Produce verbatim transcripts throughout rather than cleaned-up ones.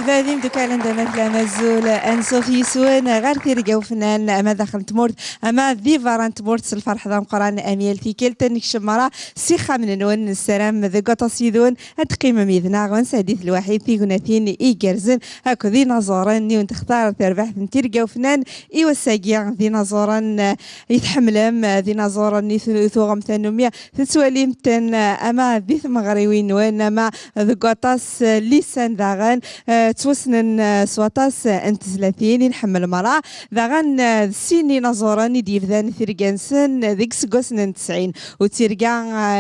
D imdukal anda ma tellam, azul, ansuf yis-wen ɣer tirga ufnan, ama daxel n tmurt, ama di berra n tmurt, s lferḥ d ameqqran, am yal tikkelt, nekcem merra s ixxamen-nwen, nessaram deg waṭas yid-wen ad teqqimem yid-neɣ, ad nesɛeddi lwaḥid tignatin igerrzen akked inaẓuren i wen-textar terbaɛt n tirga ufnan i wass-agi. D inaẓuren, eh, i tḥemmlem, eh, d inaẓuren i tu-, tuɣem tannumi tettwalim-ten, eh, ama di tmeɣriwin-nwen, ama deg waṭas, eh, lisan daɣen, eh, ttwassnen, eh, s waṭas, eh, n tezlatin i nḥemmel merra. Daɣen, eh, d sin inaẓuren i d-yebdan tirga-nsen, eh, deg iseggasen n tesɛin, u d tirga,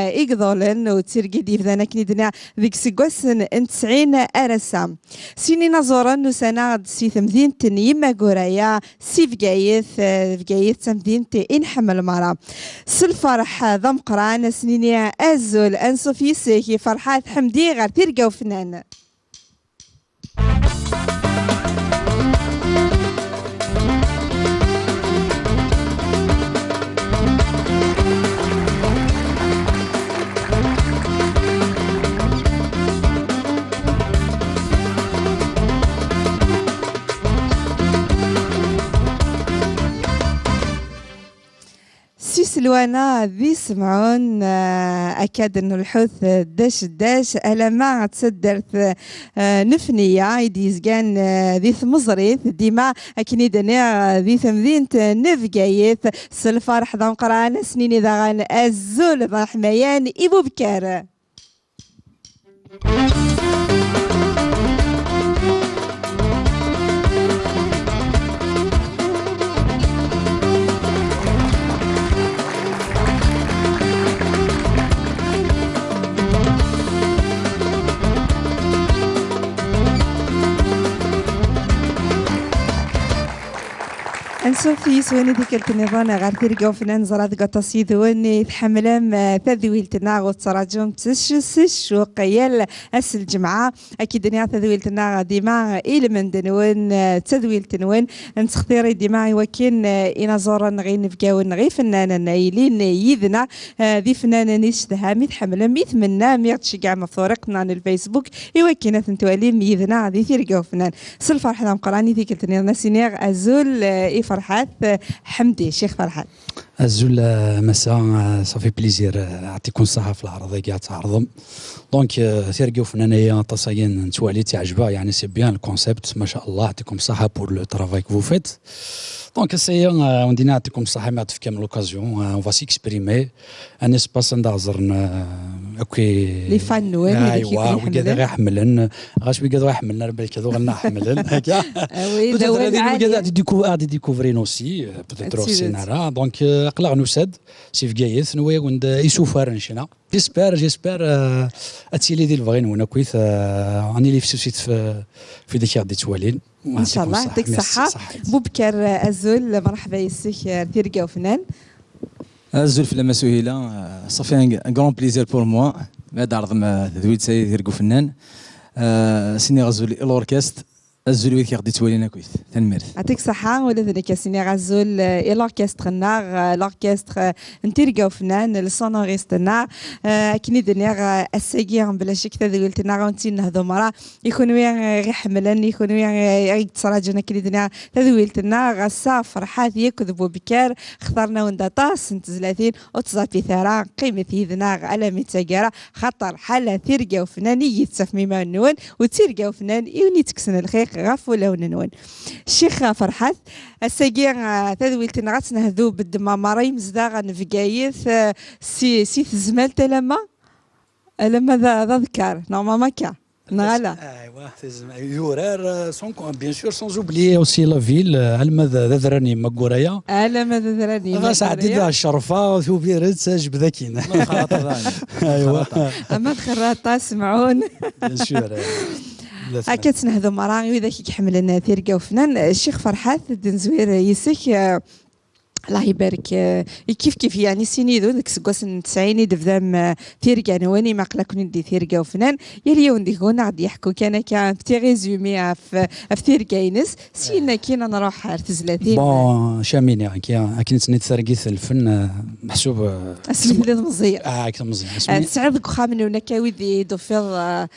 eh, i iḍulen, u d tirga i d-yebdan, akken i d-nniɣ, deg iseggasen n tesɛin ar ass-a. Sin inaẓuren usan-aɣ-d si temdint n Yimaguraya, si Bgayet, eh, Bgayet d tamdint i nḥemmel merra. S lferḥ d ameqqran, ad s-nini azul, ansuf yis-k i Ferḥat Ḥemdi ɣer tirga ufnan. Si Selwana di Semɛun, eh, akka d-nelḥut, eh, ddac ddac, alamma d taddart, eh, n Fniya i d-yezgan, eh, di tmeẓrit, dima akken i d-nniɣ, eh, di temdint n Bgayet. S lferḥ d ameqqran, ad s-nini daɣen azul d aḥmayan i Bubkar. Ansuf yis-wen i tikkelt nniḍen ɣer tirga ufnan, neẓra deg waṭas yid-wen i tḥemmlem, eh, tadwilt-nneɣ u tettṛaǧum s ccuq yal ass n lǧemɛa. Akka i d-nniɣ, tadwilt-nneɣ dima i lmend-nwen, eh, d tadwilt-nwen. Nettextiri dima i wakken, eh, inaẓuren neɣ inebgawen neɣ ifennanen ay yilin yid-neɣ, eh, d ifennanen i tcedham, i tḥemmlem, i tmennam, i ɣ-tceggɛem ɣef tewriqt-nneɣ n lfacebook, i wakken ad ten-twalim yid-neɣ di tirga ufnan. S lferḥ d ameqqran i tikkelt nniḍen ad s-iniɣ azul, eh, i Ferḥat, eh, Ḥemdi, Ccix Ferḥat. Azul, eh, massa, eh, ça fait plaisir, eh, يعطيكم الصحة في العرض اللي قاعد تعرضم. Donc, eh, tirga ufnan-aya aṭas-aya nettwali, teɛjeb-aɣ, يعني, c'est bien le concept, ما شاء الله, يعطيكم الصحة pour le travail que vous faites. Donc, ass-aya, eh, wen-d-nini يعطيكم الصحة, mi ɣ-tefkam l'occasion, eh, on va s'exprimer. Un espace anda ɣ-ẓren, eh, akk i-, les fans-nwen, wid akk i aywa, ken-iḥemmlen. Wigad i ɣ-iḥemmlen, ɣas wigad ur ɣ-iḥemmlen ara, balki ad uɣalen ɣ-ḥemmlen, akka. Ah oui, d awal lɛali. Peut-être ad d-décou-, ad d-découvrir aussi, eh, peut-être ur ssinen ara. Donc, eh, aql-aɣ nusa-d si Bgayet, nwiɣ-d isufar n ccna. J'espère, j'espère, eh, ad tili di lebɣi-nwen akkit, eh, ad nili fessusit f-, f wid i ɣ-d-ittwalin. Ncallah, yeɛṭik ṣṣeḥḥa. Merci, ṣaḥḥit. Bubkar, eh, azul, merḥba yes-k, eh, tirga ufnan. Azul fell-am a Suhila, eh, ça fait un, un grand plaisir pour moi. Ma d-ɛerḍem, eh, tadwilt-a di tirga ufnan. Eh, s-iniɣ azul i l'orchestre, azul wid i ɣ-d-ittwalin akkit. Tanemmirt. Yeɛṭik ṣṣeḥḥa, ula d nekk a s-iniɣ azul, eh, i l'orchestre-nneɣ, eh, l'orchestre, eh, n tirga ufnan, le sonoriste-nneɣ. Eh, akken i d-nniɣ, eh, ass-agi, bla ccek, tadwilt-nneɣ ad wen-tt-id-nehdu merra. I kunwi, eh, i ɣ-iḥemmlen, i kunwi, eh, i ɣ-yettṛaǧun akken i d-nniɣ, tadwilt-nneɣ ass-a, Ferḥat yakk d Bubkar xtarn-awen-d aṭas n tezlatin, ur ttẓapit ara, qqimet yid-neɣ alammi d taggara, xaṭer ḥala tirga ufnan i yi-tettafem iman-nwen, u d tirga ufnan i wen-ittekksen lxiq ɣef wulawen-nwen. Ccix Ferḥat, ass-agi, eh, tadwilt-nneɣ ad tt-nehdu beddem merra imezdaɣ n Bgayet, eh, si, si tezmalt alamma, alamma d, d aḍekkar, normalement akka. Neɣ ala? Aywa, tezm-, yurar, euh, sans co-, bien sûr, sans oublier aussi la ville, euh, alma d, d adrar n Yimaguraya. Alma d adrar n Yimaguraya. Ɣas ɛeddi-d Ccerfa, Tubiret, ajbed akkin. Ma xraṭ, aywa. Ama d Xerraṭa, Semɛun. Bien sûr, euh, la Akka ttnehdu merra i widak i iḥemmlen tirga ufnan. Ccix Ferḥat, d-nezwir yes-k, euh, Allah ibarek. Eh, kif kif, yeɛni, sinidu deg seggasen n tesɛin i d-tebdam, eh, tirga-nwen, imaqla-ken-id di tirga ufnan. Yal yiwen deg-wen a ɣ-d-yeḥku kan akka un petit résumé ɣef, ɣef tirga-ines. Syin akkin ad nruḥ ar tezlatin. Bon, Camini, akka, akken i d-tenniḍ, targit n lfen, eh, meḥsub, eh, asmi telliḍ meẓẓiy. Ah, akken meẓẓiy. Eh, tesɛiḍ deg uxxam-nwen akka wid i d-tufiḍ, eh,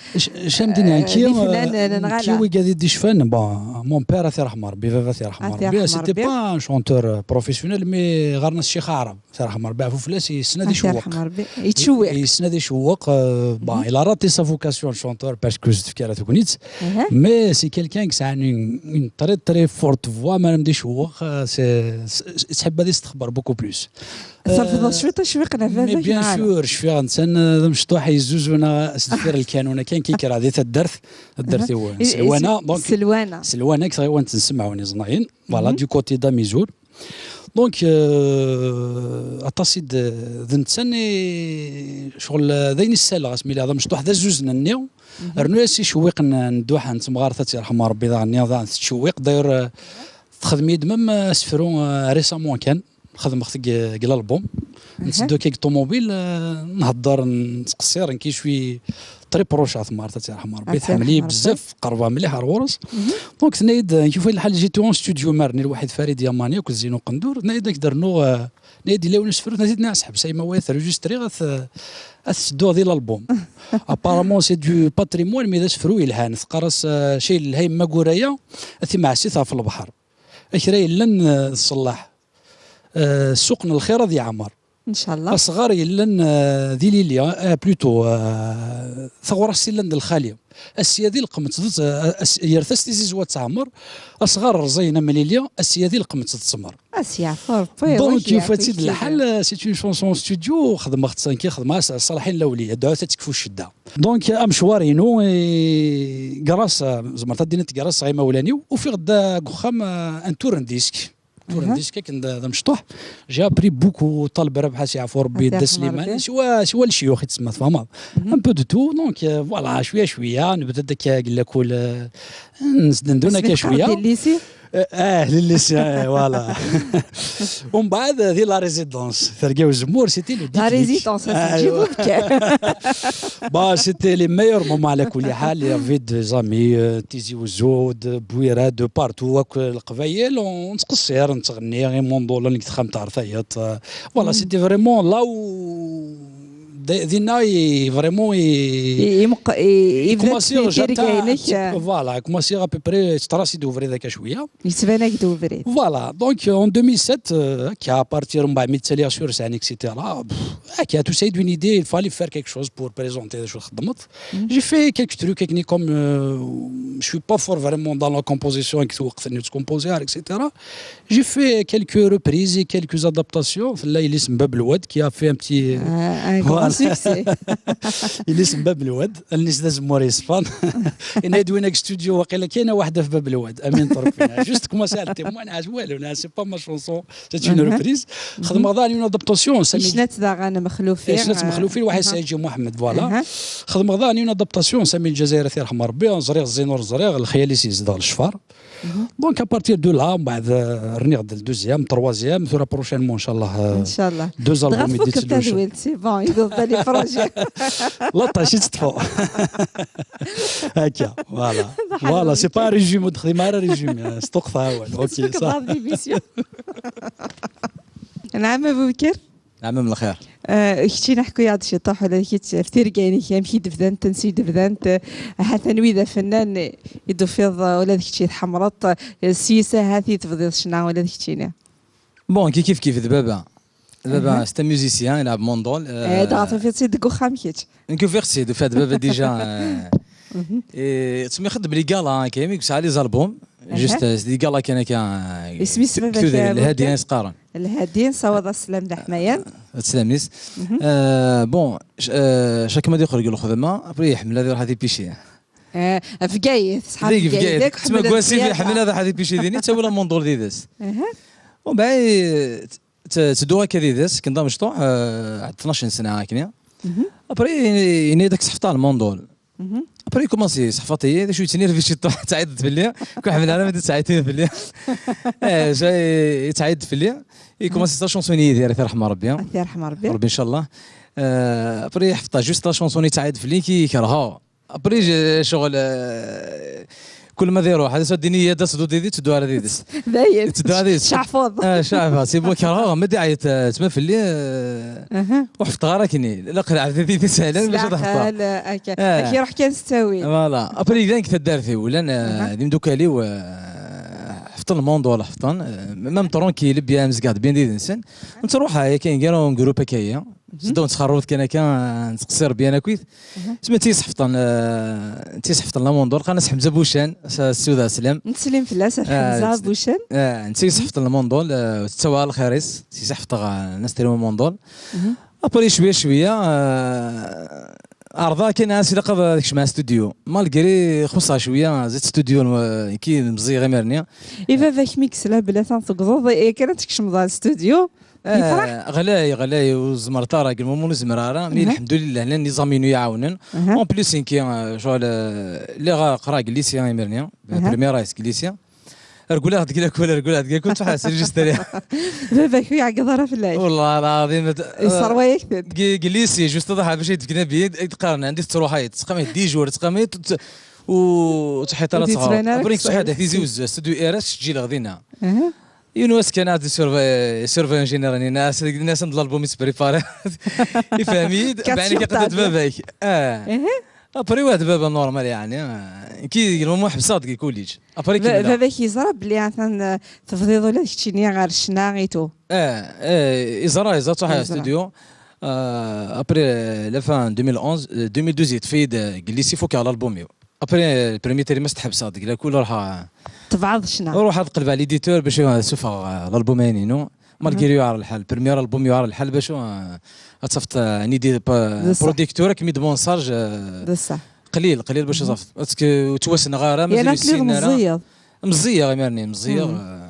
Camdini, eh, d ifennanen, neɣ ala? Wigad i d-icfan, bon, mon père, ad t-yerḥem Rebbi, baba, ad t-yerḥem Rebbi, c'était pas un chanteur, euh, professionnel, mais ɣer-nas Ccix Aɛrab, ad t-yerḥem Rebbi, ɛfu fell-as, yessen ad icewweq. Yettcewwiq. Yessen ad icewweq, euh, bon, il a raté sa vocation de chanteur parce que s-tefka ara tegnit, mais c'est quelqu'un qui a une, une très, très forte voix, madame, d icewweq, euh, c'est, c'est, yettḥib ad yestexber beaucoup plus. Terfdeḍ cwiṭ icewwiqen ɣef baba-k, neɣ ala? Mais bien sûr, cfiɣ netta d amecṭuḥ yezzuzun s deffir lkanun, akken kikra di taddart, taddart-iw, Selwana, donc, Selwana, deg tɣiwant n Semɛun Iẓnayen, voilà, du côté d'Amizoul. Donc, euh, aṭas i d, d netta i, ccɣel, d ayen i ssaleɣ, asmi d amecṭuḥ d azuzen-nni, rnu-as icewwiqen n dduḥ n temɣart, ad tt-yerḥem Rebbi, daɣen-nni daɣen tettcewwiq. D'ailleurs, euh, texdem-iyi-d même, euh, asefru, euh, récemment kan. Xedmeɣ-t deg, deg l'album. Nteddu akka deg ṭumubil, eh, nhedder, nettqessir, nekk i cwi très proche ɣer temɣart, ad tt-yerḥem Rebbi. Tḥemmel-iyi bezzaf, qerbeɣ mliḥ ɣer ɣur-s. Donc, tenna-yi-d, eh, kif lḥal, j'étais en studio, marni lwaḥid Farid Yamani akked Zino Qendur, tenna-yi-d ad k-d-rnuɣ, eh, tenna-yi-d yella yiwen usefru, tenna-yi-d, nniɣ-as ḥbes a yemma, wa terju striɣ, ad t-, ad t-sedduɣ di l'album. Apparemment, c'est du patrimoine, mais d asefru yelhan. Teqqar-as, eh, cay yelha yemma Guraya, a timɛessit ɣef lebḥer. Akra yellan, eh, d ṣṣellaḥ. Eh, ssuq n lxir ad yeɛmer. Ncallah. Asɣar yellan, eh, di Lili, eh, plutôt, eh, taɣrast yellan d lxali. Asya di lqemt d, eh, as-, yertas tizizwa d teɛmer. Asɣar rẓayen am Lili, asya di lqemt d ttmer. Ad s-yeɛfu Rebbi. Donc, yufa-tt-id lḥal, eh, c'est une chanson studio, xedmeɣ-tt, nekk xedmeɣ-as Ṣṣalḥin Lawliya, dɛut ad tekfu ccedda. Donc, amecwar-inu, eh, grâce, eh, zemreɣ ad d-iniɣ grâce ɣer imawlan-iw, ufiɣ-d, eh, deg uxxam, eh, un tour n disque. Tour n disque akken d, d amecṭuḥ. J'ai appris beaucoup, Ṭaleb Rabeḥ, ad s-yeɛfu Rebbi, Dda Sliman, siwa, siwa lecyux i tsemma, tfehmeḍ. Un peu de tout, donc, euh, voilà, cwiya cwiya, nebda-d akka deg lakul, euh, nsdendun akka cwiya. Di lycée? Euh, ah, di lycée, eh, voilà. Umbeɛd, di la résidence, terga uzemmur, c'était le déclic. La résidence, ah, c'est du. Bah, c'était les meilleurs moments, ala kulli ḥal. Il y avait des amis, euh, Tizi Ouzou, de Bouira, de partout, akk Leqbayel, on, nettqessir, nettɣenni, imunḍulen deg texxamt ɣer tayeḍ, euh, voilà, c'était vraiment là où, d-, dinna, i, vraiment, i, i, i, i, i commencer, j'atteins un petit peu, voilà, commencer à peu près, tettras-d ubrid akka cwiya. Yettban-ak-d ubrid. Voilà, donc, euh, en deux mille sept, euh, akka, à partir n mbeɛd mi ttaliɣ sur scène, et cetera, pff, akka, tusa-yi-d une idée, il fallait faire quelque chose pour présenter d acu txeddmeḍ. J'ai fait quelques trucs techniques comme, euh, je suis pas fort vraiment dans la composition, avec tweqt n composer, et cetera. J'ai fait quelques reprises et quelques adaptations. Tella yelli-s n Bab Lwad qui a fait un petit, euh, un grand succès. Yelli-s n Bab Lwad, allen-is d azemmur yeṣfan. Yenna-yi-d win deg studio, waqila kayen waḥda f Bab Lwad. Amin Turpina. Juste commencer à le témoin, ah, c'est pas ma chanson, c'est une reprise. Xedmeɣ daɣen une adaptation, Sami. Icna-tt daɣen Mexlufi. Icna-tt Mexlufi, lwaḥid Saïd Ji Mohamed, voilà. Xedmeɣ daɣen une adaptation, Sami Lezzayer, ad t-yerḥem Rebbi, ẓriɣ zzin ur ẓriɣ, lexyal-is yezdeɣ lecfar. Donc, à partir de là, mbeɛd, euh, rniɣ-d le deuxième, troisième, tura prochainement, inchallah, euh, deux albums i d-yettlun. Dɣa tfukkeḍ tadwilt, c'est bon, il y a des projets. Laṭac i teṭṭfeḍ. Akka, voilà. Voilà, c'est pas un résumé, ur d-xdim ara résumé, hein, s tuqqta awal. Ok, ça. Nɛam a Bubekr. Ɛemmi, lxir. Eh, keččini ḥku-yaɣ-d ciṭuḥ, ula d kečč, ɣef tirga-inek, amek i d-bdant, ansi i d-bdant, eh, ahat anwi d afennan i d-tufiḍ, eh, ula d kečč i tḥemmleḍ, eh, s yis ahat i tebdiḍ ccna ula d keččini? Bon, kif kif d baba. Baba, c'est un musicien, ilɛeb mandol, eh, dɣa tufiḍ-tt-id deg uxxam kečč? Nekk ufiɣ-tt-id, ufiɣ-d baba déjà, eh, eh, ttmixeḍ bli gala, hein, kaymi yesɛa les albums, juste, eh, di gala kan akka, eh, isem-is baba-k, Lhadi, eh, i s-qqaren. Lhadi, nessawaḍ-as sslam d aḥmayan. Ad sslam-is. Euh, bon, c-, euh, chaque ma d-yeqqel deg lxedma, après iḥemmel ad iruḥ ad ipici. Eh, Bgayet, ṣṣḥab Bgayet, akk ḥemmel ad iruḥ ad ipici dini, ttawi la mandol did-s. Bon, ben, t-, t-, teddu akka did-s, akken d amecṭuḥ, euh, ɛad tnac n sna akkenni. Après, yenna-yi-d ad k-sḥefḍeɣ lmandol. Après, il commence يسحفط-iyi, d acu, yettnervi ciṭuḥ, ttɛayḍet fell-i. Ku ḥemmel ara ma d-ttɛayḍet fell-i. Eh, ça, yettɛayḍ fell-i. Il commence la chanson n Yidir, ad t-yerḥem Rebbi. Ad t-yerḥem Rebbi. Rebbi, inchallah. Eh, après, yeḥfeḍ juste la chanson, yettɛayḍ fell-i, ki yekreh. Après, je-, ccɣel, eh, kul ma d-iruḥ, ad as-d-ini, "Ad as-d-udi di, tteddu ara did-s." Dayen. Tteddu ara did-s. Ceɛfeḍ. Ah, ceɛfeḍ. Si bu kerheɣ, ma d-iɛayḍ, eh, tma fell-i, eh, ur ḥeffḍeɣ ara akkenni. La qleɛ di, di, di sehlan, maca ad ḥeffḍeɣ. Akka. Eh. Ak-iruḥ kan s ttawil. Voilà. Après, llan deg taddart-iw, llan, eh, d imdukal-iw, eh, ḥeffḍen lmundul, ḥeffḍen, eh, même tranquille, bien, mzeggeɣ-d bien did-nsen. Nettruḥ, eh, akka, gar un groupe akka, eh. Seddu nettxerrut kan akka, eh, nettqeṣṣir bien akkit. Isem n tis ḥefḍen, eh, n tis ḥefḍen la Mondor, qqaren-as Ḥemza Bucan, s-, s-, suda slam. Nettsellim fell-as, ɣef Ḥemza Bucan. Eh, n tis ḥefḍen la Mondor, eh, tettawa lxir-is, si ḥefḍeɣ, eh, nas trim Mondor. Après, cwiya, cwiya, eh, ɛerḍeɣ kan, as ilaq ad kecmeɣ studio. Malgré xuṣṣeɣ cwiya, zid studio, eh, ki meẓẓiyeɣ imir-nni. I baba-k mi yesla belli atan tegḍeḍ, eh, kan ad tkecmeḍ ɣer studio? Yefreḥ? Eh, ɣlay, ɣlay, ur zemmreɣ ara, deg lmument ur zemmreɣ ara, mi lḥemdulillah, llan les amis-inu iɛawnen. En plus, nekki, eh, ccɣel, eh, lliɣ qqareɣ deg lycée imir-nni, première deg lycée. Rgulaɣ deg lakul, rgulaɣ deg lakul, ttwaḥas registriɣ. Baba-k ur iɛeggeḍ ara fell-ak? Wallah lɛaḍim, eh, yesserwa-yak-tent. Deg, deg lycée, juste ad ḥabec ay d-fken abrid, ay d-qqaren, andi tettruḥ ay tettqamay dix jours, tettqamay, ur tettḥiṭ ara. Ur d-yettban ara. Après, ttṣeḥḥiḍ, Tizi Wezzu, studio R S, sǧileɣ dinna. Yiwen wass kan, ad surveiller, surveiller ingénieur-nni, nna-as, nna-as, "Anda l'album yettprépari." Ifhem-iyi-d, beɛni kaqeḍ-d baba-k. Ah. Après, wa d baba normal, yeɛni. Ah, ki, deg lmument ḥebseɣ deg collège. Après, kemmleɣ. Baba-k yeẓra belli atan, eh, tebdiḍ ula d keččini ɣer ccna et tout? Eh, eh, yeẓra, yeẓra, ttruḥ studio. Ah, après, eh, la fin deux mille onze, eh, deux mille douze, yeṭṭef-iyi-d, eh, deg lycée, fukeɣ l'album-iw. Après, le premier trimestre, ḥebseɣ deg lakul, ruḥeɣ. Tebɛeḍ ccna. Ruḥeɣ ad qelbeɣ l'éditeur bac ad ssufɣeɣ, eh, l'album-inu. Malgré yuɛer lḥal, premier album yuɛer lḥal bac, eh, ad tafeḍ, eh, un édi-, producteur, ad kem-id-, en charge, eh, qlil, qlil bac ad tafeḍ. Parce que ur ttwassneɣ ara, mazal ur ssinen ara. Meẓẓiyeɣ imir-nni, meẓẓiyeɣ, eh,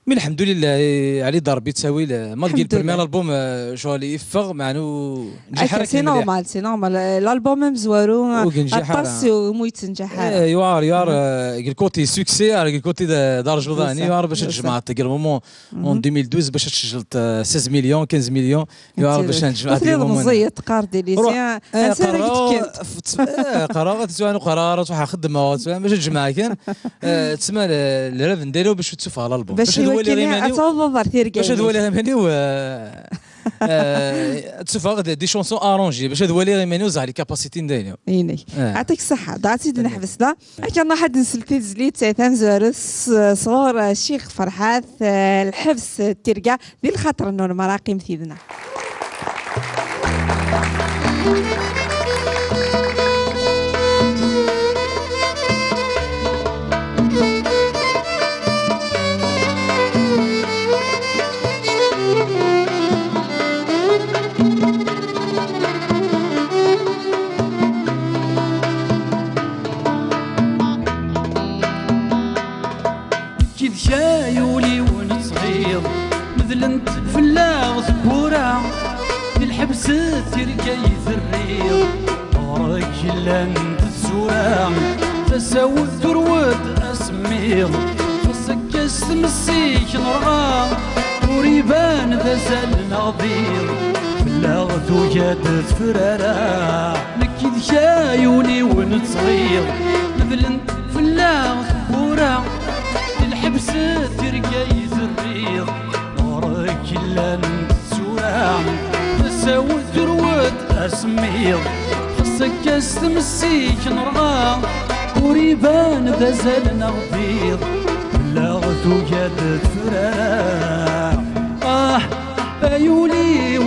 mais lḥemdulillah, eh, ɛli-d Rebbi ttawil, eh, malgré le premier album, eh, ccɣel yeffeɣ, meɛna ur njiḥ ara. C'est normal, c'est normal. Eh, l'album amezwaru, aṭas umi ur yettenǧaḥ ara. Eh, yuɛer, yuɛer, eh, deg le côté succès, deg le côté d, d arjuḍan, yuɛer bac ad tjemɛeḍ deg le moment en deux mille douze bac ad tcejleḍ, eh, seize millions, quinze millions. Yuɛer bac ad tjemɛeḍ deg le moment. Meẓẓiyeḍ, teqqar-d les liens. Ansa ara k-d-kkent? Eh, qqareɣ, ad tettwaɛnu, qqareɣ, ara tṛuḥ xeddmeɣ, bac ad tjemɛeḍ kan. Eh, tessma, le, le rêve n dayla-w bac ad ttufɣeɣ l'album. Bac ad waliɣ iman-iw. Ad tawḍeḍ ɣer tirga-inek. Bac ad waliɣ iman-iw, eh, eh, ad ttufɣeɣ des, des chansons arrangées, bac ad waliɣ iman-iw, ẓer les capacités n dayla-w. Inek. Eh. Yeɛṭik ṣṣeḥḥa. Da ad tt-id-neḥbes da. Akka nruḥ ad nsel tizlit tamezwarut s-, sɣur, eh, Ccix Ferḥat, eh, Lḥebs d tirga di lxaṭer n Unmar, aqqimet yid-neɣ. Kid-k ay ul-iw n ttɣiḍ, medlent fell-aɣ tewwura, di lḥebs d tirga i terriḍ, ɣur-k llant tsura, tasa-w turew-d asemmiḍ, xas akka s tmes-ik nerɣa, ur iban d azal neɣ d iḍ, fell-aɣ tuga-d tefrara. Nekk d kay ul-iw n ttɣiḍ, medlent fell-aɣ tewwura, di lḥebs d tirga i terriḍ, ɣur-k llant tsura, tasa-w turew-d asemmiḍ, xas akka s tmes-ik nerɣa, ur iban d azal neɣ d iḍ, fell-aɣ tuga-d tefrara. Ah, ay ul-iw,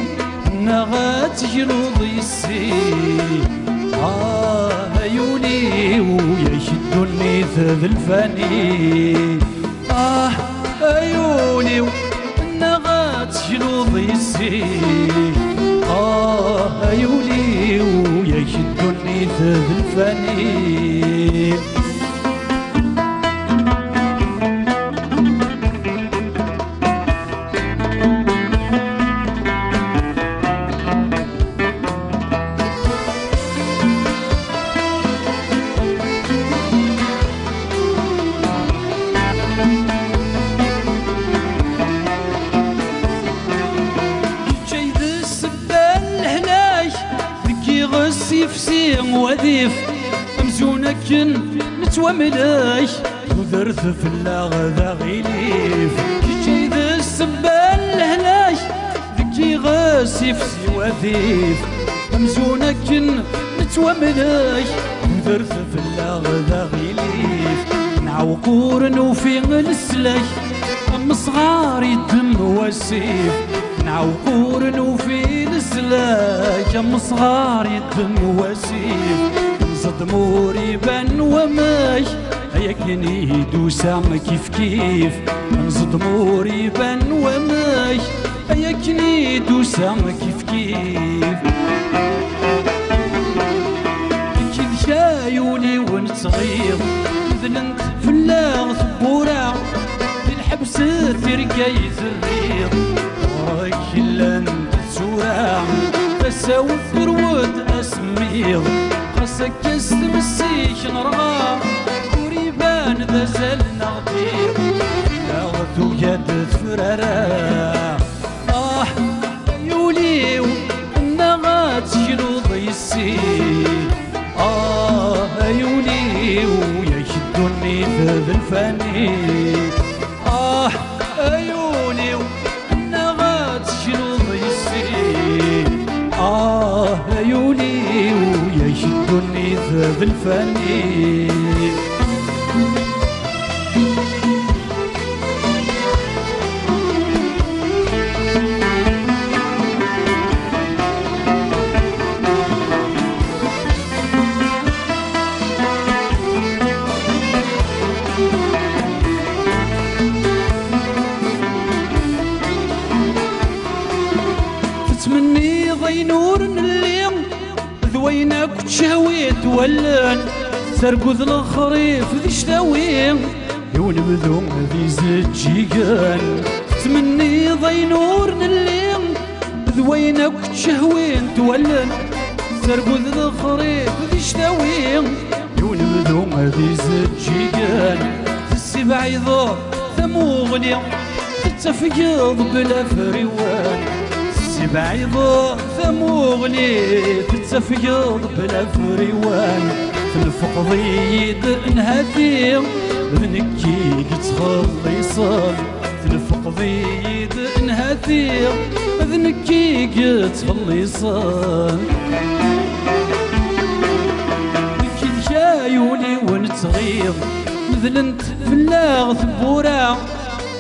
neɣ ad tegluḍ yes-i. Ah, ay ul-iw, yak ddunit d lfani. Ah, ay ul-iw, neɣ ad tegluḍ yes-i. Ah, ay ul-iw, yak ddunit d lfani. Wadif, amzun akken nettwamlek, tudert fell-aɣ d aɣilif. Kečč ay d ssebba n lehlak, deg iɣes ifsi wadif. Amzun akken nettwamlek, tudert fell-aɣ d aɣilif. Nɛewq ur nufi leslak, amesɣar yeddem wasif. Nɛewq ur nufi leslak, amesɣar yeddem wasif. Nẓeddem ur iban wamek, ay akken i d-usa kifkif. Nẓeddem ur iban wamek, ay akken i d-usa kifkif. Kid kayuniw n tɣiḍ, medlent fell-aɣ tewwura. Di lḥebs tirga i terriḍ, ɣur-k llant tsura. Tasa-w terwed asemmiḍ, ɣas akka s tmes-ik nerɣa. Ur iban d azal neɣ d iḍ, neɣ tuga-d tefrara. Ah, ay ul-iw, neɣ ad tekluḍ yessi. Ah, ay ul-iw, yak ddunit d lfani. Ah, ay ul-iw, neɣ ad tekluḍ yessi. Ah, ay ul-iw, yak ddunit d lfani. Tettmenniḍ ayen ur nelli, d wayen akk ttcehwit wallen. Tergud lexrif di cctawi, i unebdu d izeǧǧigen. Tettmenniḍ ayen ur nelli, d wayen akk ttcehwint wallen. Tergud lexrif di cctawi, i unebdu d izeǧǧigen. Tessibɛiḍeḍ tamuɣli, tettafgeḍ bla afriwen. Tessibɛiḍeḍ tamuɣli, tettafgeḍ bla afriwen. Tnefqeḍ-iyi-d nhati, d nekk i yettxelliṣen. Tnefqeḍ-iyi-d nhati, d nekk i yettxelliṣen. Nekk d kayuniw n tɣiḍ, medlent fell-aɣ tewwura.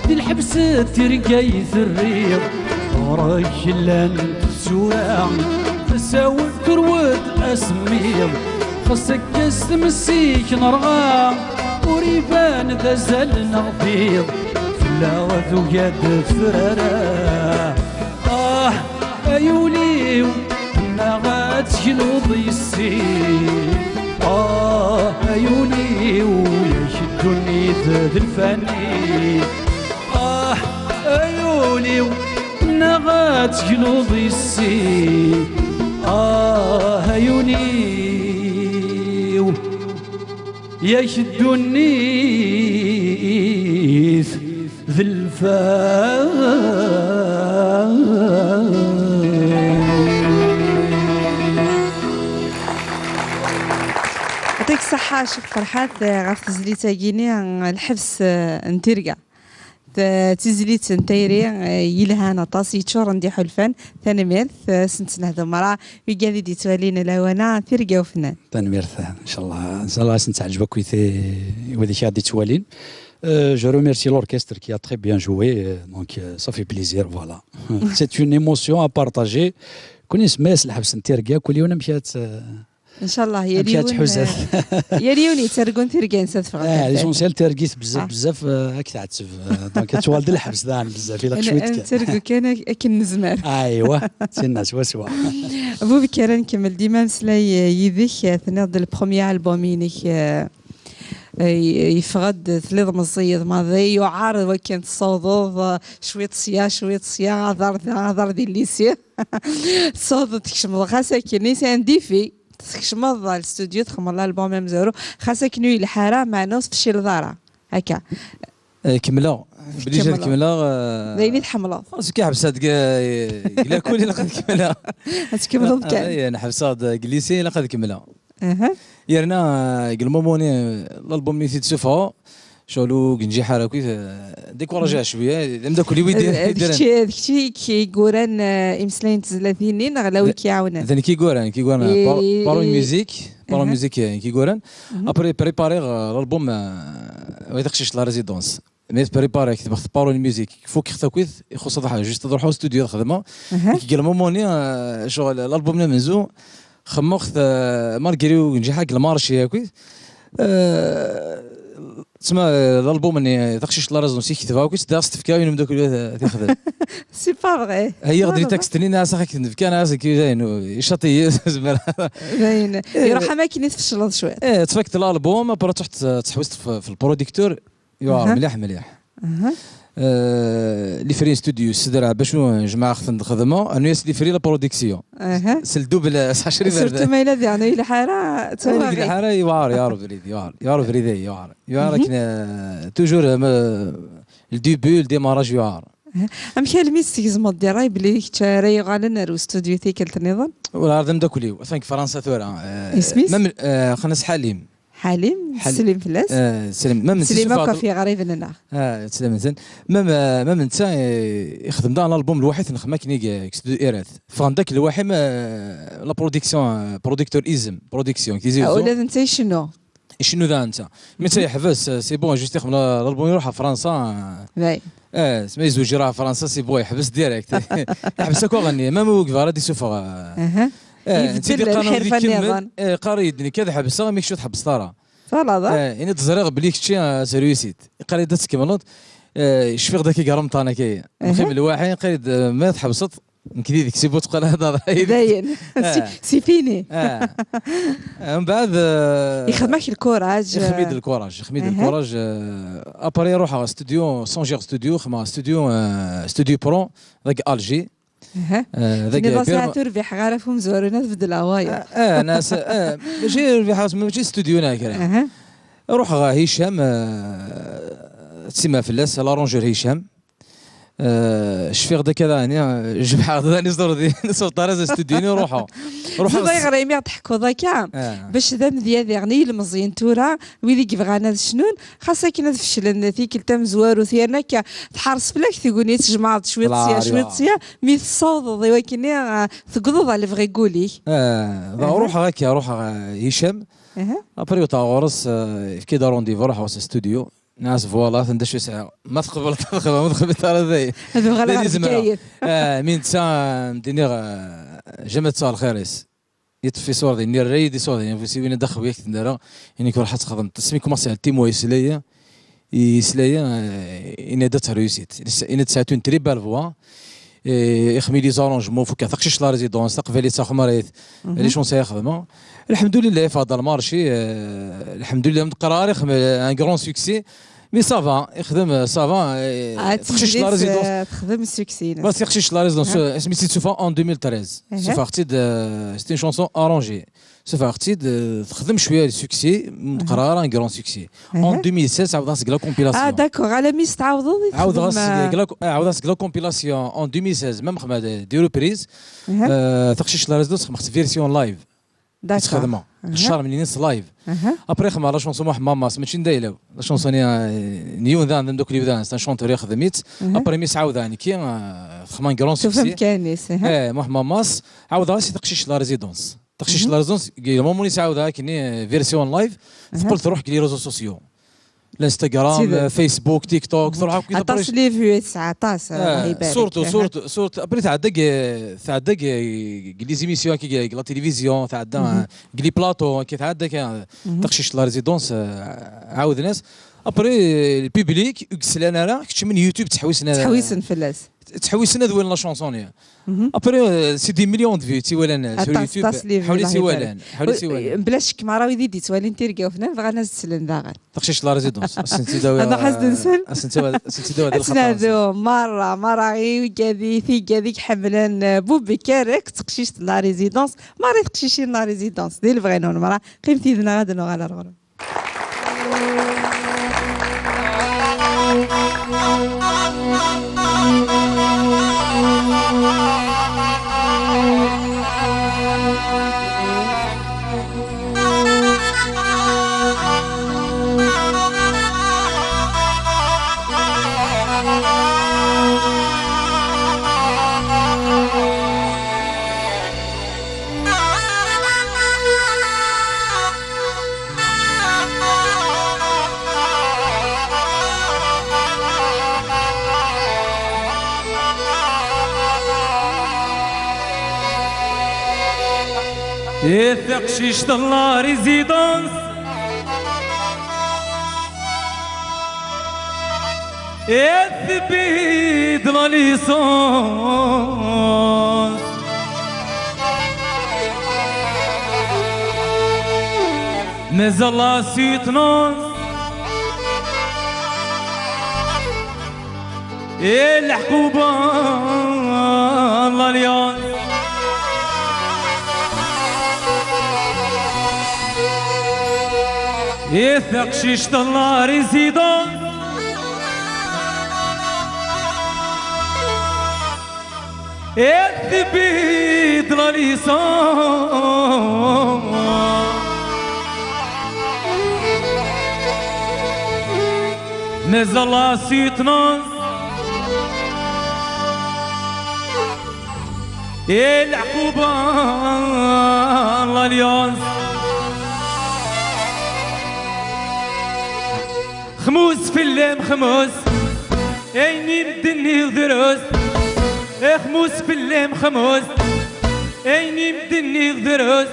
Di lḥebs tirga i terriḍ, ɣur-k llant tsura. Tasa-w terwed asemmiḍ, xas akka s tmes-ik nerɣa. Ur iban d azal neɣ d iḍ, fell-aɣ tuga-d tefrara. Ah, ay ul-iw, neɣ ad tegluḍ yessi. Ah, ay ul-iw, yak ddunit d lfani. Ah, ay ul-iw, neɣ ad tegluḍ yessi. Ah, ay ul-iw, yak ddunit d lfani. Yɛṭik ṣṣeḥḥa, Ccix Ferḥat, ɣef tezlit-agi-ni, Lḥebs, eh, n tirga. D tizlit n tayri, eh, yelhan aṭas, yeččuren d iḥulfan. Tanemmirt, eh, s nettnehdu merra, wigad i d-yettwalin lawan-a, tirga ufennan. Tanemmirt, inchallah, inchallah ad sen-teɛǧeb akk i te-, i wid i aɣ-d-yettwalin. Euh, je remercie l'orchestre qui a très bien joué, euh, donc, euh, ça fait plaisir, voilà. C'est une émotion à partager. Kul isemma-yas lḥebs n tirga, kul yiwen amek ad, euh, Inchallah, yal amek ad yiwen, tḥuza. Eh, yal yiwen yettargun tirga-nnes ad ffɣent Ah, ar l'essentiel, tirgit bezzaf, Ah. bezzaf, euh, ad k-tɛetteb. Euh, donc, ad tuɣal d lḥebs daɣen bezzaf, ilaq Ad, cwiṭ ad kan. nettargu kan ak-, akken nezmer. Aywa, tinna, swaswa. Bubekka, ara nkemmel dima ameslay, eh, yid-k, eh, tenniḍ-d le premier album-inek, eh, eh, yeffeɣ-d, telliḍ meẓẓiyeḍ maḍi, yuɛer wakken tessawḍeḍ, eh, cwiṭ sya, cwiṭ sya, aḍar da, aḍar di lycée. Tessawḍeḍ tkecmeḍ, xas akken, c'est un défi. Tkecmeḍ ɣer studio, txedmeḍ l'album amezwaru, xas akken ur yelḥa ara, meɛna ur tefcileḍ ara. Akka. Eh, kemmleɣ. Belli ad Tkemmleḍ. kemmleɣ, eh, D ayen i tḥemmleḍ. Ur s-, ka ḥebseɣ deg, eh, deg lakul, ilaq ad kemmleɣ. Ad tkemmleḍ kan. Ah, eh, neḥbes-aɣ-d deg lycée, ilaq ad kemmleɣ. Aha. Yerna, eh, deg lmumuni, eh, l'album mi t-id-sufɣeɣ, ccɣel ur yenǧiḥ ara akk, eh, découragé cwiya, d amdakel-iw i d-, d kečči, d kečči i yuran, eh, imeslayen n tezlatin-nni, neɣ la wi k-iɛawnen? D nekk i yuran, nekk i yuran, eh, par-, par une musique, par une musique, eh, nekk i yuran. Après, prépariɣ, eh, l'album, eh, i taqcict la résidence. Mi tprépariɣ, ketbeɣ par une musique, fukeɣ-t akkit, ixuṣṣ ad ḥaǧa, juste ad ruḥeɣ au studio ad xedmeɣ. Nekk deg lmumuni, eh, ccɣel, l'album-nni amenzu, xemmeɣ-t, eh, malgré ur yenǧiḥ ara deg lmarché akkit. Eh, tma, eh, l'album-nni, eh, taqcict la résidence i ketbeɣ akkit, ddiɣ s-t-fkiɣ i yiwen umeddakel ad, ad t-ixdem. C'est pas vrai. Heyyiɣ-d les textes-nni, nniɣ-as ad k-ten-fkeɣ, nniɣ-as nekk dayen, icaṭ-iyi, zemreɣ. Dayen. Eh, iruḥ am akken i tfecleḍ cwiṭ. Eh, ttfakket l'album, après truḥ tt-, tettḥewwiseḍ f-, f-, le producteur. Yuɛer mliḥ, mliḥ. Eh, les frais studio, ssedreɣ bac ur jemɛeɣ-ten xedmeɣ, rnu-yas les frais la production. S le double, s ɛecra iberdan. Surtout ma yella d yeɛni yelḥa ara, eh, ttwaɣi. Yelḥa ara, yuɛer, yuɛer ubrid, yuɛer, yuɛer ubrid, yuɛer. Yuɛer akken, eh, toujours, eh, ma, le début, le démarrage yuɛer. Amek almi s-tgezmeḍ di ṛṛay belli d kečč ara yuɣalen ar ustudio tikkelt nniḍen? Ur ɛad amdakel-iw, atan deg Fransa tura, eh, isem-is? Mam-, eh, xas Ḥalim. Ḥalim, Ḥalim. Teslim fell-as? Eh, teslim. Ma teslim akk ɣef yiɣriben-nneɣ. Ah, teslam-nsen. Ma, ma, ma netta, eh, ixdem daɣen album lwaḥid nexdem akken i deg studio Irat. Ffɣen-d akk lwaḥi, ma, la production, eh, producteur Izem, production, Tizi Uzzu. Ah, ula d netta icennu. Icennu daɣen netta. Mi netta yeḥbes, eh, c'est bon, juste ixdem la-, l'album iruḥ ɣer Fransa, eh. Eh, sma yezweǧ iruḥ ɣer Fransa, c'est bon, yeḥbes direct. Yeḥbes akk aɣenni, ma, ma ur yebɣi ara ad d-isuffeɣ, eh. Eh, netta ibeddel lḥirfa nniḍen. Eh, qqar-iyi-d nekk ad ḥebseɣ, imi kečč ur tḥebbseḍ ara. Twalaḍ, ah? Eh, ini-d ẓriɣ belli kečči, ah, s réussite. Iqqar-iyi-d ad tkemmleḍ. Eh, cfiɣ-d akka deg remṭan akka. Nxim lwaḥi, iqqar-iyi-d, eh, ma tḥebseḍ, nekk d yid-k, c'est bon, teqqel ad aḍra yid-k. Dayen. Eh. C'est, c'est fini. Eh. Eh, mbeɛd, eh, ixdem-ak lkuraj, ixdem-iyi-d eh, lkuraj, ixdem-iyi-d lkuraj, eh, après ruḥeɣ studio, sonjiɣ studio, xedmeɣ studio, eh, studio pro, deg Alger. Eh, dagi tenniḍ-as, "Ah, ur rbiḥeɣ ara ɣef umezwaru-nni, ad beddleɣ wayeḍ." Eh, eh, nas, eh, mačči rbiḥeɣ, mačči studio-nni kra. Ruḥeɣ ɣer Hicam, eh, ttima fell-as, l'arrangeur Hicam. Eh, cfiɣ-d akka daɣen, eh, jemɛeɣ-d daɣen iẓurdiyen, ṣubbeḍ ara s studio-nni, ruḥeɣ. Ruḥeɣ. Ẓriɣ imi ɣ-d-teḥkuḍ akka, bac d amedya diɣen i yilmeẓyen tura, wid i yebɣan ad cnun, xas akken ad feclen tikkelt tamezwarut, yerna akka tḥerṣ fell-ak tegnit, tjemɛeḍ cwiṭ sya, cwiṭ sya, mi tessawḍeḍ i wakken i, ah, tegḍeḍ ɣer lebɣi n wul-ik. Eh, dɣa ruḥeɣ akka, ruḥeɣ, eh, Hicam. Après, uṭaɣ ɣur-s, eh, yefka-d rendez-vous, ruḥeɣ s studio. Nniɣ-as, voilà, atan d acu i sɛiɣ. Ma tqebleḍ, ad xedmeɣ, ma tqebleḍ ara, dayen. Ad uɣaleɣ ɣer Bgayet. Eh, mi netta, eh, m-d-iniɣ, eh, jamais ttaɣ lxir-is. Yeṭṭef iṣurdiyen, yerra-yi-d iṣurdiyen, bu siwin ad axew yak tendara, ini-k ruḥ ad txedmeḍ. Tasmi kumaṣ ar timo yeslaya, yeslaya, eh, ini-d ad terruysit. Ini-d c'est une très belle voix. Eh, ixdem-iyi les arrangements, fukkeɣ taqcict la résidence, taqbaylit taxmarit, les chansons i xedmeɣ. Lḥemdulillah, yeffeɣ-d lmarci, eh, lḥemdulillah, mdeqqer ara ixdem un grand succès. Mais ça va, ixdem, ça va, eh, taqcict la résidence. Ah, taqcict la résidence, eh, asmi tt-id-sufeɣ en deux mille treize. Sufeɣ-tt-id, eh, c'est une chanson arrangée. Sufeɣ-tt-id, eh, texdem cwiya le succès, mdeqqer ara un grand succès. En deux mille seize, ɛawdeɣ seg la compilation. Ah, d'accord, alammi s-tɛawdeḍ i txedmeḍ, eh, ɛawdeɣ seg la, eh, ɛawdeɣ seg la compilation en deux mille seize, même xedmeɣ des reprises. Eh, taqcict la résidence, xedmeɣ-tt version live. D'accord. I tt-xedmeɣ. Ccer mnini s live. Après, xedmeɣ la chanson Muḥ Mamas, mačči n dayla-w. La chanson-nni, eh, n yiwen daɣen d amdakel-iw daɣen, c'est un chanteur, ixdem-itt. Après, mi s-ɛawdeɣ nekki, eh, texdem un grand succès. Tufam kan-is. Eh, Muḥ Mamas, ɛawdeɣ-as i taqcict la résidence. Taqcict la résidence, deg lmumun i s-ɛawdeɣ akkenni, eh, version live, teqqel truḥ deg les réseaux sociaux. L'Instagram, eh, Facebook, TikTok, truḥ akk. Aṭas les vues tesɛa, aṭas, eh, Allah ibarik. Surtout, surtout, surtout, après tɛedda deg, tɛedda deg, deg les émissions, deg, deg la télévision, tɛedda, eh, deg les plateaux, deg tɛedda, eh, taqcict la résidence, eh, ɛawden-as. Après, eh, le public, ur yeslan ara, keččmen YouTube, ttḥewwisen ara. Ttḥewwisen fell-as. Ttḥewwisen ad walin la chanson-nni. Après, euh, c'est des millions de vues, ttwalin, euh, sur YouTube. Aṭas, aṭas les vues, ḥawli Allah ibarik. Ttwalin, ḥawli ttwalin. Bla ccek, mara wid i d-yettwalin tirga ufnan, bɣan ad slen daɣen. Taqcict la résidence. Ad sen-tt-id-awiɣ, ad sen-tt-id-awiɣ di lxaṭer. Ad tt-nadu, merra, merra, i wigad, i tigad i iḥemmlen, euh, Boubacar, ak teqcict la résidence, merra i teqcicin la résidence. Di lebɣi-nwen, merra, qqimet yid-neɣ ad nuɣal ar ɣur-wen. Et taqcict n la résidence. Et tebbi-d la licence. Mazal la soutenance. Et leḥquba n l'alliance. Et taqcict n la résidence. Et tebbi-d la licence. Mazal la soutenance. Et leḥquba n l'alliance. Xmus fell-am xmus, ayen i m-d-nniɣ drus. Xmus fell-am xmus, ayen i m-d-nniɣ drus.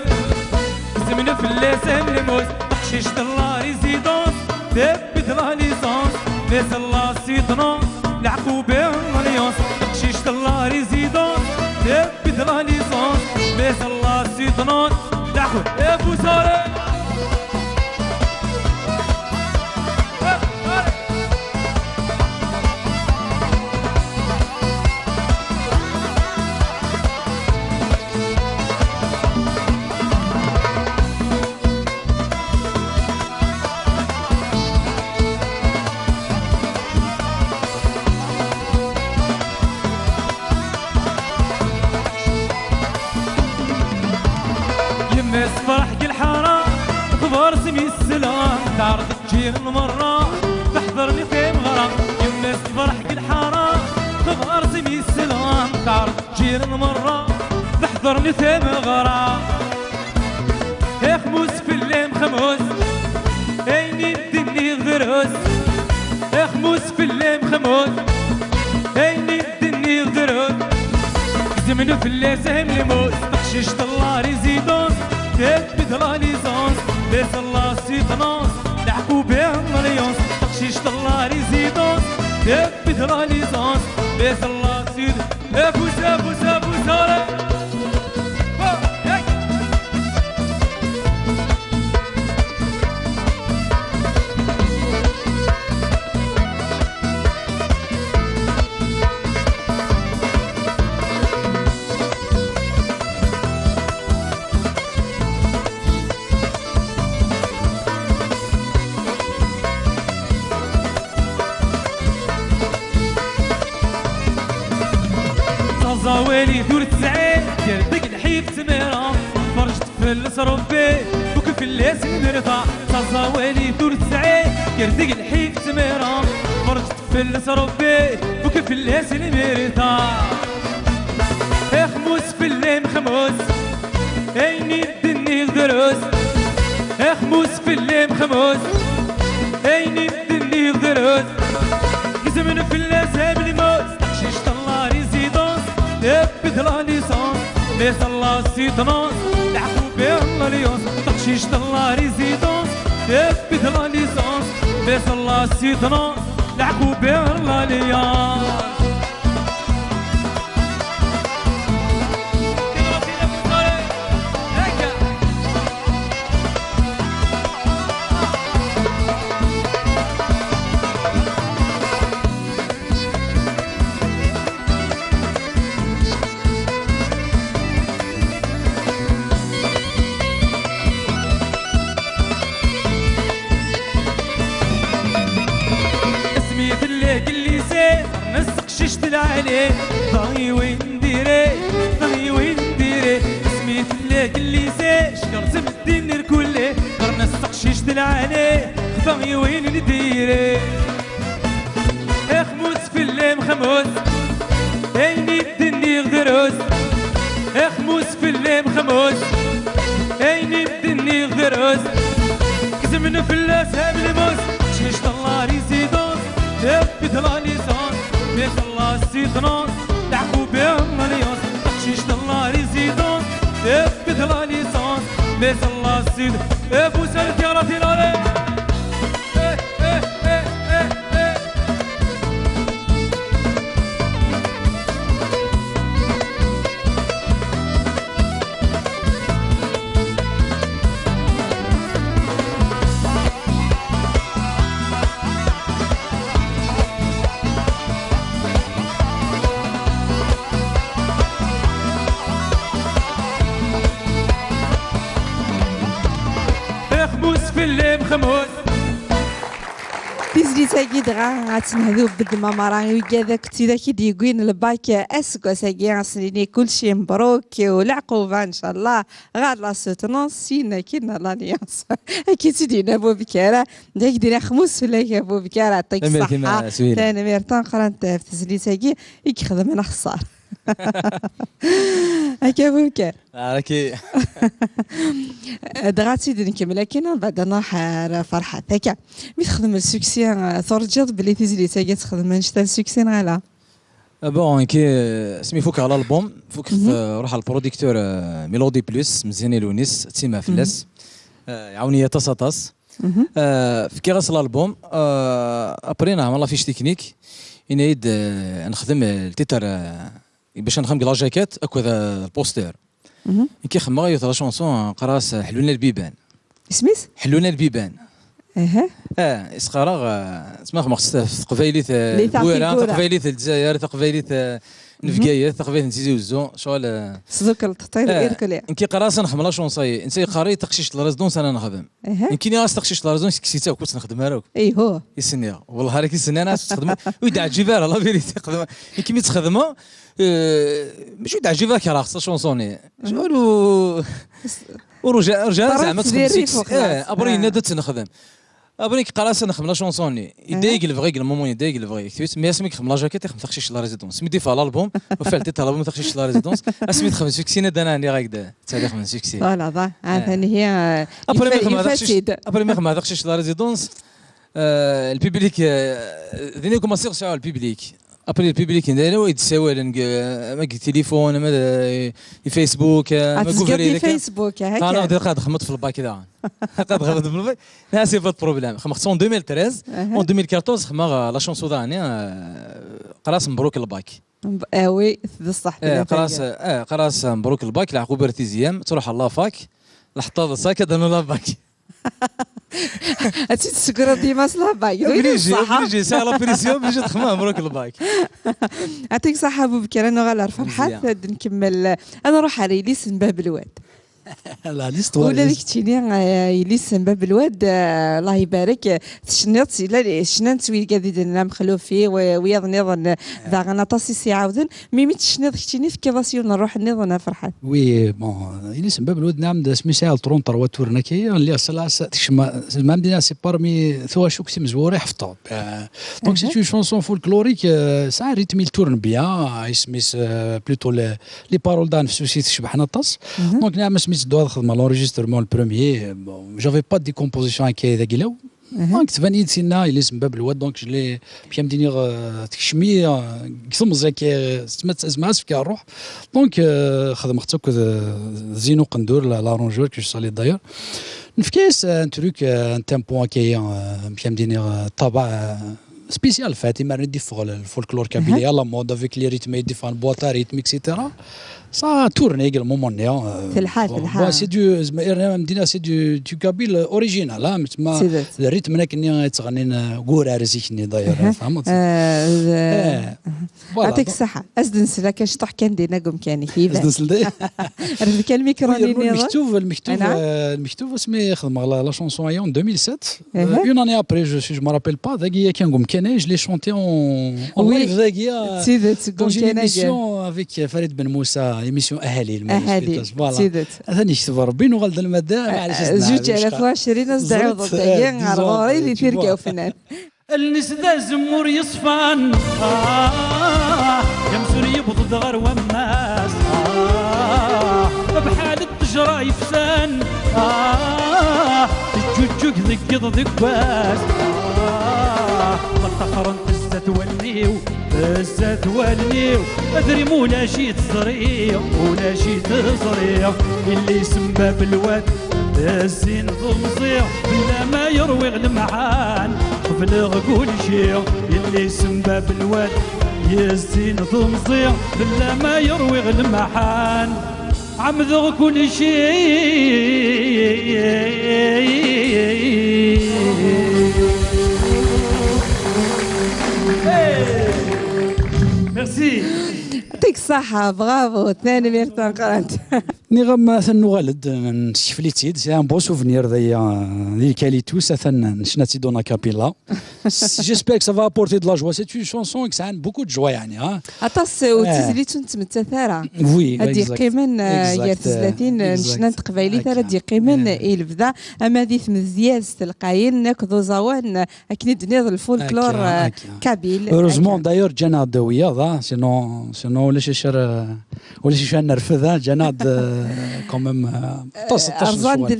Zemlen fell-as am lmus, taqcict n la résidence, tebbi-d la licence, mais la soutenance, leḥquba n l'alliance, taqcict n la résidence, tebbi-d la licence, mais la soutenance, leḥquba, et vous allez. Yemma-s tefreḥ deg lḥara, tebɣer s mi tesla, teɛreḍ ǧǧiren merra, teḥḍer-nni timeɣra. Yemma-s tefreḥ deg lḥara, tebɣer s mi tesla, teɛreḍ ǧǧiren merra, teḥḍer-nni timeɣra. Xmus fell-am xmus, ayen i d-nniɣ drus. Xmus fell-am xmus, ayen i d-nniɣ drus. Zemlen fell-as am lmus, taqcict n la résidence, tebbi-d la licence, mais la soutenance, leḥquba n l'alliance, taqcict n la résidence, tebbi-d la licence, mais la soutenance. Afus, afus, afus, allez. Oh, hey. Taẓawalit ur tesɛi, gar deg lḥif tmira, ferǧet fell-as Rebbi, fuk fell-as lmirta. Taẓawalit ur tesɛi, gar deg lḥif tmira, ferǧet fell-as Rebbi, fuk fell-as lmirta. Xmus fell-am xmus, ayen i d-nniɣ drus. Xmus fell-am xmus, ayen i d-nniɣ drus. Gezmen fell-as am lmus, taqcict n la résidence, tebbi-d la licence, mais la soutenance, leḥquba n l'alliance, taqcict n la résidence, tebbi-d la licence, mais la soutenance, leḥquba n l'alliance. Asmi tella gellise, nesseqcic telɛali, ḍayiwin diri, ḍayiwin diri. Asmi tella gellise, ckeṛ tmeddin irkulli, ɣer nesseqcic telɛali, ḍayiwin diri. Xmus fell-am xmus, ayen i d-nniɣ drus. Xmus fell-am xmus, ayen i d-nniɣ drus. Gezmen fell-as am lmus, taqcict n la résidence, tebbi-d la licence, mais la soutenance, leḥquba n l'alliance, taqcict n la résidence, tebbi-d la licence, Mais Allah Sid, et vous, c'est le terrain, terrain. Ixmus fell-i mexmus. Tizlit-agi dɣa ad tt-nehdu bedma mara i wigad akked tidak i d-yewwin lbak aseggas-agi, ad sen-nini kulci mebruk u leɛquba ncallah ɣer la soutenance, syin akin l'alliance. Akken i tt-id-yenna Bubekar, d ak-d-iniɣ xmus fell-ak a Bubekar, yeɛṭik ṣṣeḥḥa. Tanemmirt tameqqrant ɣef tezlit-agi i ixedmen axeṣṣar. Akka Bubekar. Ara ki- Dɣa ad tt-id-nkemmel akken, mbeɛd ad nruḥ ar Ferḥat. Akka, mi texdem lsuksi, eh, turǧiḍ belli tizlit-agi ad texdem annect-a n lsuksi neɣ ala? Ah bon, nekki, eh, asmi fukeɣ l'album, fukeɣ, eh, ruḥ al producteur, eh, Melody Plus, Meziane Lounis, ttima fell-as. Eh, iɛawen-iyi aṭas, aṭas. Eh, fkiɣ-as l'album, eh, après nehmer la fiche technique, yenna-yi-d, eh, ad nexdem, eh, le titre, eh, bac ad nexdem deg la jaquette akked, eh, le poster. Nekki xedmeɣ yiwet la chanson, qqareɣ-as, eh, Ḥluna Lbiban. Isem-is? Ḥluna Lbiban. Aha. Ah, isqaraɣ, eh, tma xedmeɣ s teqbaylit, eh, Lbira, taqbaylit n Lezzayer, taqbaylit, eh, n Bgayet, taqbaylit n Tizi Uzzu, ccɣel, eh, s duk lṭeṭṭi d irkelli. Nekki qqareɣ-as ad nexdem la chanson-yi. Netta yeqqar-iyi taqcict n la résidence ara nexdem. Aha. Nekki nniɣ-as taqcict n la résidence, tekkes-itt akk, ur tt-nexdem ara akk. Iho. I s-nniɣ, wellah ara k-s-nniɣ, ad tt-texdem. Ur yi-d-teɛǧib ara, la vérité, xedmeɣ. Nekki mi tt-xedmeɣ, eh, mačči ur yi-d-teɛǧib ara, kerheɣ s la chanson-nni. Ur, ur rja-, rjiɣ ara zeɛma ad texdem seg-s. Eh, après yenna-d ad tt-nexdem. Après nekk qqareɣ-as ad nexdem la chanson-nni. Yedda-yi deg lebɣi, deg le moment yedda-yi deg lebɣi. Ktibt, mais asmi yexdem la jaquette, ixdem taqcict n la résidence. Mi d-iffeɣ l'album, ufiɣ le titre l'album taqcict n la résidence. Asmi texdem succès, nniɣ-d ana, nniɣ-ak-d. Ttɛeddi xedmen succès. Voilà, va. Atan hi, euh, après mi xedmeɣ taqcict, après mi xedmeɣ taqcict la résidence, euh, le public, euh, din i commencé ɣ sɛiɣ le public. Après le public, d ala wa i d-ssawalen, euh, ama deg téléphone, ama d, euh, i Facebook, euh, ama deg ubrid akka. Facebook, Qala-d qad xedmeɣ-tt f lbak daɣen. Qad xedmeɣ-tt f lbak. Là, c'est pas de problème. Xedmeɣ-tt en deux mille treize. En deux mille quatorze, xedmeɣ, euh, la chanson daɣen, euh, qqareɣ-as Mbruk lbak. Ah oui, d ṣṣeḥ. Eh, qqar-as, eh, qqar-as mbruk lbak, leɛqub ar tizya-m, truḥ la fac, leḥṭa d ṣak, ad d-rnu la fac. Ad tt-id-tessegreḍ dima s la fac. Obligé, obligé, sɛiɣ la pression, obligé ad xedmeɣ mbruk lbak. Yeɛṭik ṣṣeḥḥa a Bubekar, ad nuɣal ar Ferḥat, ad nkemmel, ad nruḥ ar yelli-s n Bab Lwad. Ula d keččini, eh, yelli-s n Bab Lwad, eh, Allah ibarek, eh, tcenniḍ-tt, ila, cnan-tt wigad i d-nenna Mexlufi, wi-, wiyaḍ nniḍen, eh, daɣen aṭas i s-iɛawden, mi, mi tecniḍ keččini, tefkiḍ-as yiwen n ṛṛuḥ nniḍen, a Ferḥat. Oui, bon, yelli-s n Bab Lwad, naɛam, d asmi sɛiɣ trente-trois turen akka, lliɣ s la, s-, tekcem, même dina, c'est parmi tuɣac akk timezwura i ḥefḍeɣ. Euh, donc, c'est une chanson folklorique, euh, ça a rythme, il tourne bien, isem-is, euh, plutôt le, les paroles daɣen fessusit, cebḥen aṭas. Donc, nniɣ-am asmi ttedduɣ ad xedmeɣ l'enregistrement, le premier, euh, bon, j'avais pas de décomposition akka d agilaw. Donc, tban-iyi-d tinna, yelli-s n Bab Lwad, donc, je l'ai, bien d-iniɣ, euh, tekcem-iyi, euh, deg temẓi akka, tezmer ad s-fkeɣ ṛṛuḥ. Donc, euh, xedmeɣ-tt akked, euh, Zino Qendur, la, l'arrangeur que je salue d'ailleurs. Nefka-yas, euh, un truc, euh, un tempo akka, euh, bien d-iniɣ, euh, ṭṭabeɛ, euh, spécial, fait, imar i d-iffeɣ le, le folklore kabyle à la mode avec les rythmes différents, boîte à rythme, et cetera. Ça a tourné également, mon néant, euh, telḥa, bon, telḥa. Bon, c'est du, c'est du, du kabyle original, hein, mais le rythme, nek ni, yettɣennin, euh, ugar ar zik-nni, d'ailleurs, tfehmeḍ? Euh, voilà, yeɛṭik ṣṣeḥḥa. Ad s-d-nsel akka ciṭuḥ kan dinna deg umkan-ik, iban. Ad s-d-nsel di- Rfed kan lmikru-nni nniḍen. Lmektub, lmektub, euh, lmektub, asmi xedmeɣ la, la chanson-agi en deux mille sept. Euh, une année après, je suis, je me rappelle pas, dagi yakan deg umkan-agi, je l'ai chanté en, en live dagi, euh, dans une émission avec, euh, Farid Ben Moussa, émission Ahali, le Ahali, voilà. Atan yekteb Rebbi, nuɣal d lmadda, maɛlic, ad s-d-nɛawed. Zuǧ alaf u ɛecrin, ad s-d-tɛiwdeḍ dagi ɣer ɣur-i di tirga ufennan. Allen-is d azemmur yeṣfan, ah, amzun yewweḍ-d ɣer wammas, ah, bḥal ttejra yefsan, ah, teǧǧuǧǧug deg yiḍ deg wass, ah, ṭṭaxrent zdat wallen-iw. Zdat wallen-iw, adrim ulac-it ẓriɣ, ulac-it ẓriɣ. Illi-s n bab lwad, zzin d umẓiɣ, fell-am ay rwiɣ lemḥan, qebleɣ kulci. Illi-s n bab lwad, yezzin d umẓiɣ, fell-am ay rwiɣ lemḥan. Ɛemdeɣ kulci. Merci. Yɛṭik ṣṣeḥḥa, bravo, tanemmirt tameqqrant. Nniɣ-am atan nuɣal-d, nsekfel-itt-id, c'est un beau souvenir d'ailleurs, di lkalitus, atan necna-tt-id en a cappella. J'espère que ça va apporter de la joie. C'est une chanson qui a beaucoup de joie, يعني, hein. Aṭas, euh, ur d tizlit ur nettmettat ara. Oui, ad d-yeqqimen, euh, gar tezlatin, euh, n ccna n teqbaylit ara d-yeqqimen i lebda, ama di tmedyazt, lqayen, akked uẓawan, euh, akken i d-tenniḍ, lfolklor, euh, kabyle. Heureusement, d'ailleurs, ǧǧan-aɣ-d wiyaḍ, ah, sinon, sinon, ulac acu ara, ulac acu ara nerfed, ah, ǧǧan-aɣ-d, euh, quand même, euh, aṭas, aṭas n lecɣal. Rẓan-d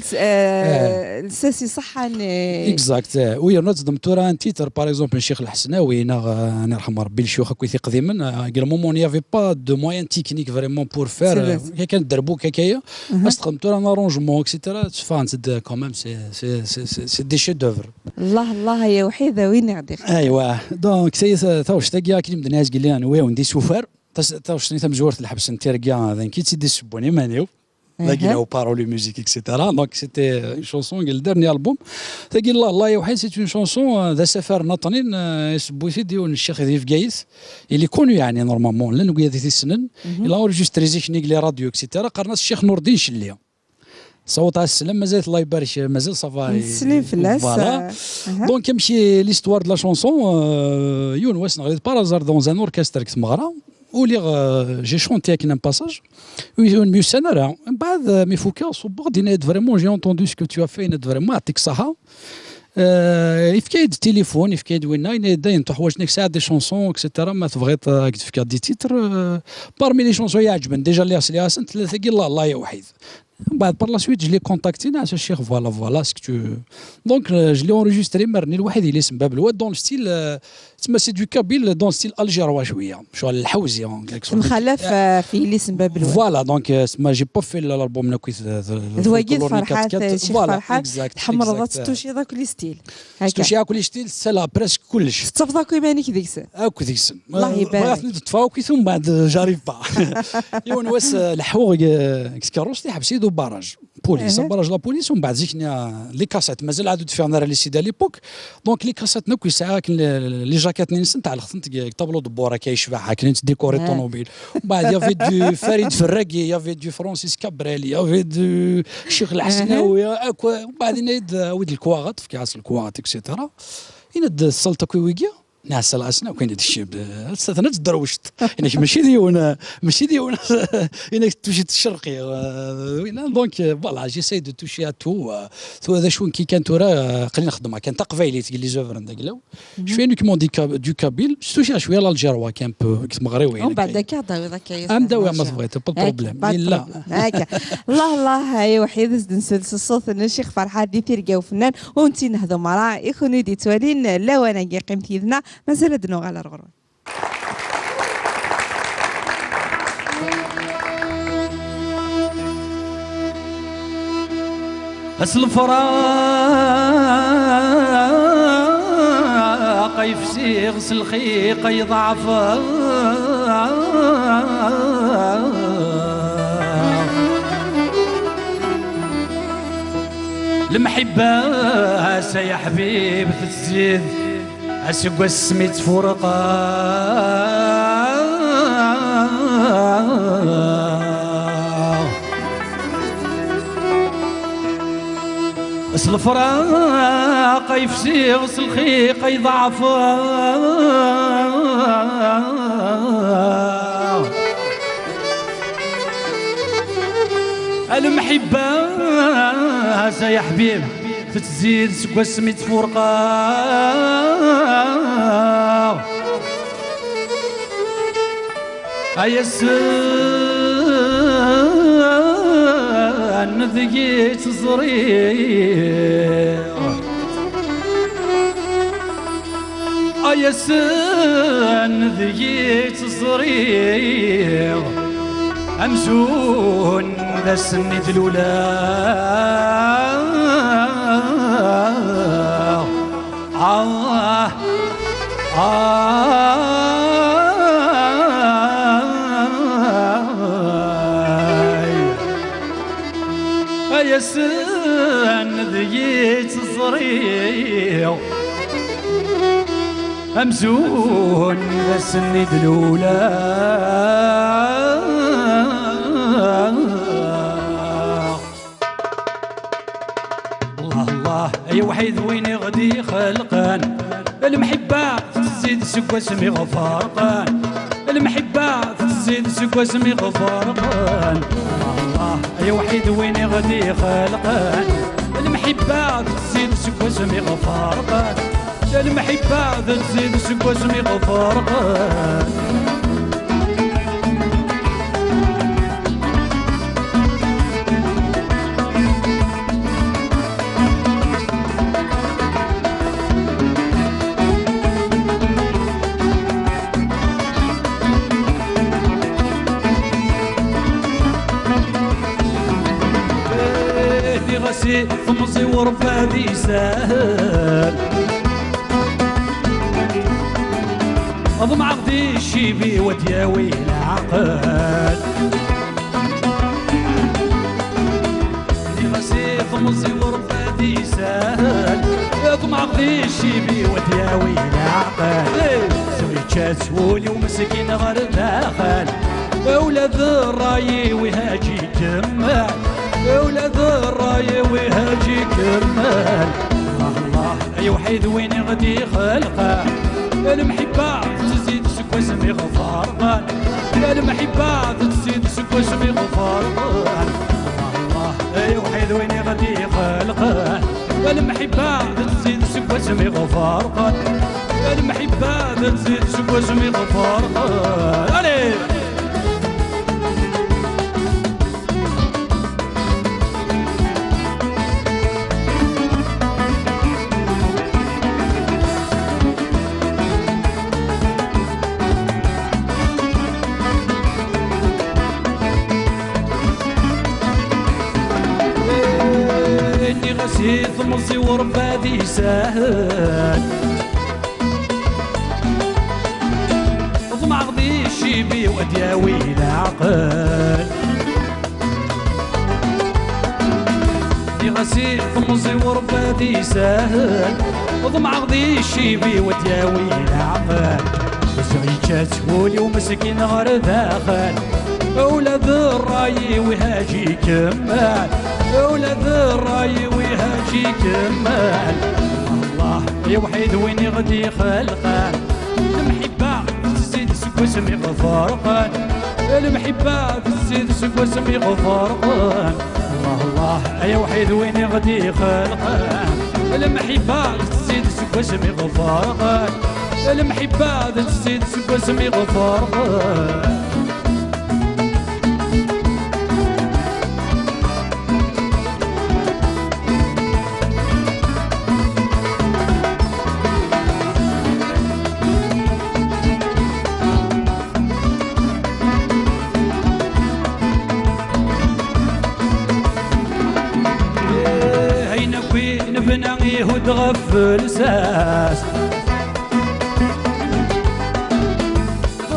lsas iṣeḥḥan, eh. Exact, eh. U yerna ad teddem tura un titre, par exemple, n Ccix Lḥesnawi, neɣ, eh, ad yerḥem Rebbi lecyux akk i t-iqdimen, eh, deg le moment, il y avait pas de moyens techniques vraiment pour faire, eh, kan dderbuk akka-ya, ad s-texdem tura un arrangement, et cetera, tteffɣent-d quand même, c'est, c'est, c'est, c'est, c'est des chefs-d'œuvre. Allah, Allah, ay awḥid, a win i ɣ-d-ixedmen. Aywa, donc, ça y est, taɣect-agi, akken i m-d-nniɣ, zgelli, anwa i wen-d-isufar? Tas-, taɣect-nni tamezwart, lḥebs n tirga, d nekk i tt-id-issewwen iman-iw. Lagi, aha, neɣ paroles et musique, et cetera. Donc, c'était une chanson, le dernier album. Tagi, Allah, Allah, yewḥid, c'est une chanson, euh, d asafar n Aṭnin, euh, isewwi-t-id yiwen n ccix di Bgayet. Il est connu, يعني, normalement. Llan wigad i t-issnen. Il a enregistré zik-nni deg les radios, et cetera. Qqaren-as Ccix Nurdin Celli. Saweḍ-as sslam, mazal Allah ibarek, mazal ça va. Neslim fell-as, voilà. Euh, aha. Donc, amek i l'histoire de la chanson, euh, yiwen wass, neɣ par hasard, dans un orchestre deg tmeɣra, uliɣ, euh, j'ai chanté akken un passage, ur myussan ara. Mbeɛd, euh, mi fukeɣ, ṣubbeɣ-d, yenna-yi-d vraiment, j'ai entendu ce que tu as fait, yenna-yi-d vraiment, yɛṭik ṣṣeḥḥa. Euh, yefka-yi-d tilifun, yefka-yi-d winna, yenna-yi-d dayen tuḥwaǧ-nni ad tesɛuḍ des chansons, et cetera. Ma tebɣiḍ, euh, ad k-d-fkeɣ des titres, euh, parmi les chansons i yi-iɛeǧben, déjà lliɣ sliɣ-asent, tella tagi, Allah, Allah, yewḥid. Mbeɛd, par la suite, je l'ai contacté, nniɣ-as, a ccix, voilà, voilà ce que tu veux. Donc, euh, je l'ai enregistré, merni lwaḥid, il est s bab lwad, dans le style, euh, tma c'est du kabyle, dans le style algérois cwiya. Cwiya lḥewzi, en quelque sorte. Temxalaf, euh, fi yelli-s n bab lwad. Voilà, donc, euh, tma, j'ai pas fait l'album, d wagi tferḥat, euh, Ccix Ferḥat, tḥemmleḍ ad tettuciḍ akk les styles. Testuci akk les styles, tessala presque kullec. Tettafeḍ akk iman-ik deg-sen. Akk deg-sen. Allah ibarek. Bɣiɣ ad ten-id-ṭṭfeɣ akk i tumbeɛd, euh, j'arrive pas. Yiwen wass, euh, leḥḥuɣ deg, euh, deg tkerrust, iḥbes-iyi-d ubaraj. Police, aha, abaraj la police, umbeɛd zik-nni, euh, les cassettes, mazal ɛad ur d-ffiɣen ara les C D à l'époque. Donc, les cassettes-nni akk yesɛa akken les, les jaquettes-nni-nsent, ɛellqeɣ-tent deg, deg tableau de bord, akka yecbeḥ, akken i nettdikuri ṭṭunubil. Umbeɛd, il y avait du Farid Ferragi, il y avait du Francis Cabrel, il y avait du Ccix Lḥesnawi, akk, umbeɛd yenna-yi-d, awi-d lekwaɣeḍ, fkiɣ-as lekwaɣeḍ, et cetera. Yenna-d, tessaleḍ akk i wigi? Nniɣ-as, tessaleḍ-asen akk? Yenna-d, ccib, tessatna ad tedderwceḍ. Yenna-k, mačči d yiwen, mačči d yiwen, yenna-k, ttuci tcerqi. Euh, oui, non, donc, euh, voilà, j'essaye de toucher à tout, euh, tura d acu n kikan tura, euh, aql-i nxeddem kan taqbaylit deg les œuvres n daglaw. Je fais uniquement du ka-, du kabyle. Surtout, je suis à l'algérois, un peu, deg tmeɣriwin. Umbeɛd akka, ad d-tawiḍ akka yiwet. Am dawi, ma tebɣiḍ, pas de problème. Pas de problème. Akka. Allah, Allah, ay awḥid, ad s-d-nsel s ṣṣut n Ccix Ferḥat di tirga ufennan, u netta nehdu mara, i kunwi d-yettwalin, lawan-agi qqimet yid-neɣ, mazal ad d-nuɣal ar ɣur-wen. Ass lefraq ay fsiɣ, s lxiq ay ḍeɛfeɣ. Lemḥibba, a-s ay aḥbib, tettzid. Aseggas mi ttfurqeɣ, s lefraq ay fsiɣ, s lxiq ay ḍeɛfeɣ. A lemḥibba, a-s ay aḥbib, tettzid seg wasmi ttfurqeɣ. Ay ass-n deg-i tt-ẓriɣ. Yasen deg-i ttẓriɣ amzun d ass-nni d-lula. Ah, ah, ay. Ay ass-n deg-i ttẓriɣ amzun d ass-nni d-lula. Allah, Allah, ay awḥid win i ɣ-d-ixelqen. Lemḥibba tettezzi-d seg wasmi ɣ-ferqen. Lemḥibba tettezzi-d seg wasmi ɣ-ferqen. Allah, Allah, ay awḥid win i ɣ-d-ixelqen. Lemḥibba tettezzi-d seg wasmi ɣ-ferqen. Lemḥibba tettezzi-d seg wasmi ɣ-ferqen. Nniɣ-as i temẓi u Rebbi ad isahel. Ḍemɛeɣ di ccib-iw ad d-yawi leɛqel. Nniɣ-as i temẓi u Rebbi ad isahel. Ḍemɛeɣ di ccib-iw ad d-yawi leɛqel. Ziɣ yečča-tt wul-iw meskin ɣer daxel. Ula d ṛṛay-iw ihaǧ ikemmel. Ula d ṛṛay-iw ihaǧ ikemmel. Allah, Allah, ay awḥid win i ɣ-d-ixelqen. Lemḥibba tettezzi-d seg wasmi ɣ-ferqen. Lemḥibba tettezzi-d seg wasmi ɣ-ferqen. Allah, Allah, ay awḥid win i ɣ-d-ixelqen. Lemḥibba tettezzi-d seg wasmi ɣ-ferqen. Lemḥibba tettezzi-d seg wasmi ɣ-ferqen. Allez! Nniɣ-as i temẓi u Rebbi ad isahel. Ḍemɛeɣ di ccib-iw ad d-yawi leɛqel. Nniɣ-as i temẓi u Rebbi ad isahel. Ḍemɛeɣ di ccib-iw ad d-yawi leɛqel. Ziɣ yečča-tt wul-iw meskin ɣer daxel. Ula d ṛṛay-iw ihaǧ ikemmel. Ula d ṛṛay-iw ihaǧ ikemmel. Allah, ay awḥid win i ɣ-d-ixelqen. Lemḥibba tettezzi-d seg wasmi ɣ-ferqen. Lemḥibba tettezzi-d seg wasmi ɣ-ferqen. Allah, Allah, ay awḥid win i ɣ-d-ixelqen. Lemḥibba tettezzi-d seg wasmi ɣ-ferqen. Lemḥibba tettezzi-d seg wasmi ɣ-ferqen. Ayen akk i nebna ihudd ɣef lsas.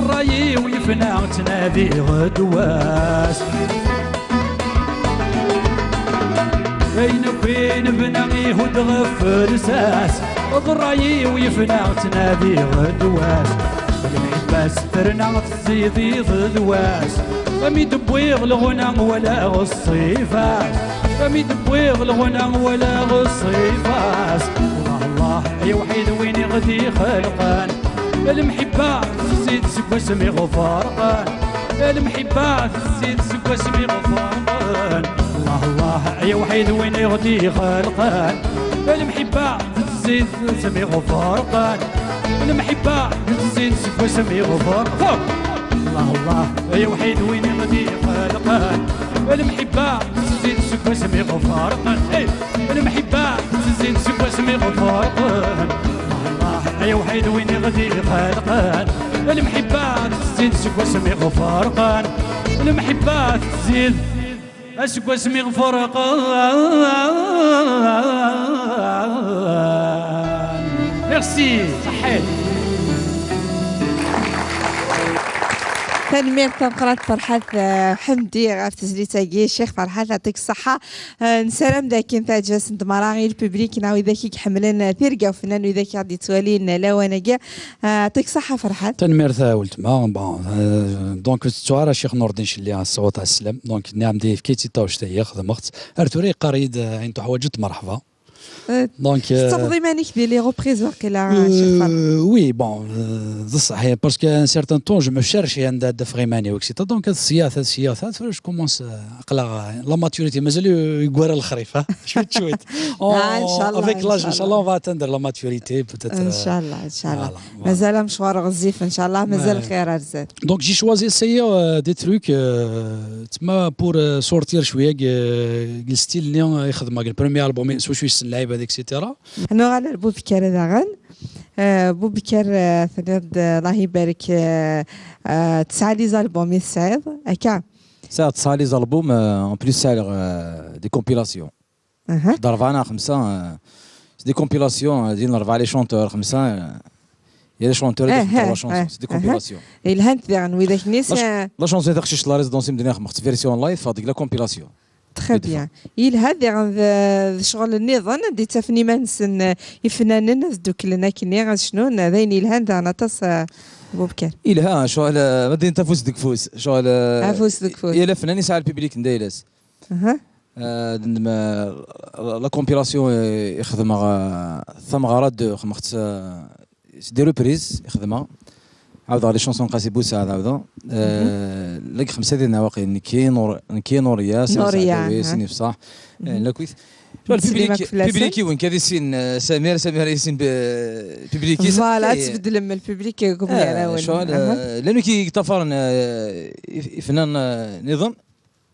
Ṛṛay-iw yefna ttnadiɣ ddwa-s. Ayen akk i nebna ihudd ɣef lsas. Ṛṛay-iw yefna ttnadiɣ ddwa-s. Lemḥibba-s terna tzidiḍ d wass. Ami d-wwiɣ leɣna walaɣ ṣṣifa-s. Ami d-wwiɣ leɣna walaɣ ṣṣifa-s. Allah, Allah, ay awḥid win i ɣ-d-ixelqen. Lemḥibba tettezzi-d seg wasmi ɣ-ferqen. Lemḥibba tettezzi-d seg wasmi ɣ-ferqen. Allah, Allah, ay awḥid win i ɣ-d-ixelqen. Lemḥibba tettezzi-d seg wasmi ɣ-ferqen. Lemḥibba tettezzi-d seg wasmi ɣ-ferqen. Allah, Allah, ay awḥid win i ɣ-d-ixelqen. Lemḥibba tettezzi-d seg wasmi ɣ-ferqen. Hey! Lemḥibba tettezzi-d seg wasmi ɣ-ferqen. Allah, ay Wḥid win i ɣ-d-ixelqen, lemḥibba tezzin seg wasmi ɣ-ferqen, lemḥibba tezzin seg wasmi ɣ-ferqen. Merci, ṣaḥḥit. Tanemmirt tameqqrant Ferḥat, eh, Ḥemdi ɣef tezlit-agi. Ccix Ferḥat, yɛṭik ṣṣeḥḥa. Eh, nessaram d akken teɛǧeb-asen-d merra i lpiblik neɣ widak i iḥemmlen, eh, tirga ufennan, widak i ɣ-d-yettwalin, eh, lawan-agi. Eh, yɛṭik ṣṣeḥḥa Ferḥat. Tanemmirt a weltma. Bon, eh, donc, tettuɣal a Ccix Nurdin Celli, ṣṣawt ɛeslama. Donc, nniɣ-am-d yefka-tt-id taɣect-agi, xedmeɣ-tt. Ar tura yeqqar-iyi-d, eh, ayen tuḥwaǧeḍ, merḥba. Euh, donc, euh, tettafeḍ iman-ik di les reprises, waqila, euh, Ccix Ferḥat? Oui, bon, euh, d ṣṣeḥ, parce que un certain temps, je me cherche anda ad d-afeɣ iman-iw, et cetera. Donc, ad sya, ad sya, ad tura, je commence, euh, aql-aɣ, euh, la maturité, mazal, euh, yeggara lexrif, hein, cwiṭ, cwiṭ. Ah, inchallah, avec l'âge, inchallah, on va atteindre la maturité, peut-être, euh, inchallah, inchallah. Voilà, voilà. Mazal amecwar ɣezzif, inchallah, mazal lxir ar zdat. Donc, j'ai choisi essayer, euh, des trucs, euh, tma pour, euh, sortir cwiya, euh, le style ni, euh, ixdem, le premier album, s wacu yessen lɛibad, et cetera. Nuɣal ar Bubekar daɣen. Euh, Bubekar, euh, tenniḍ-d, euh, Allah ibarek, euh, euh, tesɛa les albums i tesɛiḍ, akka? Sɛiɣ tesɛa les albums, euh, en plus sɛiɣ, euh, des compilations. Aha. D rebɛa neɣ xemsa, euh, c'est des compilations, euh, din rebɛa les chanteurs, xemsa, euh, il y a les chanteurs, eh, trois chansons, eh, c'est des compilations. Ilhant diɣen widak-nni. La ch-, la chanson taqcict la résidence, imdin xemt version live, teffeɣ deg la compilation. Très bien. Yelha diɣen d, d ccɣel nniḍen, ad d-ittafen iman-nsen, eh, ifnanen, ad dduklen akkenni, ad cnun, d ayen yelhan daɣen aṭas, eh, Bubekar. Yelha, ccɣel, eh, ma d-int afus deg ufus. Ccɣel, eh, afus deg ufus. Yal afnan yesɛa lpiblik n dayla-s. Aha. Eh, d-, ma-, la, la compilation, eh, i xedmeɣ, eh, tameɣra de, xedmeɣ-tt, eh, c'est des reprises i xedmeɣ. Ɛawdeɣ les chansons n Qasi Bussaɛd, ɛawdeɣ. Eh, la xemsa din waqil, nekki, Nur-, nekki, Nuria, Sami Nuria, Saɛdawi, aha. Sini Fsaḥ. Eh, mhm. Lakit. Ttsellim akk fell-asen. Public-iw nekk ad issin, eh, Samir, Samir ad issin, eh, public-is. Voilà, eh, tbeddlem lpiblik deg umgarawen. Eh, ccɣel, aha, eh, llan wid i yeṭṭafaren, eh, if-, ifnan, eh, niḍen.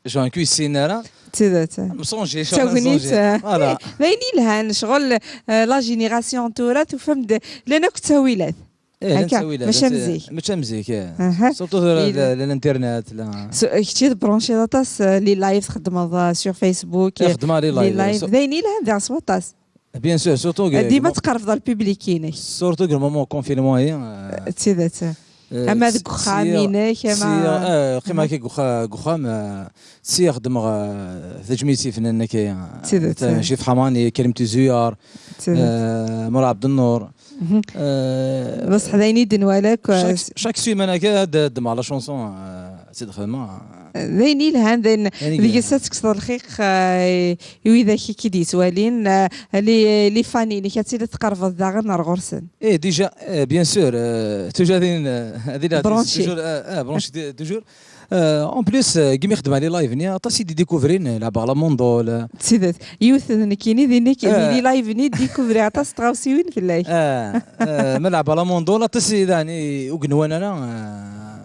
Jean, ur yessin ara. D tidet. Msonji, d tagnit, msonji. Voilà. Eh, d ayen yelhan, ccɣel, eh, la génération n tura, tufam-d, llan akk ttawilat. Eh, llan ttawilat, mačči am zik. Mačči am zik, eh. Aha. Surtout tura, la, la, l'internet, la. So, kečč i tbranchiḍ aṭas, eh, les lives txeddmeḍ, eh, sur Facebook, eh, xeddmeɣ les lives, les lives. So, d ayen yelhan diɣ s waṭas. Bien sûr, surtout que dima tqerrbeḍ ɣer le public-inek. Surtout que le moment confinement-agi, euh, d tidet. Euh, ama deg uxxam-inek, ama, euh, qqimeɣ akka deg uxa-, deg uxxam, euh, ssiya xeddmeɣ, euh, tajmilt i yifnanen akka, euh, d tidet, Cif Ḥamani, Karim Tizuyar, d tidet, euh, Murad Ɛebdennur. Mhm. Euh, bṣeḥ d ayen i d-nwala akk, chaque, euh, chaque semaine akka ad d-, ddmeɣ la chanson, euh, ad tt-id-xedmeɣ. D ayen yelhan, d ayen, d ayen yelhan, deg-s ad tekkseḍ lxiq, eh, i widak i k-id-yettwalin, eh, les, les fans-inek, ad tiliḍ tqerrbeḍ daɣen ar ɣur-sen. Eh, déjà, eh, bien sûr, eh, toujours din, eh, ad iliɣ branché, toujours, eh, eh, branché di-, toujours. Eh, en plus, eh, deg mi xeddmeɣ les lives-nni, aṭas i d-découvrin, eh, leɛbeɣ la mandole. D tidet, yiwet d nekkini, di nek-, di les lives-nni, découvriɣ aṭas n tɣawsiwin fell-ak. Eh, eh, ma leɛbeɣ la mandole, aṭas i, yeɛni, ur nwan ara, eh,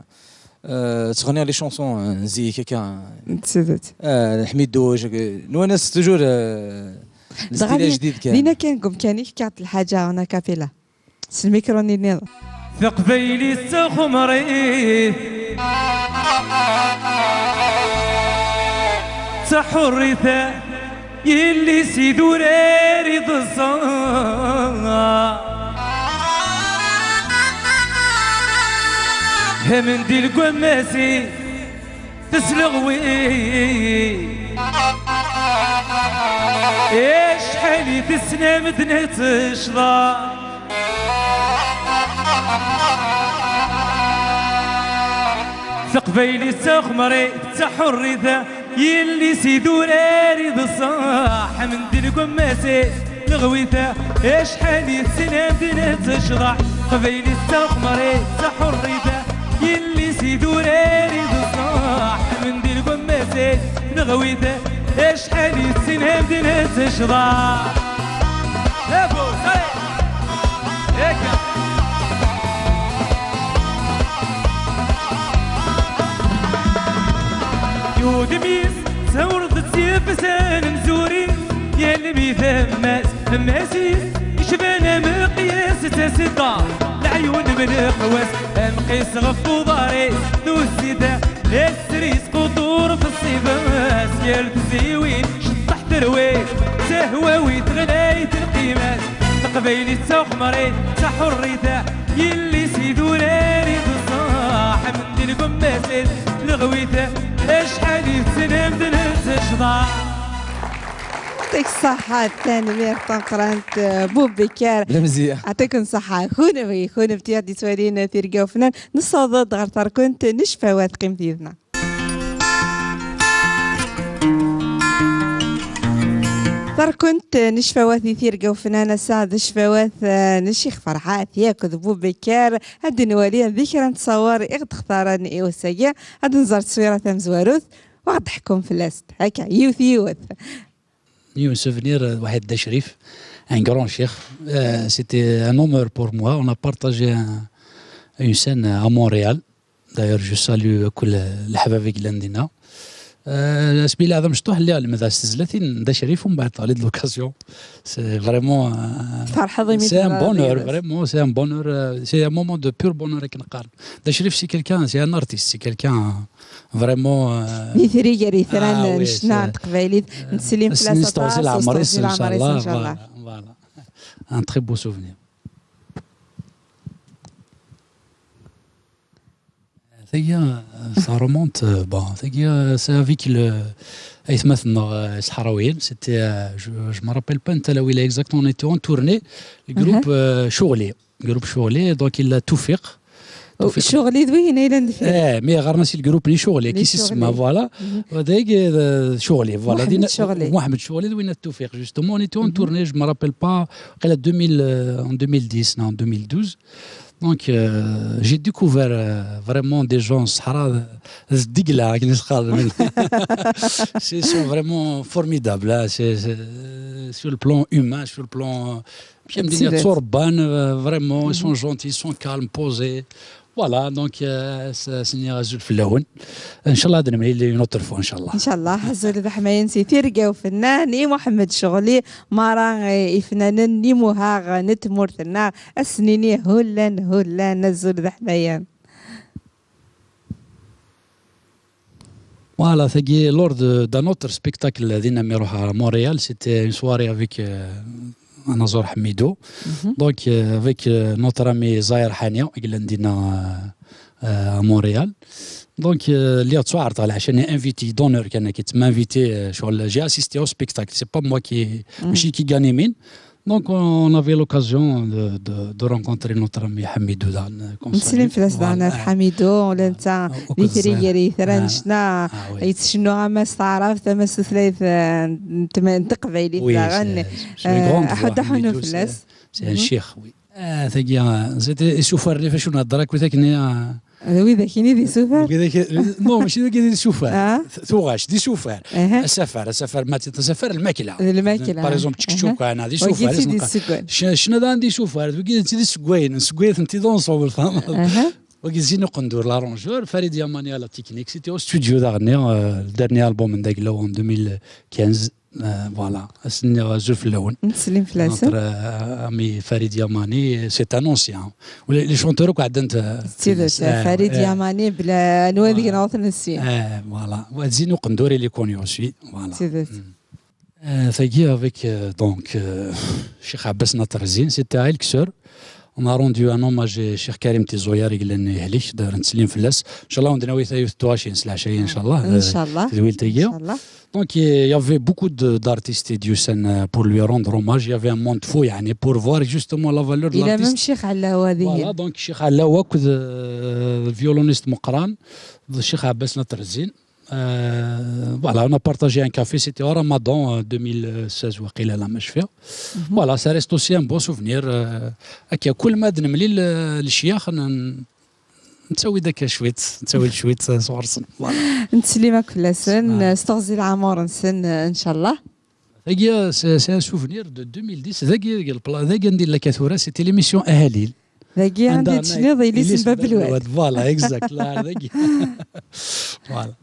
Euh, ttɣenniɣ les chansons, euh, n zik akka. D tidet. Euh, Ḥmiduc, euh, nwan-as toujours, euh, le style ajdid kan. Dina kan deg umkan-ik, fkiɣ-d lḥaǧa en a cappella. S lmikru-nni nniḍen. Taqbaylit d taxemrit, d taḥurrit. Yelli-s idurar iḍeṣṣa. Amendil deg wammas-is tesleɣwi. Acḥal i tessen amednat ccḍeḥ. Taqbaylit d taxemrit, d taḥurrit. Yelli-s idurar iḍeṣṣa, amendil deg wammas-is leɣwit. Acḥal i tessen amednat ccḍeḥ. Taqbaylit d taxemrit, d taḥurrit. Yelli-s idurar iḍeṣṣa, amendil deg wammas-is leɣwit. Acḥal i tessen amednat ccḍeḥ. Abus, allez. Akka. Udem-is tawreḍ-tt yifsan n zuri, yal mi tammas ammas-is yecban ameqyas. Sidda, leɛyun mleḥ-as, amqis ɣef uḍar-is, tuzzida, d asris qudur f ṣṣiba-s, yal tziwin ceṭṭeḥ terwi, tahwawit ɣlayet lqimat, taqbaylit d taxemrit d taḥurrit, yelli-s idurar i tẓaḥ, mendil gummas-is leɣwit, acḥal i tettnamd n tecḍaḥ. Yɛṭik ṣṣeḥḥa, tanemmirt tameqqrant, eh, Bubikar. Lemziyya. Yɛṭiken ṣṣeḥḥa, kunwi, kunemti i ɣ-d-yettwalin, eh, Tirga Ufennan. Nessaweḍ-d ɣer terkunt n ccfawat, qqimet yid-neɣ. Terkunt n ccfawat di Tirga Ufennan, ass-a d ccfawat, eh, n Ccix Ferḥat yakk d Bubikar. Ad nwali di kra n ttṣawer i ɣ-d-xtaren i wass-agi. Ad nẓer tteswira tamezwarut. Waɣ-d-ḥkum fell-as. Akka, yiwet, yiwet. Yiwen souvenir, euh, Wahed Dda Crif, un grand cheikh. Euh, c'était un honneur pour moi. On a partagé un- une scène à Montréal. D'ailleurs, je salue كل الحباب اللي عندنا. Euh, asmi leɛḍ amecṭuḥ, lliɣ lemmdeɣ s tezlatin n Dda Crif, ومن بعد طالي de l'occasion. C'est vraiment, euh, c'est un bonheur, vraiment, c'est un bonheur, euh, c'est un moment de pur bonheur. Dda Crif, c'est quelqu'un, c'est un artiste, c'est quelqu'un vraiment, euh, d itri gar yitran n ccna n teqbaylit. Nettsellim fell-as aṭas, leɛmer-is, ncallah. Voilà, voilà. Un très beau souvenir. Tagi, euh, ça remonte, euh, bon, tagi, euh, c'est avec le, aytmaten-nneɣ, euh, Iseḥrawiyen, c'était, euh, je, je me rappelle pas n talawila exactement, on était en tournée, le groupe, euh, Choughli. Groupe Choughli, donc il a Toufiq. Choughli d wigina yellan deffir. Eh, mais ɣer-as le groupe ni Choughli, qui se sma, voilà. Dagi, euh, Choughli, voilà. Mohamed Choughli. Mohamed Choughli d win Toufiq, justement, on était en tournée, je me rappelle pas, deux mille, euh, en deux mille dix, non, en deux mille douze. Donc, euh, j'ai découvert, euh, vraiment des gens, Sahara, euh, Zdigla, qui nous C'est, ils sont vraiment formidables, hein. C'est, c'est, euh, sur le plan humain, sur le plan, euh, puis, euh, vraiment, ils sont gentils, ils sont calmes, posés. Voilà, donc, euh, c'est, c'est azul fell-awen. Ncallah, ad nemlil une autre fois, ncallah. Ncallah, azul d aḥmayan si Tirga Ufennan, i Mohamed Choughli, mara, eh, ifnanen n imuhaɣ n tmurt-nneɣ, ass-nini hullan, hullan, azul d aḥmayan. Voilà, tagi, lors de, d'un autre spectacle, din mi ruḥeɣ à Montréal, c'était une soirée avec, euh, anaẓur Ḥmidu. Donc, euh, avec, euh, notre ami Zahir Hania, i yellan dinna, euh, euh, à Montréal. Donc, euh, lliɣ ttwaɛerḍeɣ leɛca-nni, invité d'honneur kan, qui m'a invité, euh, sur le, j'ai assisté au spectacle. C'est pas moi qui, mačči qui gagne min. Donc, on avait l'occasion de, de, de rencontrer notre ami Ḥmidu, dan, comme ça. Nettsellim fell-as, dan, Ḥmidu, ula d netta d itri gar yitran n ccna, yettcennu ama s taɛrabt, ama s tutlayt, euh, n tma-, n teqbaylit, daɣen. Aḥud aḥunu fell-as. C'est un cheikh, oui. Ah, tagi, ah, zid isufar-nni facu nhedder akkit akken, ah. D widak-ini d isufar? Widak, non, mačči d wigi d isufar. Ah. T-, tuɣac, d isufar. Asafar, asafar, ma t-, asafar, lmakla. D lmakla. Par exemple, ččučuka, ana, d isufar. Wagi d isufar. Ccna d isufar, wagi d iseggayen, nseggayen-tent-id ensemble, tfehmeḍ? Wagi d Zinu Qendur, l'arrangeur, Farid Yamani à la technique. C'était au studio daɣen, euh, le dernier album n Daglaw en deux mille quinze. Euh, voilà. Ass-nni azul fell-awen. Nettsellim fell-asen. Notre, euh, ami Farid Yamani, c'est un ancien. Les, les chanteurs akk ɛeddan-t, euh, d tidet, Farid Yamani, bla anwa deg-neɣ ur t-nessin. Eh, voilà. Wa d Zinu Qendur, il est connu aussi. Voilà. D tidet. Euh, tagi avec, euh, donc, euh, Cheikh Abbas Nater Zine, c'était à Elkseur. On a rendu un hommage à Cheikh Karim Tizoyar, i yellan yehlek, d'ailleurs, nettsellim fell-as. Ncallah, ad wen-d-nawi tayeḍ n tɣawsa s leɛca-yi, ncallah. Ncallah. Tedwilt-agi. Ncallah. Donc, il y avait beaucoup de, d'artistes et d'usan, euh, pour lui rendre hommage. Il y avait un monde fou, يعني, pour voir justement la valeur de l'artiste. Il y a même Cheikh Allawa dihin. Voilà, donc Cheikh Allawa, euh, violoniste meqqran, Cheikh Abbas Nater Zine. Euh, voilà, on a partagé un café, c'était au Ramadan, euh, deux mille seize, waqila, la ma cfiɣ. Voilà, ça reste aussi un bon souvenir. Euh, akka, kul ma d-nemlil, euh, lecyax, n-, nettawi-d akka cwiṭ, nettawi-d cwiṭ, euh, sɣur-sen. Voilà. Nettsellim akk fell-asen, s teɣzi n leɛmur-nsen, euh, ncallah. Tagi, euh, c'est, c'est un souvenir de deux mille dix. Dagi, dagi, dagi anda yella akka tura, c'était l'émission Ahalil. Dagi anda i d-tecniḍ, yelli-s n Bab Lwad. Voilà, exact. Là, dagi. Voilà.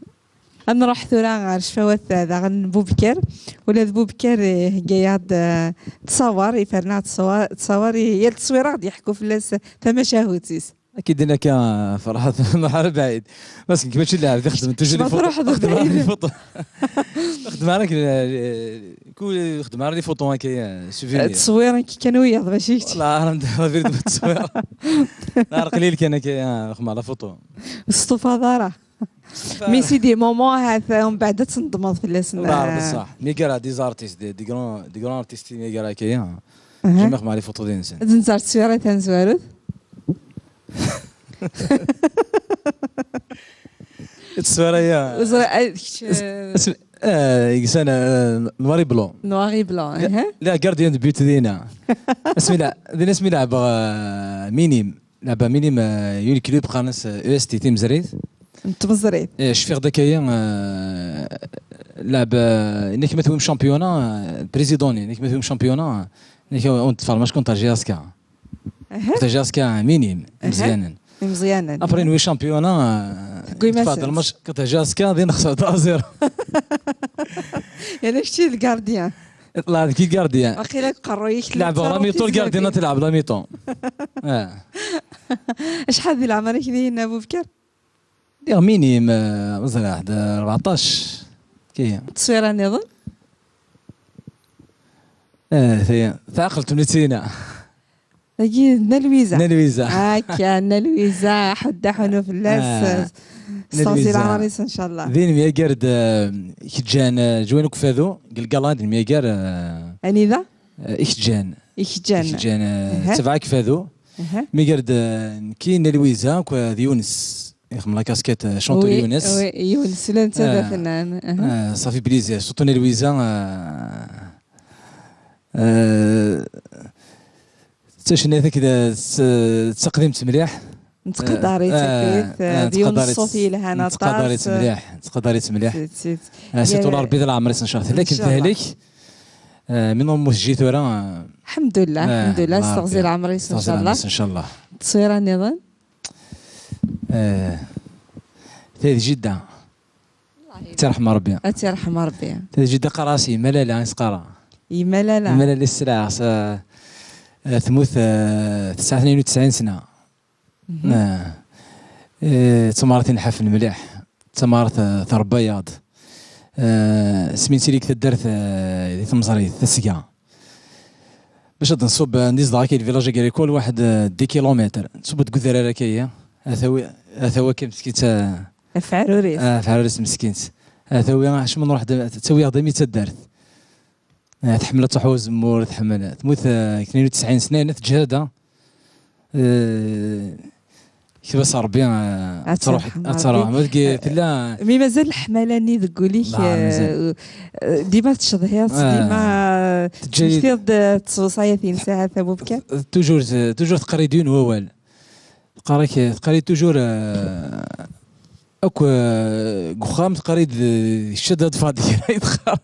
Ad nruḥ tura ɣer ccfawat, eh, daɣen n Bubker. Ula d Bubker, eh, ihegga-yaɣ-d, eh, ttṣawar, iferneɛ ttṣawa-, ttṣawar, i yal ttṣwira ɣ-d-yeḥku fell-as tamacahut-is. Akid din akka, Ferḥat, nruḥ ar bɛid. Parce que mačči lɛebd ixeddmen toujours les photos. Ixeddmen ara les photos. Kul ixeddmen ara les photos akka, souvenir. Ttṣwir akka kan wiyaḍ, mačči kečč. Wallah, ara nehder ɣef ttṣwir. Nehder qlil kan akka, xedmeɣ la photo. Ur testufaḍ ara. Mais c'est des moments, ha-t-a, umbeɛd ad tendmeḍ fell-asen. Wallah, Rebbi ṣṣeḥ. Mi gara des artistes, des, des grands, des grands artistes, mi gara akka, jamais xedmeɣ les photos deg-sen. Ad nẓer ttṣwira tamezwarut. Ttṣwira-ya. Ur ẓriɣ, eh, kečč, eh, deg-sen, eh, noir et blanc. Noir et blanc, la, la gardien de but dinna. Asmi la, dinna asmi leɛbeɣ, eh, minim. Leɛbeɣ minim, eh, yiwen club qqaren-as, eh, E S T Timezrit. N Tmezrit. Eh, cfiɣ-d akka-yi, eh, leɛbeɣ, eh, nekk ma tewwim championnat, eh, président-nni, nekk ma tewwim championnat, nekk on tfarmac contre J S K. Aha. J S K minim, aha, Imeẓyanen. Imeẓyanen. Après, nwi championnat, eh, tfadel match contre J S K, din xsert un zéro. Yella kečč i d gardien. Ṭlɛeɣ d ki gardien. Waqila deg uqerruy-ik tella. Leɛbeɣ la mi-temps, le gardien ad telɛeb la mi-temps. Ah. Acḥal di leɛmer-ik dihin, a Bubker? Diɣ minim, eh, ur ẓriɣ, ḥed rbeɛṭac. Kaya. Ttṣwira nniḍen? Eh, taya. Tɛeqleḍ-tt-id? Tagi d Nna Lwiza. Nna Lwiza. Akka, Nna Lwiza, ḥedd aḥunu fell-as. Ah, Nna Lwiza. Steɣzi leɛmer-is, ncallah. Din myaggar-d, eh, keččan, eh, Ǧwin Ukfadu, deg lgala din myaggar, eh, anida? Eh, Ikeččan. Ikeččan. Ikeččan, eh, aha. Tebɛa Ukfadu. Aha. Myaggar-d, eh, nekki, Nna Lwiza, akked Yunes. Ixdem la casquette, eh, chanteur, oui, Yunes. Oui, Yunes, ula netta d afennan. Aha. Eh, ça fait plaisir. Surtout Nna Lwiza, eh, Eh, d tacennayt akked, eh, s-, d taqdimt mliḥ. Nettqadar-itt, eh, akkit, eh, eh, d yiwen n ṣṣut yelhan aṭas. Nettqadar-itt mliḥ, nettqadar-itt mliḥ. Sit, sit. Eh, sit ula Rebbi d leɛmer-is, ncallah. Tella akken tehlek, eh, mi nemmut ji tura, eh, ḥemdullah, eh, ḥemdullah, steɣzi leɛmer-is, ncallah. Ttṣwira nniḍen? Eh, tayet jidda. Ad tt-yerḥem Rebbi. Ad tt-yerḥem Rebbi. Tayet jidda qqareɣ-as Yemma Lala, i s-qqareɣ. Yemma Lala. Yemma Lala i s-sɛiɣ, s-, eh, temmut, eh, tesɛa tnin u tesɛin sna. Mhm. Eh, eh, d tamɣart i nḥafen mliḥ. D tamɣart, eh, trebba-yaɣ-d. Eh, asmi nettili deg taddart, eh, di Tmeẓrit, Tasga. Bac ad nṣubb, eh, anda i zedɣeɣ akka, le village agricole, waḥed, eh, dix kilomètres. Nṣubb deg udrar akka-yi. Ata wi-, ata wakka meskint, eh, Ɣef Ɛrurist. Ah, ɣef Ɛrurist meskint. Ata wi, acimi nruḥ d, ttawi-yaɣ-d armi d taddart. Eh, tḥemmel ad truḥ i uzemmur, tḥemmel. Temmut, eh, tnin u tesɛin sna, yerna teǧhed, ah. Eh, yekteb-as Rebbi, eh, ad truḥ, ad truḥ. Ma deg, tella. Mi mazal leḥmala-nni deg wul-ik, eh, dima tettcedhiḍ, dima, eh, tettmektiḍ-d, eh, ttṣeḍṣayat-nnes, ahat, a Bubker? Toujours, eh, toujours teqqar-iyi-d yiwen wawal. Teqqar-ak, teqqar-iyi-d toujours, eh, akk, eh, deg uxxam, teqqar-iyi-d, eh, kečč ad d-teffɣeḍ kra, i teqqar.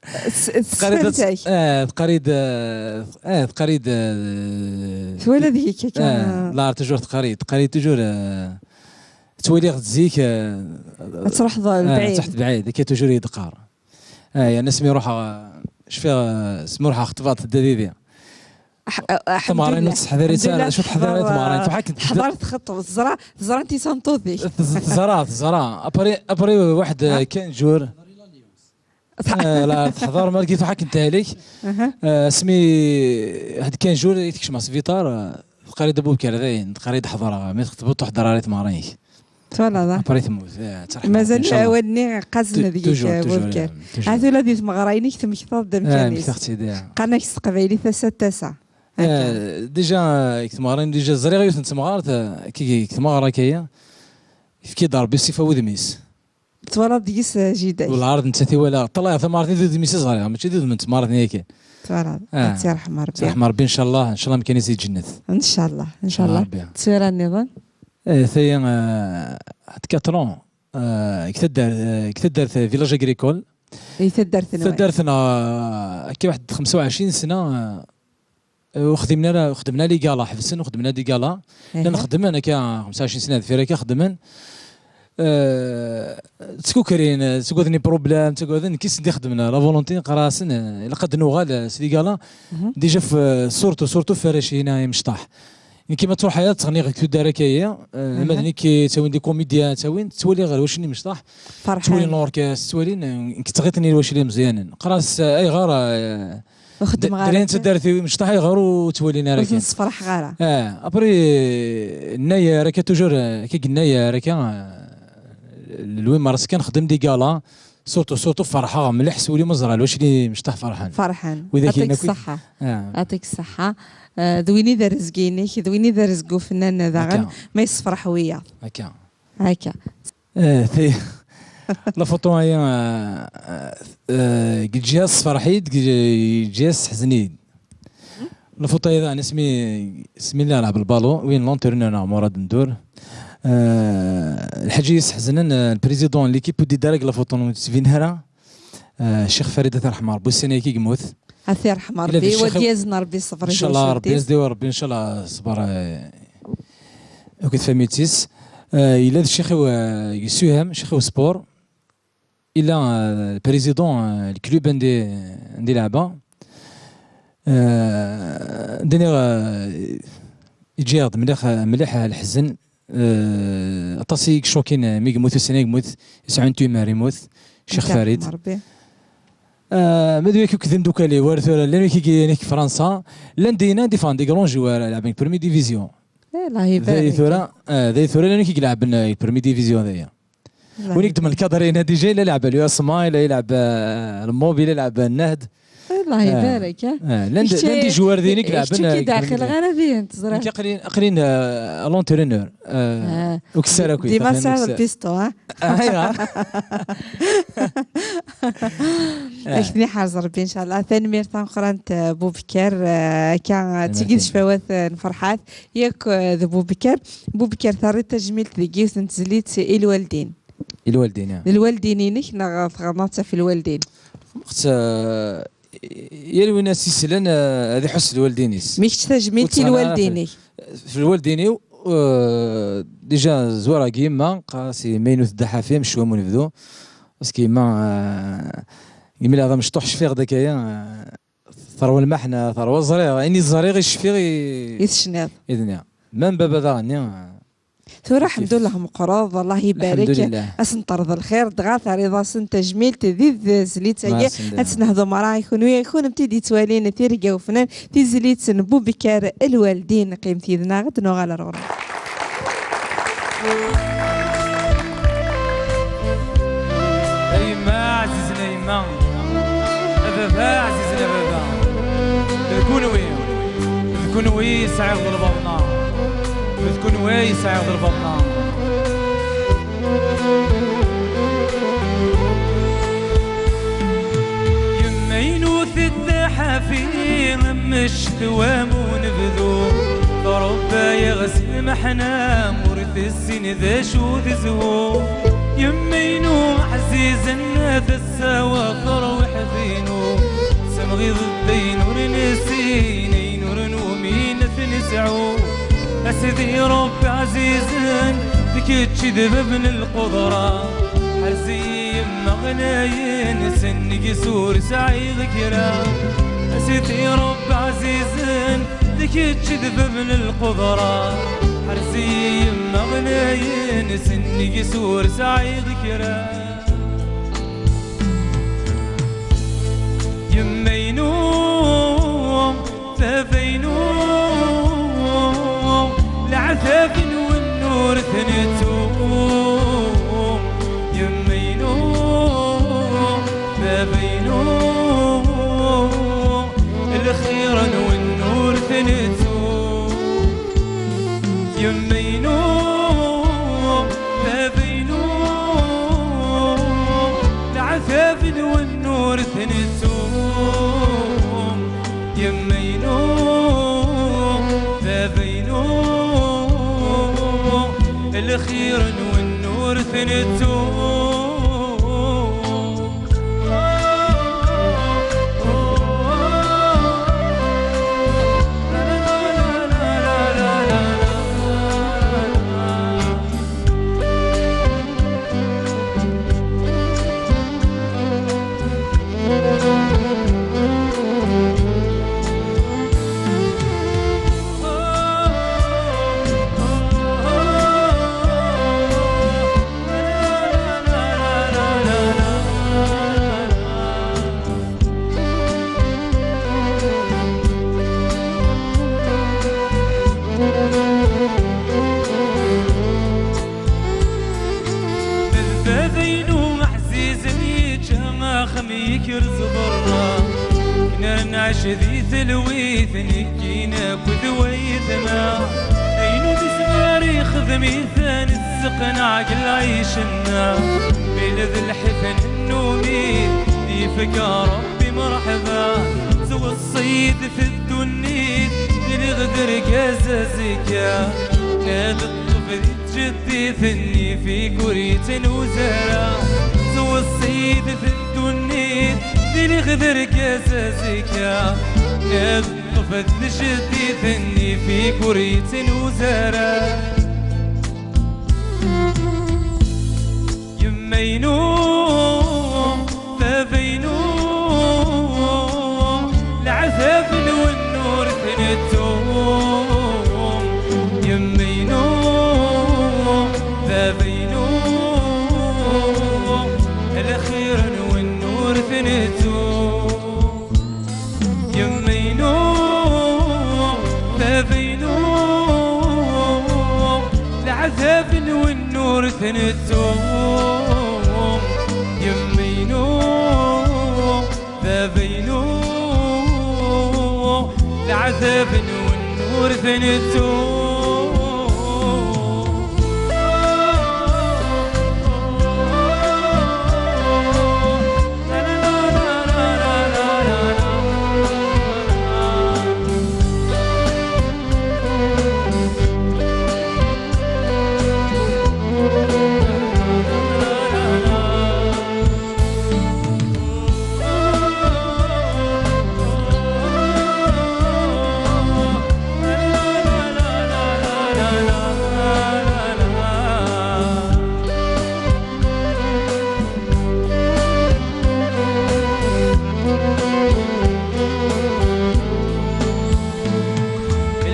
Teqqar-iyi-d, eh, teqqar-iyi-d, eh, eh, teqqar-iyi-d, eh, twala deg-k akka. Eh, la, toujours teqqar-iyi-d, teqqar-iyi-d toujours, eh, ttwaliɣ-d zik, eh, ad truḥeḍ, eh, lbɛid. Ad truḥeḍ lbɛid, akka toujours i yi-d-teqqar. Eh, yerna asmi ruḥeɣ, eh, cfiɣ, eh, asmi ruḥeɣ xeṭbeɣ tedda didi. Tamɣarin ur tesseḥdar ara, acu teḥḍer ara tamɣarin? Tuḥ akken teḥḍer, txeṭṭeb, teẓra, teẓra anti tameṭṭut-ik. Teẓra, teẓra. Après, après waḥed, eh, quinze jours. Eh, la, teḥḍer, malgré tuḥ akken tehlek. Eh, asmi, waḥed quinze jours i tekcem sbiṭar, eh, teqqar-iyi-d a Bubker dayen, teqqar-iyi-d ḥḍreɣ, mi txeṭbeḍ ur teḥḍer ara i temɣarin-ik. Twalaḍ, ah? Après temmut, eh, ad tt-yerḥem Rebbi, incallah. Mazal awal-nni qqazen deg-k, a Bubker. Toujours, toujours. Ahat ula di temɣarin-ik temmektaḍ-d amkan-is. Ah, mmektaɣ-tt-id, ah. Qqaren-ak s teqbaylit tasa d tasa. Eh, déjà, deg temɣarin, déjà ẓriɣ yiwet n temɣart, eh, ki, ki, deg temɣart akka-ya, yefka-d Rebbi ṣṣifa wudem-is. Twalaḍ deg-s, eh, jida-k? Wala ɛad nettat i walaɣ. Ṭṭalayeɣ tamɣart-nni d udem-is i ẓriɣ, mačči d udem n temɣart-nni yakan. Twalaḍ. Ah. Ad tt-yerḥem Rebbi. Ad tt-yerḥem Rebbi, incallah, incallah, amkan-is di lǧennet. Incallah, incallah. Rebbi. Ttwira nniḍen? Eh, taya, eh, had quatre ans, eh, deg taddart, eh, deg taddart, eh, village agricole. Di taddart-nwen? Taddart-nneɣ, eh, akka waḥed xemsa u ɛecrin sna, eh, ur xdimen ara, ur xedmen ara les galas, ḥebsen ur xedmen ara les galas. Llan xeddmen akka xemsa u ɛecrin sna deffir akka xeddmen. euh, ttkukrin, ttagaden les problèmes, ttagaden, nekk i sen-d-ixedmen la volonté, qqareɣ-asen, euh, ilaq ad nuɣal, euh, s les galas. Déjà, f-, surtout, surtout f warrac-ina imecṭaḥ. Nekk ma truḥ ad ttɣenniɣ deg tuddar akka-yi, euh, ma d nekk ttawin des comédiens, ttawin, ttwaliɣ ɣer wacen imecṭaḥ, ttwalin l'orchestre, ttwalin, euh, nekk ttɣiḍen i lwacen imeẓyanen. Qqareɣ-as, euh, ayɣer, euh, Ur xeddmeɣ ara. Drin taddart-iw imecṭaḥ, ayɣer ur ttwalin ara kan? Ur ten-sefraḥeɣ ara. Ah, après, euh, nnayer akka, toujours, euh, akka yennayer akka, euh, lwi mars kan xdem des galas, surtout, surtout ferḥeɣ mliḥ s wul-iw ma ẓriɣ lwacen imecṭaḥ ferḥen. Ferḥen. Widak Yɛṭik ṣṣeḥḥa. Ah. Yɛṭik ṣṣeḥḥa. Euh, d win i d rrezg-inek, d win i d rrezg ufennan daɣen, ma yessefraḥ wiyaḍ. Akka. Akka. Eh, ti-, la photo-aya, eh, eh, deg lǧiha tessefreḥ-iyi-d, deg lǧiha tesseḥzen-iyi-d. La photo-aya daɣen isem-, isem-is lɛeb lbalu, win l'entraîneur-nneɣ Murad Ndur. Eh, lḥaǧa i yesseḥznen, eh, le président n l'équipe ur d-idder ara deg la photo, ur d-yettbin ara. Eh, Ccix Farid, ad t-yerḥem Rebbi, ussan-agi i yemmut. Ad t-yerḥem Rebbi, wa d-yazen Rebbi ṣṣber i twacult-is. Ncallah Rebbi, ad s-d-yawi Rebbi, ncallah, ṣṣber, eh, akked tfamilt-is. Eh, yella d ccix-iw, eh, yessuham, ccix-iw sport. Yella, eh, le président, eh, le club anda, anda i leɛbeɣ. Eh, anda nniɣ, eh, yeǧǧa-yaɣ-d mliḥ, mliḥ leḥzen. Eh, aṭas i yi-icukin, eh, mi yemmut ussan-a, yemmut, yesɛa une tumeur, yemmut, Ccix Farid. Rebbi. Eh, ma d wigi akk d imdukal-iw, ar tura, llan wigi i nekk Fransa, llan dinna, d ifɣen des grands joueurs, lɛeben deg première division. Eh, Allah ibarek. Dayi tura, eh, dayi tura, llan wigi i ilɛeben, eh, première division dayi. Win i yeddmen lkader-ina déjà, yella ilɛeb l'U S M A, yella ilɛeb, eh, le Mob, yella ilɛeb Nahd. Allah ibarek, eh. Eh, llan d, llan d ijwar din i ilɛeben, kečč ur k-id-ɛqileɣ ara dihin, teẓriḍ. Nekk aql-in, aql-in, eh, l'entraîneur, eh, ukessar akk. Dima tesɛiḍ lpisto, ha? Ayɣer? Ad k-ten-iḥrez Rebbi, ncallah. Tanemmirt tameqqrant, eh, Bubekar, eh, akka, eh, d tigi d ccfawat, eh, n Ferḥat, yak, eh, d Bubekar. Bubekar, terriḍ tajmilt deg yiwet n tezlit i lwaldin. I lwaldin, ya. D lwaldin-inek neɣ tɣernaḍ ɣef lwaldin? Xemt, eh, yal win as-islen, eh, ad iḥuss d lwaldin-is. Mi kečč tajmilt i lwaldin-ik? F lwaldin-iw, eh, déjà zwareɣ deg yemma, qqareɣ-as i Maynut Dda Ḥafi, amecwam unebdu. Parce que yemma, eh, yemma leɛḍam mecṭuḥ cfiɣ-d akka-ya, eh, terwa lmeḥna, terwa ẓriɣ. Ayen i ẓriɣ i cfiɣ i, i tecniḍ. I d-nniɣ. Même baba daɣen-nni, eh, Tura, ḥemdullah, meqqreḍ, Allah ibarek. Ḥemdullah. Ad sen-terreḍ lxir, dɣa terriḍ-asen tajmilt di tezlit-agi. Ad s-nehdu merra i kunwi, i kunemti d-yettwalin Tirga Ufnan, tizlit n Bubekar Lwaldin. Qqimet yid-neɣ, ad d-nuɣal ar ɣur-neɣ. A yemma ɛzizen, a yemma. A baba ɛzizen, a baba. D kunwi, d kunwi i sɛiɣ d lbaḍna. D kunwi i sɛiɣ d lbaḍna. Yemma-inu tedda ḥafi, am ccetwa am unebdu. Tṛebba-yaɣ s lmeḥna, ur tessin d acu d zzhu. Yemma-inu ɛzizen, tessawa terwiḥt-inu. Semɣiḍ d ayen ur nessin, ayen ur numin ad t-nesɛu. A Sidi Ṛebbi ɛzizen, d kečč i d bab n lqudra. Ḥrez-iyi yemma ɣlayen, sennig-s ur sɛiɣ kra. A Sidi Ṛebbi ɛzizen, d kečč i d bab n lqudra. Ḥrez-iyi yemma ɣlayen, sennig-s ur sɛiɣ kra. Yemma-inu, baba-inu, leɛtab-nwen ur t-nettu. Yemma-inu, baba-inu, lxir-nwen ur t-nettu. Yemma-inu, baba-inu, leɛtab-nwen ur t-nettu. Yemma-inu, baba-inu, lxir-nwen ur t-nettu. Di telwit nekkini akked wayetma, ayen ur nezmir ixdem-iten, tesseqneɛ deg lɛic-nneɣ. Mila d lḥif nennumi, yefka Rebbi mreḥba. Tweṣṣi-d fi ddunit, iliɣ d argaz azekka, ad ṭṭef di tjeddit-nni fik ur yettnuz ara. Tweṣṣi-d fi ddunit, iliɣ d argaz azekka, ad ṭṭef di tjeddit-nni fik ur yettnuz ara. Yemma-inu, baba-inu, leɛtab-nwen ur t-nettu. Yemma-inu, baba-inu, lxir-nwen ur t-nettu. Yemma-inu, baba-inu, leɛtab-nwen ur t-nettu. Yemma-inu, baba-inu, leɛtab-nwen ur t-nettu.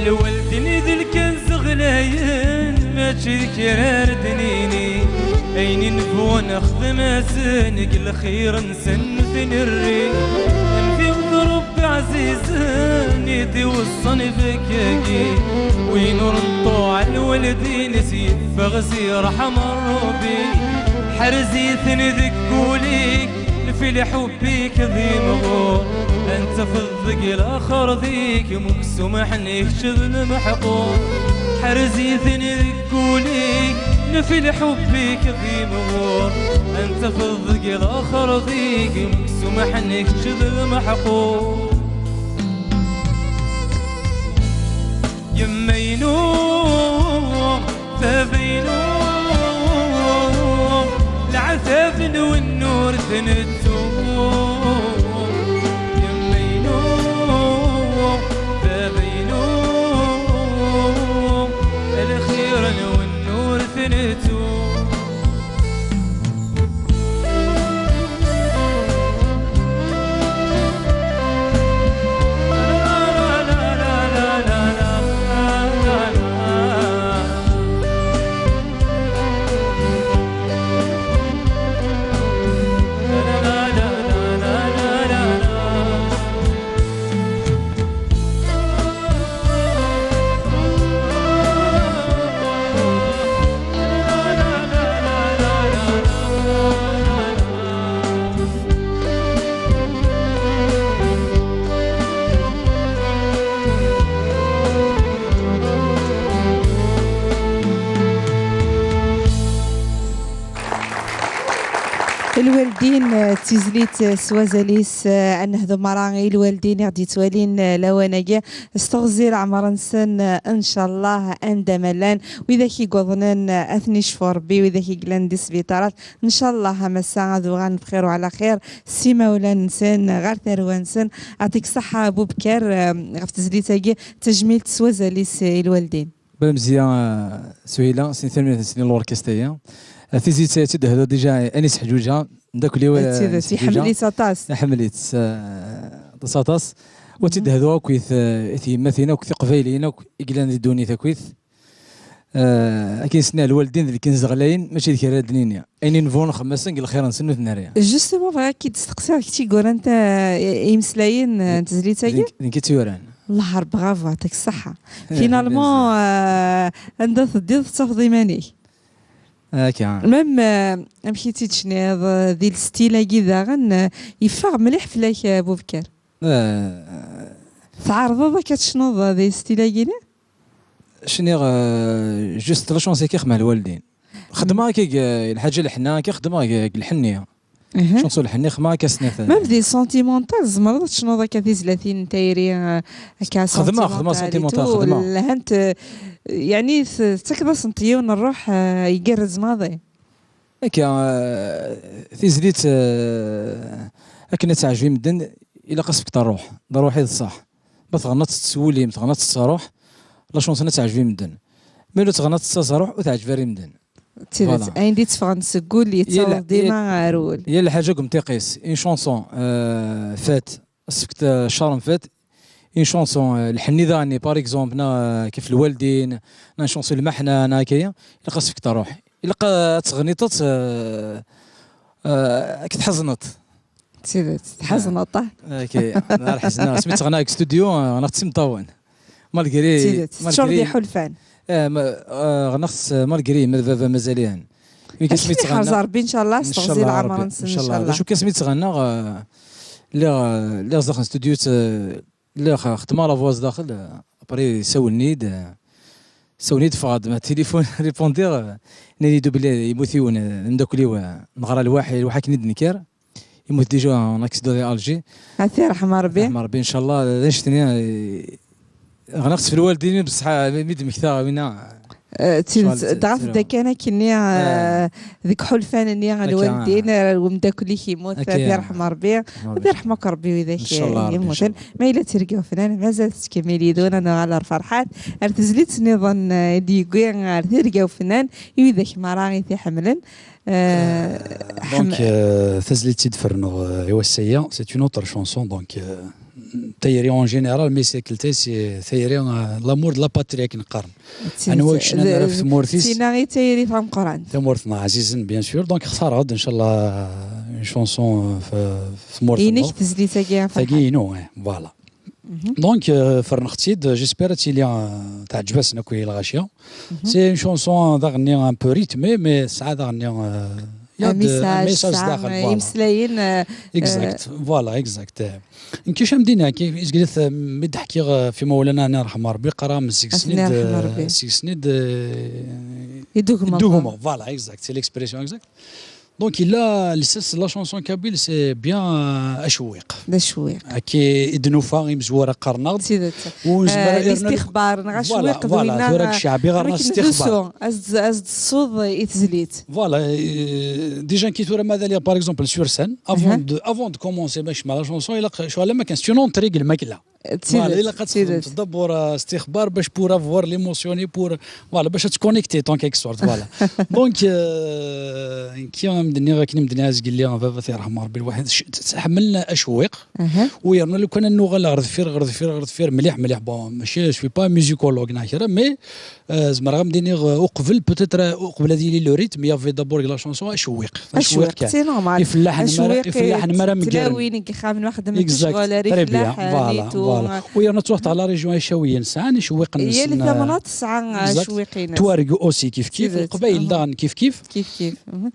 Lwaldin d lkanz ɣlayen, mačči d kra ara d-nini. Ayen i nebɣu nexdem-asen, deg lxir-nsen ur ten-nerri. Nfiɣ d Rebbi ɛzizen i d-iweṣṣan i bekkagi. Win ur nṭuɛ lwaldin-is, yeffeɣ si ṛṛeḥma n Rebbi. Ḥrez-iten deg wul-ik, nfi lḥubb-ik d imɣur. Ad n-tafeḍ deg laxert-ik, muksum ḥnin kečč d lmeḥqur. Ḥrez-iten deg wul-ik, nfi lḥubb-ik d imɣur. Ad n-tafeḍ deg laxert-ik, muksum ḥnin kečč d lmeḥqur. Yemma-inu, baba-inu, leɛtab-nwen ur t-nettu. Yemma-inu, baba-inu, lxir-nwen ur t-nettu. Lwaldin, eh, d tizlit, eh, s wazal-is, eh, ad nehdu merra i lwaldin i ɣ-d-yettwalin, eh, lawan-agi, s teɣzi leɛmer-nsen, eh, ncallah, anda ma llan, widak i yuḍnen, eh, ad ten-icfu Rebbi, widak i yellan di sbiṭarat, ncallah, a massa ad uɣalen bxir u ɛla xir, s imawlan-nsen, ɣer tarwa-nsen. Ɛṭik ṣṣeḥḥa, Bubekar, eh, ɣef tezlit-agi, tajmilt s wazal-is, eh, i lwaldin. Balmezya, eh, Suhila, sin termit sin lorkestra-ya. Eh, tizit, eh, tt-id-hdu déjà, Anis Ḥǧuǧa, mdakkel-iw, eh, D tidet, Anis Ḥǧuǧa. Iḥemmel-itt aṭas. Iḥemmel-itt, eh, aṭas, aṭas. Wa tt-id-hdu akkit, eh, i tyemmatin akk, tiqbayliyin akk, i yellan di ddunit akkit. Eh, akken i s-nniɣ, lwaldin d lkenz ɣlayen, mačči d kra ara d-nini. Ayen i nebɣu nxemmem-asen deg lxir-nsen ur ten-nerri. Justement, bɣiɣ ad k-id-steqsiɣ, kečč i yuran ta-, imeslayen, eh, n tezlit-agi? D nekk, d nekk i tt-yuran. Allah, Rebbi bravo, ɛṭik ṣṣeḥḥa. Finalement, eh, anda teddiḍ tettafeḍ iman-ik. Akka. Même, eh, amek i tt-id-tecniḍ, eh, di lstil-agi daɣen, eh, yeffeɣ mliḥ fell-ak, eh, Bubekar. Eh, Tɛerḍeḍ akka tecnuḍ di style-agi-ni? Cniɣ, euh, juste la chance i k-ixmel lwaldin. Xedmeɣ akka deg, euh, lḥaǧa leḥna, akka xedmeɣ deg, deg lḥenni. Chanson leḥni xedmeɣ akka snat. Même des sentimentales, tzemreḍ ad tecnuḍ akka tizlatin n tayri, euh, akka sentimentales et tout, xedmeɣ, xedmeɣ sentimental, xedmeɣ. Lhant, euh, yeɛni t-, tettakeḍ-asent yiwen n ṛṛuḥ, euh, igerrez maḍi. Akka, euh, tizlit, euh, akken ad teɛjeb i medden, ilaq ad s-tefkeḍ ṛṛuḥ, d ṛṛuḥ i d ṣṣeḥ. Ma tɣennaḍ-tt s wul-im, tɣennaḍ-tt s ṛṛuḥ, la chance ad teɛjeb i medden. Mais ur tɣennaḍ-tt s ṛṛuḥ, ur teɛjeb ara i medden. D tidet, voilà. Ayen d-itteffɣen seg wul yettaweḍ dima ɣer wul. Yal lḥaǧa deg umtiq-is. Une chanson, euh, faite, ad s-tefkeḍ, euh, ccaṛ n faite. Une chanson, euh, lḥenni daɣen, par exemple, neɣ, euh, kif lwaldin, neɣ une chanson lmeḥna, neɣ akka, ilaq ad s-tefkeḍ ṛṛuḥ. Ilaq, euh, ad teɣniḍ, euh, euh, ad k-tḥezneḍ. D tidet, tḥezneḍ, ah. Ok, ar ḥezneɣ. Asmi tt-ɣennaɣ deg studio, ɣennaɣ-tt s imeṭṭawen. Malgré, d tidet, teččur d iḥulfan. Eh, ma, eh, ɣennaɣ-tt malgré ma d baba mazal-ihen. Mi asmi tt-ɣennaɣ. Ḥerz Rebbi, ncallah, s teɣzi leɛmer-nsen, ncallah. D acu kan, asmi tt-ɣennaɣ, eh, lliɣ, eh, lliɣ zdaxel n studio, eh, lliɣ xeddmeɣ la voix zdaxel, eh, après sawlen-iyi-d, eh, sawlen-iyi-d, ffɣeɣ-d ma tilifun, répondiɣ, eh, nnan-iyi-d belli yemmut yiwen, eh, d ameddakel-iw, eh, neɣra lwaḥi, lwaḥi akken i d-nekker. Yemmut déjà en accident di Alger. Ad t-yerḥem Rebbi. Yerḥem Rebbi, ncallah. D annect-nni, eh, ɣennaɣ-tt f lwaldin, bessḥ, eh, mi d-mmektaɣ winna. Eh, d tidet, ncallah, dɣa tedda kan akkenni, eh, deg iḥulfan-nni n lwaldin, eh, umeddakel-ik yemmut, ad t-yerḥem Rebbi. Ad yerḥem akk Rebbi widak, eh, yemmuten. Ma yella d tirga ufnan, mazal tettkemmil yid-wen, ad nuɣal ar Ferḥat, ar tezlit nniḍen, eh, i d-yewwi, ar tirga ufnan, i widak merra i t-iḥemmlen. Euh, donc, euh, tazlit i d-ferneɣ, euh, i wass-agi, c'est une autre chanson, donc, euh, tayri en général, mais c'est que c'est tayri, euh, l'amour de la patrie akken qqaren. Anwa yecnan ara f tmurt-is? Tina i tayri tameqqrant. Tamurt-nneɣ ɛzizen, bien sûr. Donc, xtareɣ-d, ncallah, une chanson, euh, f, f tmurt-nneɣ. Inek tezlit-agi, a Ferḥat? Tagi inu, eh, voilà. Donc, euh, ferneɣ-tt-id, j'espère ad tili, euh, teɛǧeb-asen akk i lɣaci. C'est une chanson, euh, daɣenni un peu rythmée, mais tesɛa daɣenni, euh, il y a un message, tesɛa, euh, imeslayen, euh, exact, euh, voilà, exact. Nekk am din-a, kif izglet, euh, mi d-ḥkiɣ, euh, f imawlan-a, yerḥem Rebbi, qqareɣ-am seg-sen i d, euh, seg-sen i d, euh, i d-ugmeɣ. Voilà, exact, c'est l'expression exacte. Donc, yella lsas, la chanson kabyle, c'est bien, euh, acewwiq. D acewwiq. Akka i d-nufa imezwura qqaren-aɣ-d. D tidet. Ur nezmir, euh, listixbar, neɣ acewwiq, voilà, d winna, tura deg ccɛeb i ɣer-neɣ listixbar. As-d-tessuḍ i tezlit. Voilà, euh, déjà, nekki tura mazal-iyi, par exemple, sur scène, avant de, avant de commencer ma kecmeɣ la chanson, ilaq ccɣel am akken, c'est une entrée deg lmakla. Voilà, ilaq ad txedmeḍ d'abord, euh, istixbar bac pour avoir l'émotion et pour, voilà, bac ad tconnecter en quelque sorte, voilà. Donc, euh, nekki am d-nniɣ akken i m-d-nniɣ azgel-nni, baba-t yerḥem Rebbi, lwaḥid tḥemmel acewwiq. U yerna lukan ad nuɣal ɣer deffir, ɣer deffir, ɣer deffir, mliḥ, mliḥ, bon, mačči, je suis pas musicologue neɣ kra, mais Euh, zemreɣ ad m-d-iniɣ, euh, uqbel, peut-être, euh, uqbel ad yili le rythme, il y avait d'abord la chanson acewwiq. Acewwiq, c'est normal. Ifellaḥen mara, ifellaḥen mara meggren. Tlawin deg yixxamen, ma xeddmen ccɣel, très bien, voilà, voilà. U yerna ttwaxeḍ la région icawiyen sɛan icewwiqen-nsen, yal tamnaḍt tesɛa acewwiq-ines. Tuareg aussi kif kif, Leqbayel daɣen kif kif. Kif kif.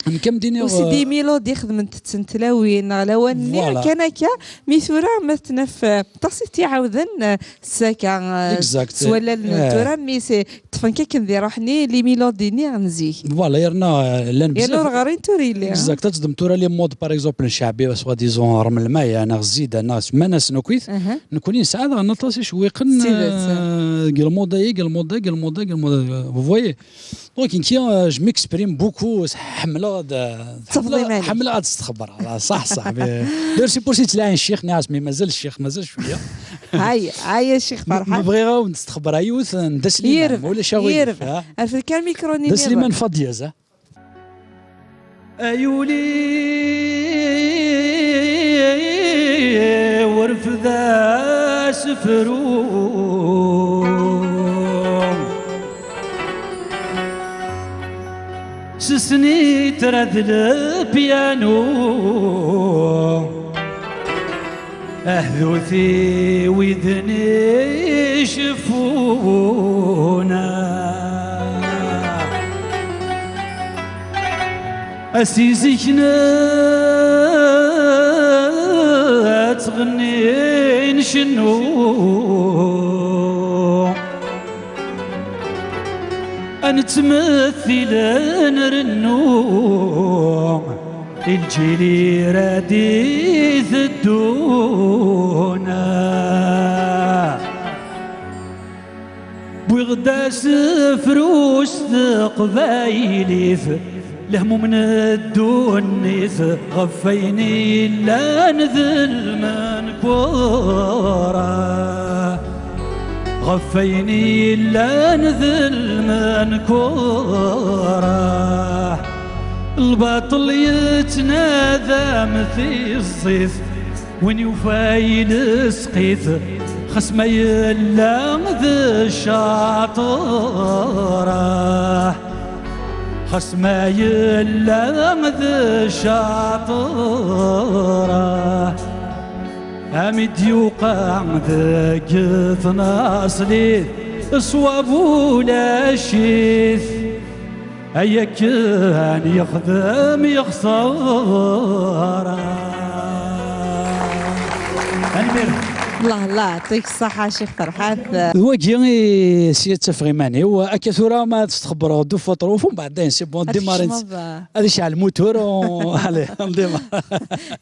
Nekk ad m-d-iniɣ, aussi des mélodies xedment-ten tlawin neɣ lawan-nni, kan akka, mi tura ma t-naf, euh, aṭas i t-iɛawden, euh, s akka, euh, s wallalen n tura, mi c'est ṭṭfen-k akken di ṛṛuḥ-nni, les mélodies-nni n zik. Voilà, yerna, euh, llan bzaf. Yerna ur ɣrin tura yelli, exact, ad teddem tura les modes, par exemple, n cceɛbi, soi-disant, rrem lmaya, neɣ zzida, neɣ semman-asen akkit. Nekkni nesɛa daɣen aṭas icewwiqen, euh, deg lmuḍa-yi, deg lmuḍa, deg lmuḍa, deg lmuḍa, vous voyez. Donc, nekki, euh, je m'exprime beaucoup, ḥemmleɣ ad, ḥemmleɣ ad stxebreɣ. Ṣaḥ, ṣaḥ. D'ailleurs, c'est pour ça i ttlaɛin ccix, nniɣ-as, mais mazal ccix, mazal cwiya. Ay, ay, a Ccix Ferḥat. Ma bɣiɣ ad wen-d-stxebreɣ yiwet n d asliman, ma ulac aɣilif. Rfed kan mikru-nni. D asliman Fadiaz, ah. Ay ul-iw, rfed asefru. S snitra d lpyanu, ahdut-iw i d-iceffun. A si zik nettɣenni ncennu. Nettmettil nrennu i lǧil i rad iteddun. Wwiɣ-d asefru s teqbaylit, lehmum n ddunit ɣef wayen yellan d lmenkura. Ɣef wayen yellan d lmenkura, lbaṭel yettnadam tiẓẓit, win yufa yelseq-it, xas ma yella d ccaṭra, xas ma yella d ccaṭra. Am i d-yuqa deg tnaṣlit, ṣṣwab ulac-it, ay akken yexdem yexṣara. Tanemmirt. Allah, Allah, yeɛṭik ṣṣeḥḥa, Ccix Ferḥat. D wagi i sya ttafeɣ iman-iw. Akka tura ma ad s-txebbreḍ du foṭruf, umbeɛd dayen, c'est bon, ad démarrer. Ad icɛel lmutur, on-, allez, on démarre.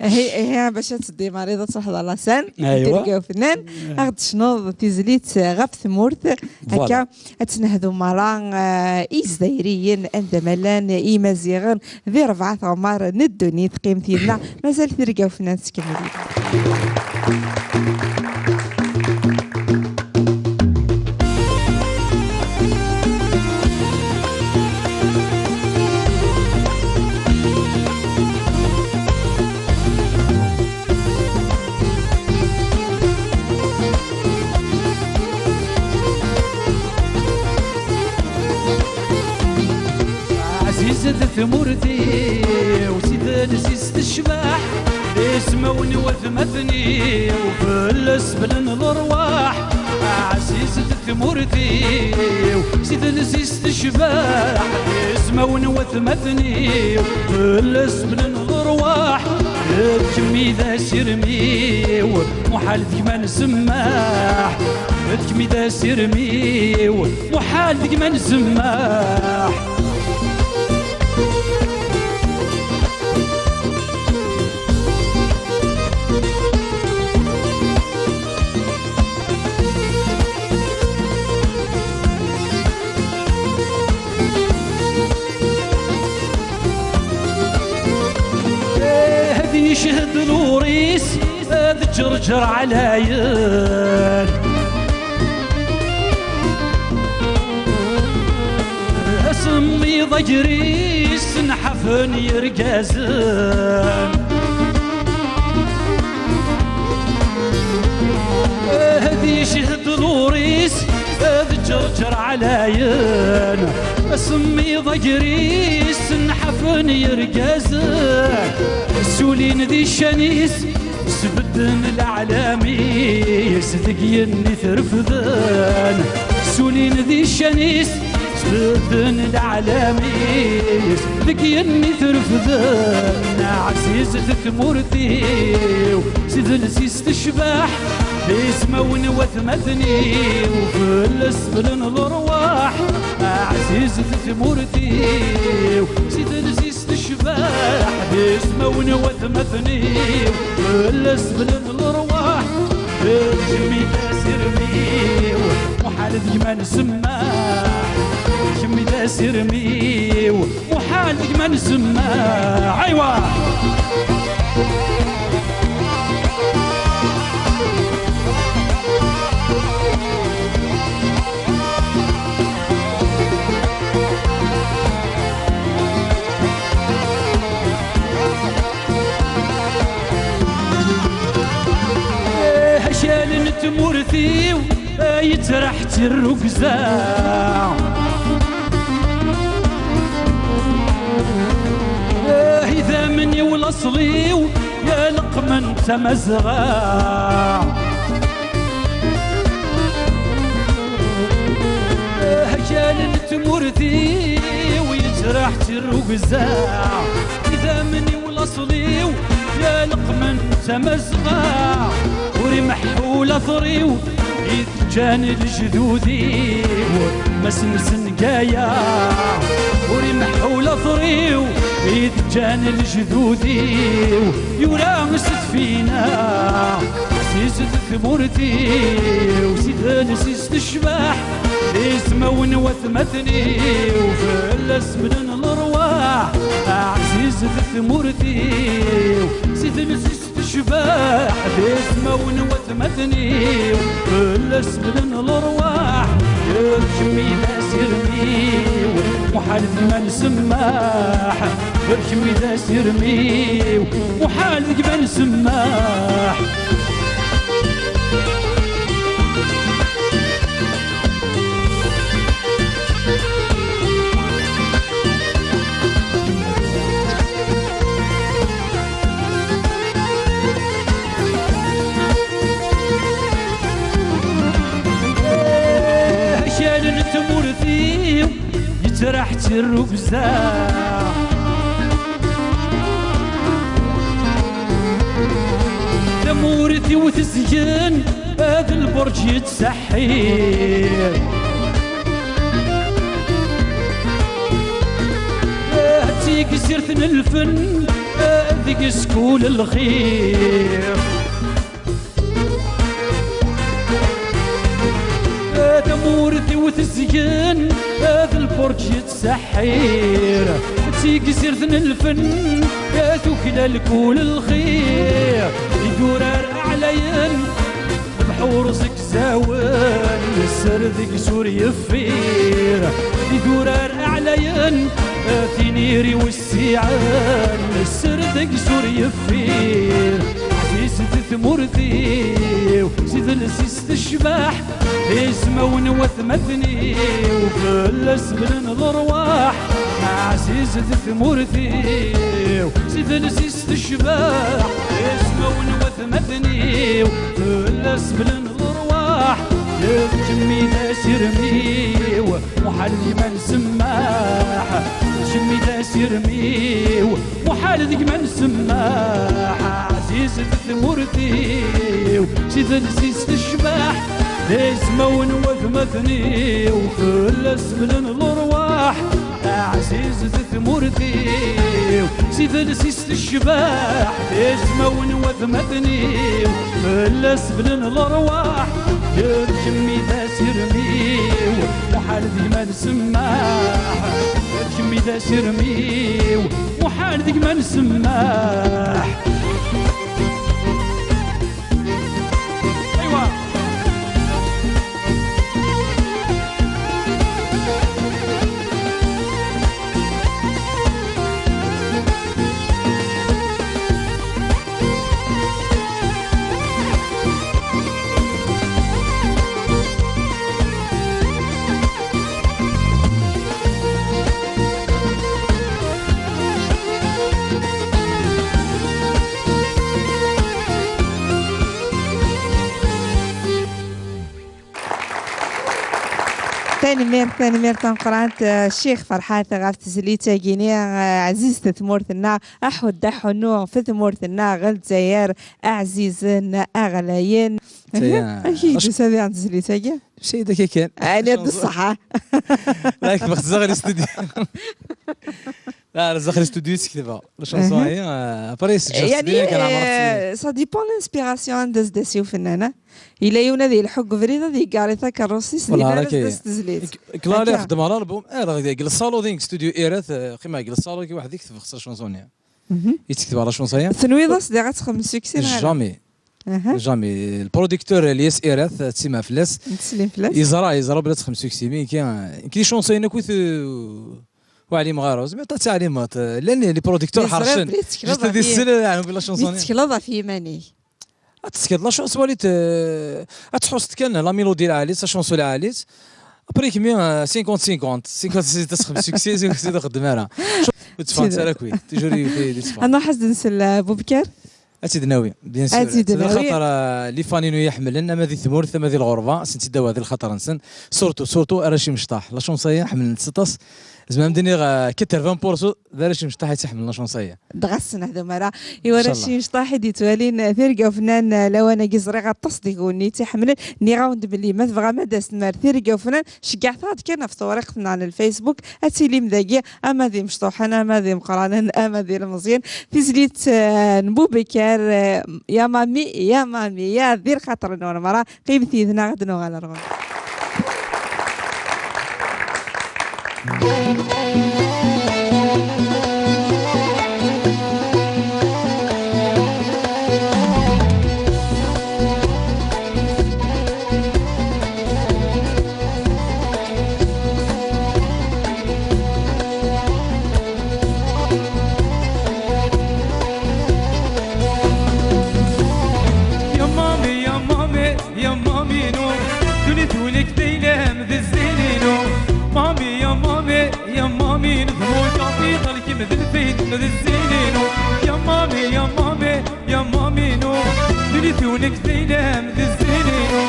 Ihi, ihi, bac ad tdimariḍ, ad truḥeḍ ɣer la scène, aywa, tirga ufennan, ad ɣ-d-tecnuḍ tizlit ɣef tmurt. Voilà. Akka, ad tt-nehdu merra, eh, i Izzayriyen, anda ma llan Imaziɣen, di rebɛa teɣmar n ddunit, qqimet yid-neɣ, mazal tirga ufennan tettkemmil. Ɛzizet tmurt-iw, s idles-is tecbeḥ, ismawen n watmaten-iw, fell-as blan lerwaḥ. Ɛzizet tmurt-iw, s idles-is tecbeḥ, ismawen n watmaten-iw, fell-as blan lerwaḥ. D kemm i d asirem-iw, muḥal d gma nsemmaḥ. D kemm i d asirem-iw, muḥal d gma nsemmaḥ. Ad yeched lur-is, ad ǧerǧer ɛlayen. Asemmiḍ agris n ḥafen yergazen. Ad yeched lur-is, ad ǧerǧer ɛlayen. Asemmiḍ agris n ḥafen yergazen. Ssulin di ccan-is, sbedden leɛlam-is deg yenni trefden. Ssulin di ccan-is, sbedden leɛlam-is deg yenni trefden. Ɛzizet tmurt-iw, s idles-is tecbeḥ, ismawen n watmaten-iw, fell-as blan lerwaḥ. Ɛzizet tmurt-iw, s idles-is tecbeḥ, d ismawen n watmaten-iw, fell-as blan lerwaḥ. D kemm i d asirem-iw, muḥal d gma nsemmaḥ. D kemm i d asirem-iw, muḥal d gma nsemmaḥ. Aywa! Akal n tmurt-iw, yettraḥ d tirrugza. Idammen-iw, laṣel-iw, yaleqmen tamazɣa. Akal n tmurt-iw, yettraḥ d tirrugza. Idammen-iw, laṣel-iw, yaleqmen tamazɣa. Ur imeḥḥu later-iw i d-ǧǧan lejdud-iw. Asensengayaɣ ur imeḥḥu later-iw i d-ǧǧan lejdud-iw, yura s tfina ɛzizet tmurt-iw, si tnesist tecbeḥ ismawen watmaten-iw, fell-as bnan lerwaḥ ɛzizet tmurt-iw, si tnesist tecbeḥ d ismawen watmaten-iw, fell-as bnan lerwaḥ. D kemm i d asirem-iw, muḥal deg ma nsemmaḥ. D kemm i d asirem-iw, muḥal deg ma nsemmaḥ. Akal n tmurt-iw yettraḥ d tirrugza. Tamurt-iw tezyen, d lberǧ yettseḥḥir. D tigzirt n lfen, deg-s kul lxir. Tamurt-iw tezyen, d lberǧ yettseḥḥir. D tigzirt n lfen, tuklal kul lxir. Idurar ɛlayen, lebḥur zegzawen, sser deg-s ur yeffir. Idurar ɛlayen, tiniri wessiɛen, sser deg-s ur yeffir. Ɛzizet tmurt-iw, s idles-is tecbeḥ, ismawen watmaten-iw, fell-as bnan lerwaḥ. Ɛzizet tmurt-iw, s idles-is tecbeḥ, ismawen watmaten-iw, fell-as bnan lerwaḥ. D kemm i d asirem-iw, muḥal deg ma nsemmaḥ. D kemm i d asirem-iw, muḥal deg ma nsemmaḥ. Ɛzizet tmurt-iw, s idles-is tecbeḥ, d ismawen watmaten-iw, fell-as bnan lerwaḥ. Ɛzizet tmurt-iw, s idles-is tecbeḥ, d ismawen watmaten-iw, fell-as bnan lerwaḥ. D kemm i d asirem-iw, muḥal deg ma nsemmaḥ. D kemm i d asirem-iw, muḥal deg ma nsemmaḥ. Aywa. Tanemmirt, tanemmirt tameqqrant, eh, Ccix Ferḥat, ɣef tezlit-agi-ni, eh, ɛzizet tmurt-nneɣ, aḥudd aḥunnu f tmurt-nneɣ Lezzayer, aɛzizen, aɣlayen. Amek i d-tusa diɣen tezlit-agi? Msayda kakan. Ɛni d ṣṣeḥ? Like, bɣiɣ zaɣ les studios. La, zaɣ les studios sekdebeɣ. La chanson-agi, euh, après, c'est déjà يعني, bien كان عمرها سنين. Ça dépend l'inspiration anda as-d-as ufennan, ah. Yella yiwen ad yelḥu deg ubrid, ad yeggar i takerrust-is, din ara as-d-tas tezlit. Claire xedmeɣ l'album, eh, deg le salon din, studio Irat, eh, qqimeɣ deg le salon-agi weḥd-i, ketbeɣ la chanson-nni. I tektebeḍ la chanson-agi? Tenwiḍ-as diɣ ad txemmem succès neɣ ala? Jamais. Jamais. Le producteur Elias Irat, ad tsemmeḥ fell-as. Ttsellim fell-as. Yeẓra, yeẓra belli ad txemmem succès. Mais nekki, nekki les chansons-agi akk, euh, ur ɛlimeɣ ara. Zemreɣ ad ttɛellimeɣ. Llan les producteurs ḥercen. Juste ad issel, yeɛni, belli la chanson-agi. Tettekleḍ ɣef yiman-ik. Ad tettekleḍ la chanson, ad tḥusseḍ kan la mélodie lɛali, la chanson lɛali. Après, kemmi, euh, cinquante cinquante. Cinquante cinquante, ad txemmem succès, cinquante cinquante, ad txeddem ara. Ur teffɣent ara akk. Toujours, ad nruḥ ad nsel, euh, Bubkar. Ad tt-id-nawi, bien sûr. Ad tt-id-nawi. Lxaṭer, ah, les fans-inu i ḥemmlen, ama di tmurt, ama di lɣerba, ad sen-tt-id-awiɣ di lxaṭer-nsen. Surtout, surtout, arrac imecṭaḥ. La chanson-agi ḥemmlen-tt aṭas. Zemreɣ ad d-iniɣ, ah, quatre-vingts pour cent d arrac imecṭaḥ i tt-iḥemmlen la chanson-agi. Dɣa ssneḥ d umara. Iwa arrac imecṭaḥ i d-yettwalin, ah, tirga ufnan, ah, lawan-agi ẓriɣ aṭas deg-wen i tt-iḥemmlen. Nniɣ-awen-d belli ma tebɣam ad d-tasem ar tirga ufnan, ceggɛet-aɣ-d kan ɣef tewriqt-nneɣ n Facebook, ad tilim dagi, ama d imecṭuḥen, ama d imeqranen, ama d ilmeẓyen. Tizlit, eh, n Bubekar, eh, ya mami, ya mami, ya di lxaṭer-nwen merra, qqimet yid-neɣ ad nuɣal ar ɣur-neɣ. Ya mami, ya mami, ya mami-nu, ddunit-inu d zzin-inu. Mami, ya mami, ya mami-nu, d mon capital, kemm d lfayda d zzin-inu. Ya mami, ya mami, ya mami-nu, ddunit-inu d zzin-inu.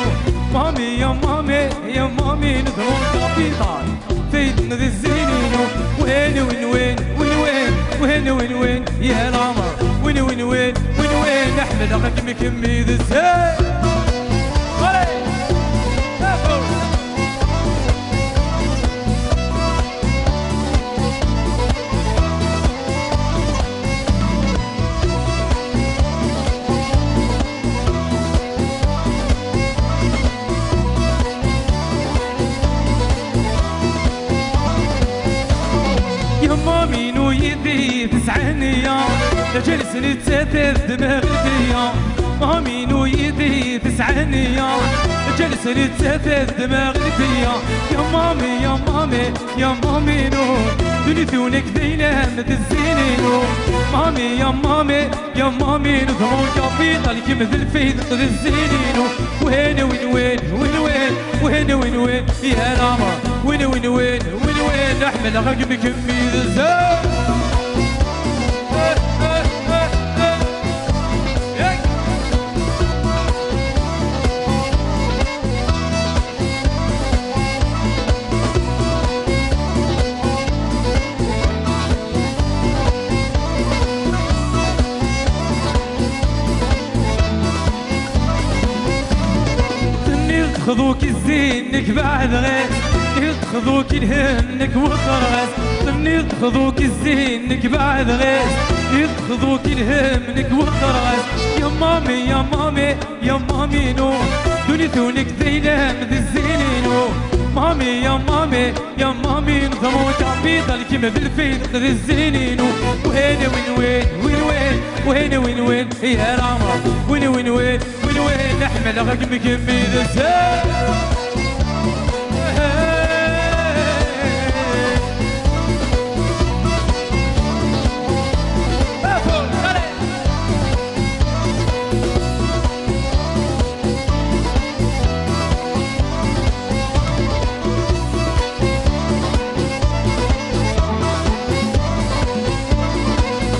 Mami, ya mami, ya mami-nu, d mon capital. Fayden d zzin-inu. Win, win, win, win, win, win, win, win, ya lamer. Win, win, win, win, win, ḥemmleɣ-kem kemmi d zzin. Allez! Yemma-m-inu yid-i tesɛa nniya, ǧǧan-tt nettat ad d-tmaɣel fell-i. Mami-nu yid-i tesɛa nniya, ǧǧan-tt nettat ad d-tmaɣel fell-i. Yemma-m, yemma-m, yemma-m-inu, ddunit-inu d ayla-m d zzin-inu. Mami, yemma-m, yemma-m-inu, d mon capital, kemm d lfayda d zzin-inu. Win, win, win, win, win, win, win, win, ya lamer. Win, win, win, win, win, ḥemmleɣ-kem kemmi d zzin. Tenniḍ-d xḍu-k i zzin-nnek beɛdeɣ-as, tenniḍ-d xḍu-k i lhemm-nnek wexxreɣ-as, tenniḍ-d xḍu-k i zzin-nnek beɛdeɣ-as, tenniḍ-d xḍu-k i lhemm-nnek wexxreɣ-as. Ya mami, ya mami, ya mami-nu, ddunit-inu d ayla-m d zzin-inu. Mami, ya mami, ya mami, d mon capital, kemm d lfayda d zzin-inu. Win, win, win, win, win, win, win, win, ya lamer. Win, win, win, win, win, ḥemmleɣ-kem kemmi d zzin.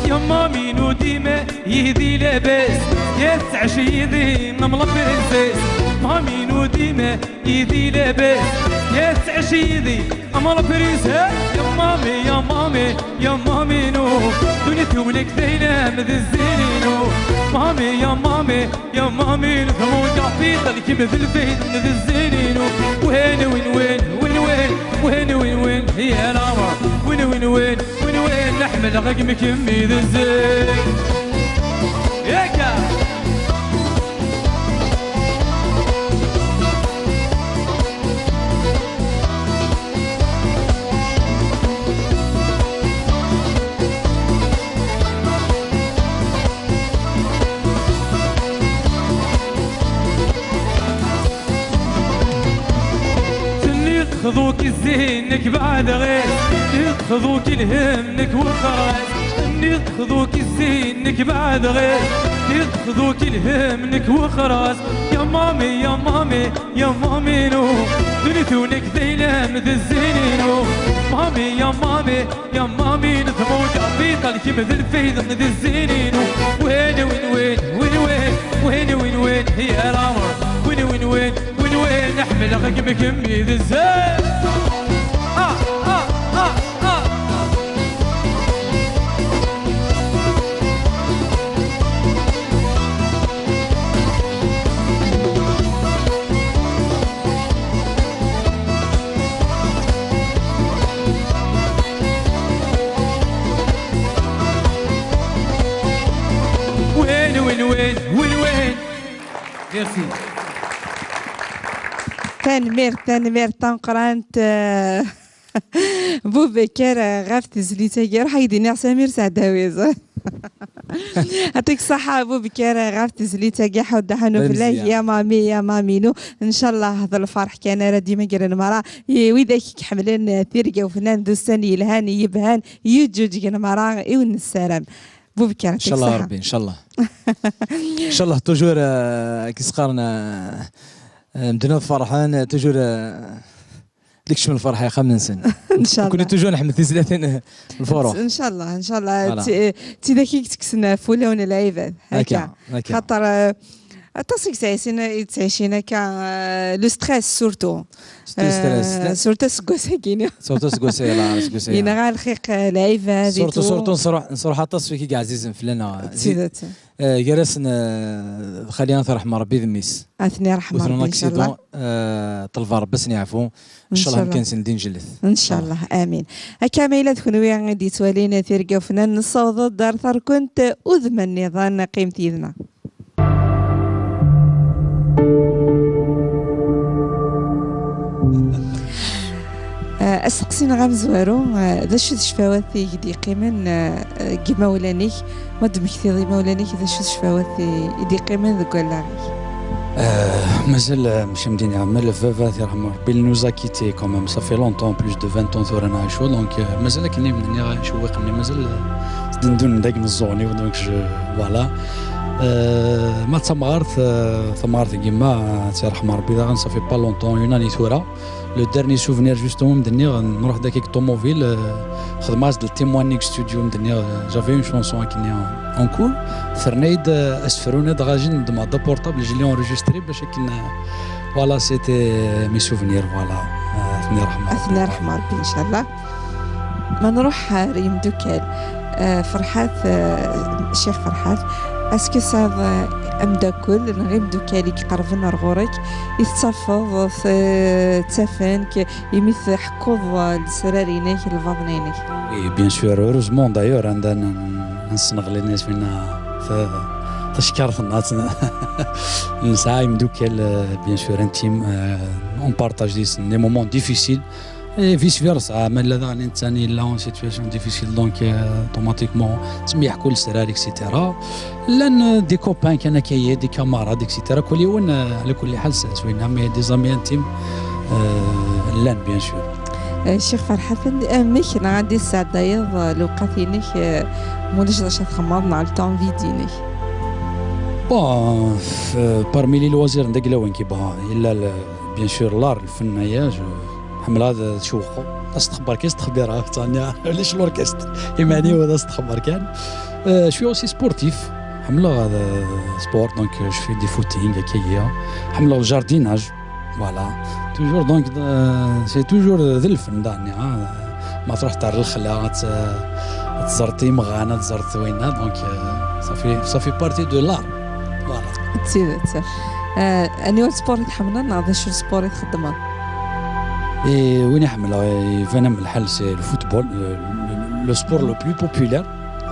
Yemma-m-inu dima yid-i labas, ya tettɛic yid-i am la princesse. Mami-nu dima yid-i labas, ya tettɛic yid-i am la princesse. Ya mami, ya mami, ya mami-nu, ddunit-inu d ayla-m d zzin-inu. Mami, ya mami, ya mami, d mon capital, kemm d lfayda d zzin-inu. Win, win, win, win, win, win, win, win, ya lamer. Win, win, win, win, win, ḥemmleɣ-kem kemmi d zzin. Yaka! Tenniḍ xḍu-k i zzin-nnek beɛdeɣ-as, tenniḍ xḍu-k i lhemm-nnek wexxreɣ-as, tenniḍ xḍu-k i zzin-nnek beɛdeɣ-as, tenniḍ xḍu-k i lhemm-nnek wexxreɣ-as. Ya mami, ya mami, ya mami-nu, Duni tunek d ayla-m d zzin-inu. Mami, ya mami, ya mami n tmuda, Biṭal kemm d lfayda d zzin-inu. Win, win, win, win, win, win, win, win, ya lamer. Win, win, win, win, win, ḥemmleɣ-kem kemmi d zzin. Ah, ah, ah, ah. Win, win, win, win, win. Merci. Tanemmirt, tanemmirt tameqqrant, eh, Bubakar, eh, ɣef tezlit-agi. Ruḥ ad k-d-iniɣ Samir Saɛdawi. Yɛṭik ṣṣeḥḥa a Bubakar, eh, ɣef tezlit-agi. Ḥudd aḥanu fell-ak, ya mami, ya mami-nu. Ncallah d lferḥ kan ara d-imegren merra i widak i iḥemmlen, eh, tirga ufnan d ussan yelhan, yebhan, yeǧǧuǧgen merra i wen-nessaram. Bubakar, yɛṭik ṣṣeḥḥa. Ncallah Rebbi, ncallah. Ncallah, toujours, euh, akken s-qqaren, euh, euh, medden ad ferḥen, euh, toujours, euh, ad ikcem lferḥ i axxam-nsen. Ncallah. Nekkni toujours nḥemmel tizlatin, euh, lfuruḥ. Ncallah, ncallah. Voilà. D ti-, d tidak i yettekksen ɣef wulawen n lɛibad. Akka, akka. Xaṭer, euh, aṭas i yettɛicin, yettɛicin akka, euh, le stress surtout. Surtout le stress. Euh, surtout aseggas-agi-ni. Surtout aseggas-agi, la, aseggas-agi. Yenɣa lxiq, euh, lɛibad et tout. Surtout, surtout nesruḥ, nesruḥ aṭas wid i yeɛzizen fell-aneɣ. D tidet. Eh, gar-asen, eh, d xali ad t-yerḥem Rebbi d mmi-s. Ad ten-yerḥem Rebbi, ncallah. Wten un accident, eh, ṭelbeɣ Rebbi ad sen-yeɛfu. Ncallah. Ncallah amkan-nsen d injellet. Ncallah, amin. Akka ma yella d kenwi i d-yettwalin tirga ufnan, nessaweḍ-d ar terkent udem nniḍen, qqimet yid-neɣ. Eh, asteqsi-nneɣ amezwaru, eh, d acu d ccfawat i k-d-yeqqimen, eh, deg imawlan-ik? Ma d-temmektiḍ imawlan-ik, d acu d ccfawat i, i d-yeqqimen deg wallaɣ-ik? Euh, mazal, euh, mačči am din iɛemmer, baba, ad t-yerḥem Rebbi, il nous a quittés quand même, ça fait longtemps, plus de vingt ans tura nɛicu, donc, euh, mazal akken i m-nniɣ, icewwiqen-nni, mazal, euh, ttdendun deg imeẓẓuɣen-iw, donc je, voilà. Euh, ma d tamɣart, euh, tamɣart n yemma, ad tt-yerḥem Rebbi daɣen, ça fait pas longtemps, une année tura. Le dernier souvenir, justement, m-d-nniɣ, nruḥ-d akka deg ṭumubil, euh, xedmeɣ-as-d le témoin deg studio, m-d-nniɣ, euh, j'avais une chanson akkenni en cours, terna-yi-d, euh, asefru-nni, dɣa j'ai demandé portable, je l'ai enregistré, bac akken, euh, voilà, c'était, euh, mes souvenirs, voilà. Euh, ad ten-yerḥem Rebbi. Ad ten-yerḥem Rebbi, ncallah. Ma nruḥ ar yimdukal, eh, Ferḥat, eh, Ccix Ferḥat, est-ce que tesɛiḍ, eh, ameddakel neɣ imdukal i iqerben ar ɣur-k, i tettafeḍ, eh, ttafen-k imi tḥekkuḍ, eh, lesrar-inek, lbaḍna-inek? Oui, bien sûr, heureusement d'ailleurs, anda n-, n-, nesneɣli-, neswina ta-, tacekkart-nneɣ, nesɛa imdukal, eh, bien sûr, intime, eh, on partage des, des moments difficiles. Et vice versa, ma yella daɣen netta yella en situation difficile, donc, euh, automatiquement, ttemyeḥku lesrar, et cetera. Llan, euh, des copains kan akka, des camarades, et cetera. Kul yiwen, euh, ala kulli ḥal s, s winna, mais des amis intimes, euh, llan, bien sûr. Euh, Ccix Ferḥat, amek neɣ anda i tesɛeddayeḍ, euh, lewqat-inek, euh, ma ulac d acu ad txemmeḍ, neɣ le temps vide-inek? Bon, euh, parmi les loisirs, n daglawen kiba, yella le, bien sûr, l'art, lfenn, aya, je, ḥemmleɣ ad tcewqeɣ. Astexber kan, astexbir, ah, ttɛenni, ulac l'orchestre. Iman-iw d astexber kan. Euh, je suis aussi sportif. Ḥemmleɣ ad, euh, sport, donc, euh, je fais du footing, akkagi. Ḥemmleɣ le jardinage. Voilà. Toujours, donc, euh, c'est toujours, euh, d lfenn, daɣen, ah. Ma truḥ ar lexla, ad t-, ad teẓreḍ imɣan, ad teẓreḍ winna, donc, euh, ça fait, ça fait partie de l'art. Voilà. D tidet. Euh, aniwa sport i tḥemmleḍ, neɣ d acu sport i txeddmeḍ? Et win i ḥemmleɣ, iban am lḥal, c'est le football, le, le, le sport le plus populaire.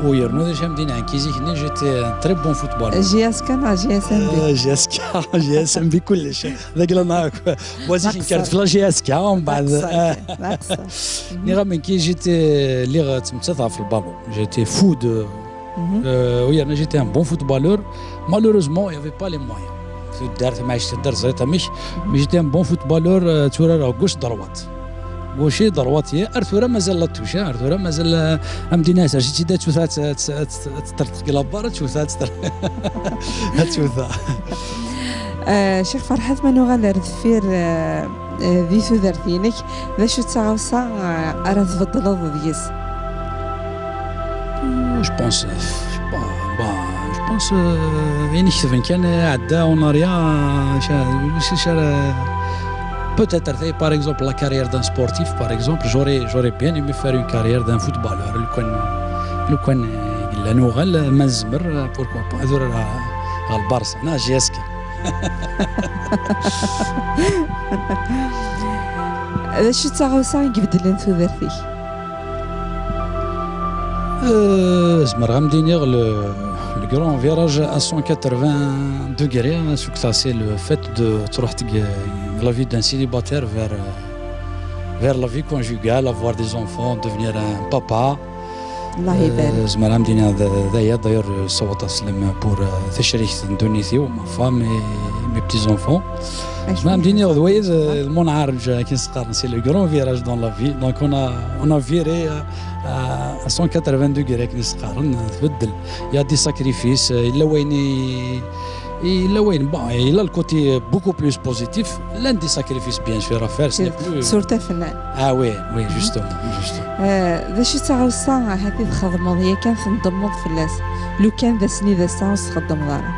U yernu d acu am din ɛenki zik-nni, j'étais un très bon footballeur. J S K neɣ J S M B? Euh, J S K, J S M B kullec. D agla nneɣ akk. Wa zik nekkat fell-as J S K, mbeɛd, d aqeṣṣer, ah, d aqeṣṣer. Nniɣ-am nekki, j'étais, lliɣ ttmettateɣ ɣef lbalon. J'étais fou de, euh, u yerna j'étais un bon footballeur. Malheureusement, il y avait pas les moyens. Tuddar, tamaɛict, tuddar, ẓriɣ amek. Mais j'étais un bon footballeur, euh, tturareɣ gauche droite. Gauche droite, ar tura mazal la touche, ar tura mazal, euh, am din as-, ar ǧitti da tuta, ad, ad, ad, ad tertaq la barre, ad tuta, ad ter-, ad tuta. Eh, Ccix Ferḥat, ma nuɣal ar deffir, eh, eh, di tudert-inek, d acu d taɣawsa, eh, ara tbeddleḍ deg-s? Euh, je pense, euh, je sais pas, bah, je pense, euh, ayen iketben kan, euh, iɛedda en arrière, euh, ca- ulac acu ara, peut-être, par exemple, la carrière d'un sportif, par exemple, j'aurais, j'aurais bien aimé faire une carrière d'un footballeur. Lukan, lukan, euh, yella nuɣal, ma nezmer, euh, pourquoi pas, ad urareɣ ɣer Barça, neɣ J S K. D acu d taɣawsa i ibeddlen tudert-ik? Euh, zemreɣ ad m-d-iniɣ le, le grand virage à cent quatre-vingts degrés, hein, c'est que ça, c'est le fait de تروح تق- la vie d'un célibataire vers, euh, vers la vie conjugale, avoir des enfants, devenir un papa. Allah ibarik. Zemreɣ ad m-d-iniɣ d- d aya, d'ailleurs, euh, ssawaḍ aslem pour, euh, tacrikt n ddunit-iw, ma femme et mes petits-enfants. Zemreɣ ad m-d-iniɣ d wayed, euh, lmunɛarǧ, akken s-qqaren, c'est le grand virage dans la vie. Donc on a, on a viré, euh, à cent quatre-vingts degrés, akken s-qqaren, tbeddel. Il y a des sacrifices, euh, yella wayen i- yella wayen, bon, il a le côté beaucoup plus positif. Llan des sacrifices, bien sûr, à faire, ce n'est plus. Surtout afennan. Ah oui, oui, justement, justement. Eh, d acu d taɣawsa ahat i txedmeḍ yakan tendemmeḍ fell-as, lukan d ass-nni d ass-a ur s-txeddmeḍ ara?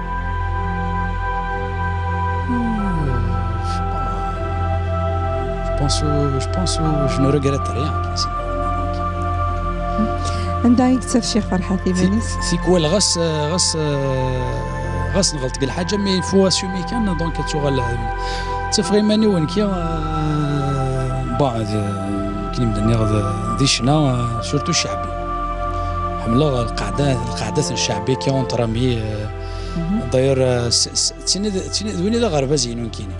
Je pense, euh, je pense, euh, je ne regrette rien. Anda i yettaf Ccix Ferḥat iman-is? Tikwal ɣas, ɣas, ɣas nɣelṭ deg lḥaǧa, mais il faut assumer kan, donc ad tuɣal. Ttafeɣ iman-iw nekki, euh, bon, d- akken i m-d-nniɣ, d- di ccna, euh, surtout cceɛbi. Ḥemmleɣ lqaɛda, lqaɛdat n cceɛbi, ki entre amis, euh, d'ailleurs, euh, s- s- d tin i d- d tin i d win i d aɣerbaz-inu nekkini.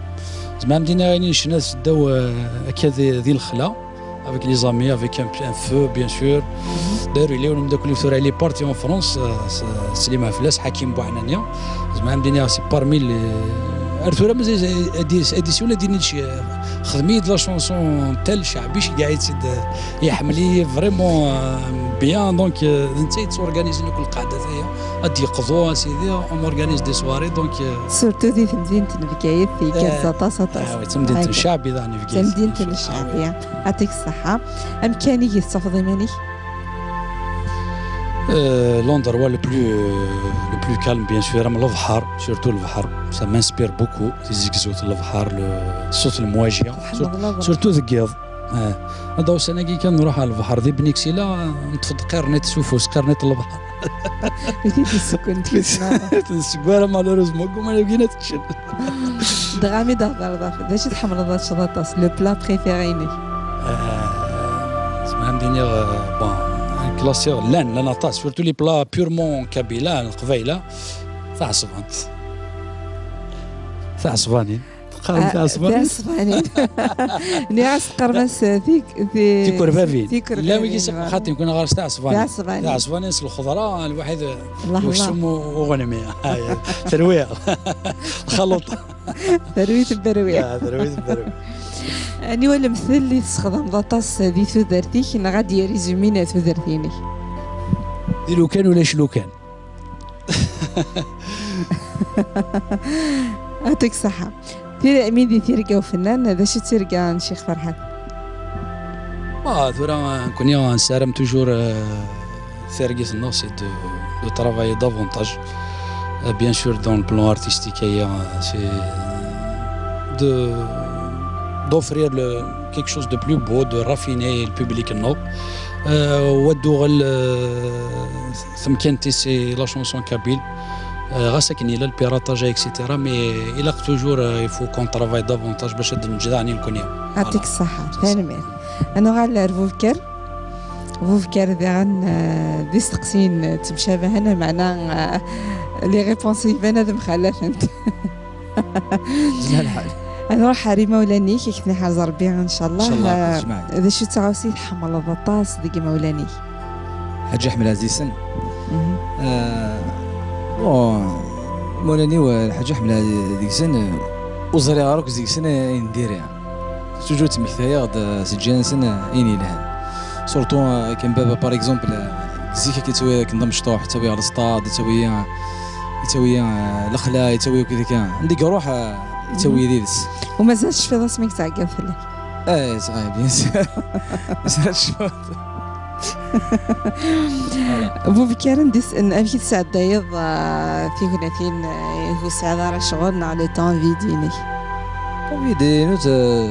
Zemreɣ ad m-d-iniɣ ayen i necna seddaw, euh, akka di di lexla, avec les amis, avec un, un feu, bien sûr. D'ailleurs, il est au Ndoukli, il est parti en France, euh, c'est Slim Aflas, Hakim Bouanania. Zemreɣ ad m-d-iniɣ, c'est parmi les. Ar tura mazal ad d-yessiwel, ad d-yini xdem-iyi-d la chanson telle cceɛbi, ceggeɛ-itt-id, euh, iḥemmel-iyi vraiment, euh, bien, donc, euh, d netta i d-organizin akk lqaɛda-aya. Ad d-yeqḍu, a sidi, on organise des soirées, donc, euh, Surtout di temdint n Bgayet, igerrez aṭas, aṭas. Ah oui, d tamdint n cceɛbi daɣen, Bgayet. Tamdint n cceɛbi. Yeɛṭik ṣṣeḥḥa. Amkan i tettafeḍ iman-ik? Euh, l'endroit le plus, euh, le plus calme, bien sûr, am lebḥer, surtout lebḥer. Ça m'inspire beaucoup, tizegzewt n lebḥer, le, ṣṣut n lmwaji, surtout deg yiḍ. Ah. Ad awsan-agi kan nruḥ ɣer lebḥer, di Bniksila, neṭṭef-d qirniṭ s ufus, qirniṭ n lebḥer. Ur t-id-nessukkun. Ur t-id-nessukkun ara, malheureusement, ggumman ad gin ad t-ččen. Dɣa mi d-thedreḍ ɣef d acu tḥemmleḍ ad teččeḍ aṭas, le plat préféré-inek? Zemreɣ ad m-d-iniɣ, euh, bon, classique, llan, llan aṭas, surtout les plats purement kabyles, leqbayla, taɛeṣbant. Taɛeṣbanin. Teqqarem tiɛeṣbanin? Tiɛeṣbanin. Nniɣ-as teqqarem-as, eh, tik- ti- Tikurbabin. Tikurbabin, llan wigi s xaṭi, nkun ɣer-s tiɛeṣbanin. Tiɛeṣbanin. Tiɛeṣbanin s lxeḍra, lwaḥid weksum u-, uɣenmi. Terwiḍ. Txaluṭ. Terwi tebberwi. Ya, terwi tebberwi. Aniwa lemtel i tesxedmeḍ aṭas di tudert-ik, neɣ ad d-yerr izumin ar tudert-inek? Di lukan ulac lukan. Yeɛṭik ṣṣeḥḥa. Tir-, mi di tirga ufennan, d acu d tirga n Ccix Ferḥat? Ah, tura, nekkni nessaram toujours, euh, targit-nneɣ, c'est de, de travailler davantage. Euh, bien sûr, dans le plan artistique, euh, c'est de, d'offrir le, quelque chose de plus beau, de raffiner le public-nneɣ. Euh, wa d-uɣal, euh, temkent-is, c'est la chanson kabyle. Euh, ɣas akken yella le piratage, et cetera, mais ilaq toujours, euh, il faut qu'on travaille davantage باش ad neǧǧ daɣen i nekkni. Yeɛṭik ṣṣeḥḥa. Tanemmirt. Ad nuɣal ar Bubker. Bubker daɣen, euh, d isteqsiyen ttemcabahen, meɛna, euh, les réponses iban ad mxalafen. Zna lḥal. Ad nruḥ ar imawlan-ik, ad k-ten-iḥrez Rebbi, ncallah. Ncallah, eh, d acu d taɣawsa i tḥemmleḍ aṭas deg imawlan-ik? Ḥaǧa ḥemmleɣ deg-sen. Mhm. Eh, bon, imawlan-iw, eh, lḥaǧa ḥemmleɣ deg-sen, eh, ur ẓriɣ ara akk deg-sen, eh, ayen n diri. Toujours ttmektayeɣ-d, eh, s lǧiran-nsen, eh, ayen yelhan. Surtout, eh, akken baba, par exemple, eh, zik akken yettawi akken d amecṭuḥ, yettawi ɣer lsṭad, yettawi, eh, Yettawi, eh, lexla, yettawi akk deg-, anda i iruḥ, eh, yettawi yid-s. Umazal tecfiḍ asmi i yettɛeggiḍ fell-ak? Eh, c'est vrai, bien sûr. Mazal cfiɣ. Bubekker, n dis-, n-, amek i tesɛeddayeḍ, eh, tignatin, eh, ur tesɛiḍ ara ccɣel neɣ le temps vide-inek? Temps vide-inu, eh,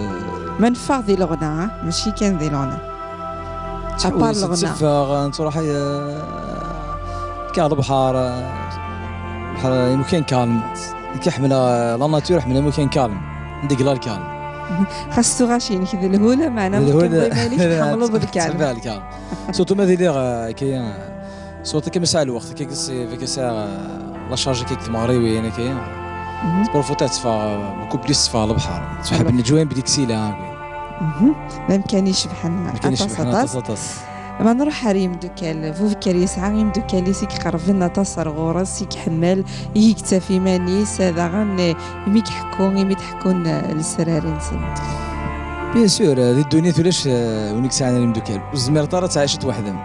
ma neffeɣ di leɣna, eh, mačči kan di leɣna. Ttḥewwis, à part leɣna. Tteffeɣ, nettruḥ, eh, kar lebḥer, eh, lebḥer, imukan calme. Nekk ḥemmleɣ, eh, la nature, ḥemmleɣ imukan calme. Anda yella lkalm. Xas tuɣac-inek d lhul, meɛna d lhul, tefkiḍ iman-ik tḥemmleḍ lkalm. Tḥemmleḍ lkalm. Surtout ma d iliɣ, eh, akka, eh, surtout akka ma sɛiɣ lweqt, akka, akka sɛiɣ, eh, la charge, akka, deg tmeɣriwin, akka. Tprofiteɣ ad tteffɣeɣ, eh, beaucoup plus tteffɣeɣ lebḥer. Ttwaḥeb leǧwayeb d iksila, akka. D amkan icebḥen aṭas, aṭas, aṭas. Ma nruḥ ɣer yimdukal, Bubekker yesɛa imdukal-is i iqerben aṭas ar ɣur-s, i iḥemmel, i yettaf iman-is, daɣen, eh, imi iḥekku, imi d-ḥekkun, eh, lesrar-nsen. Bien sûr, eh, di ddunit ulac, eh, win i yesɛan imdukal. Ur tezmireḍ ara ad tɛiceḍ weḥd-m.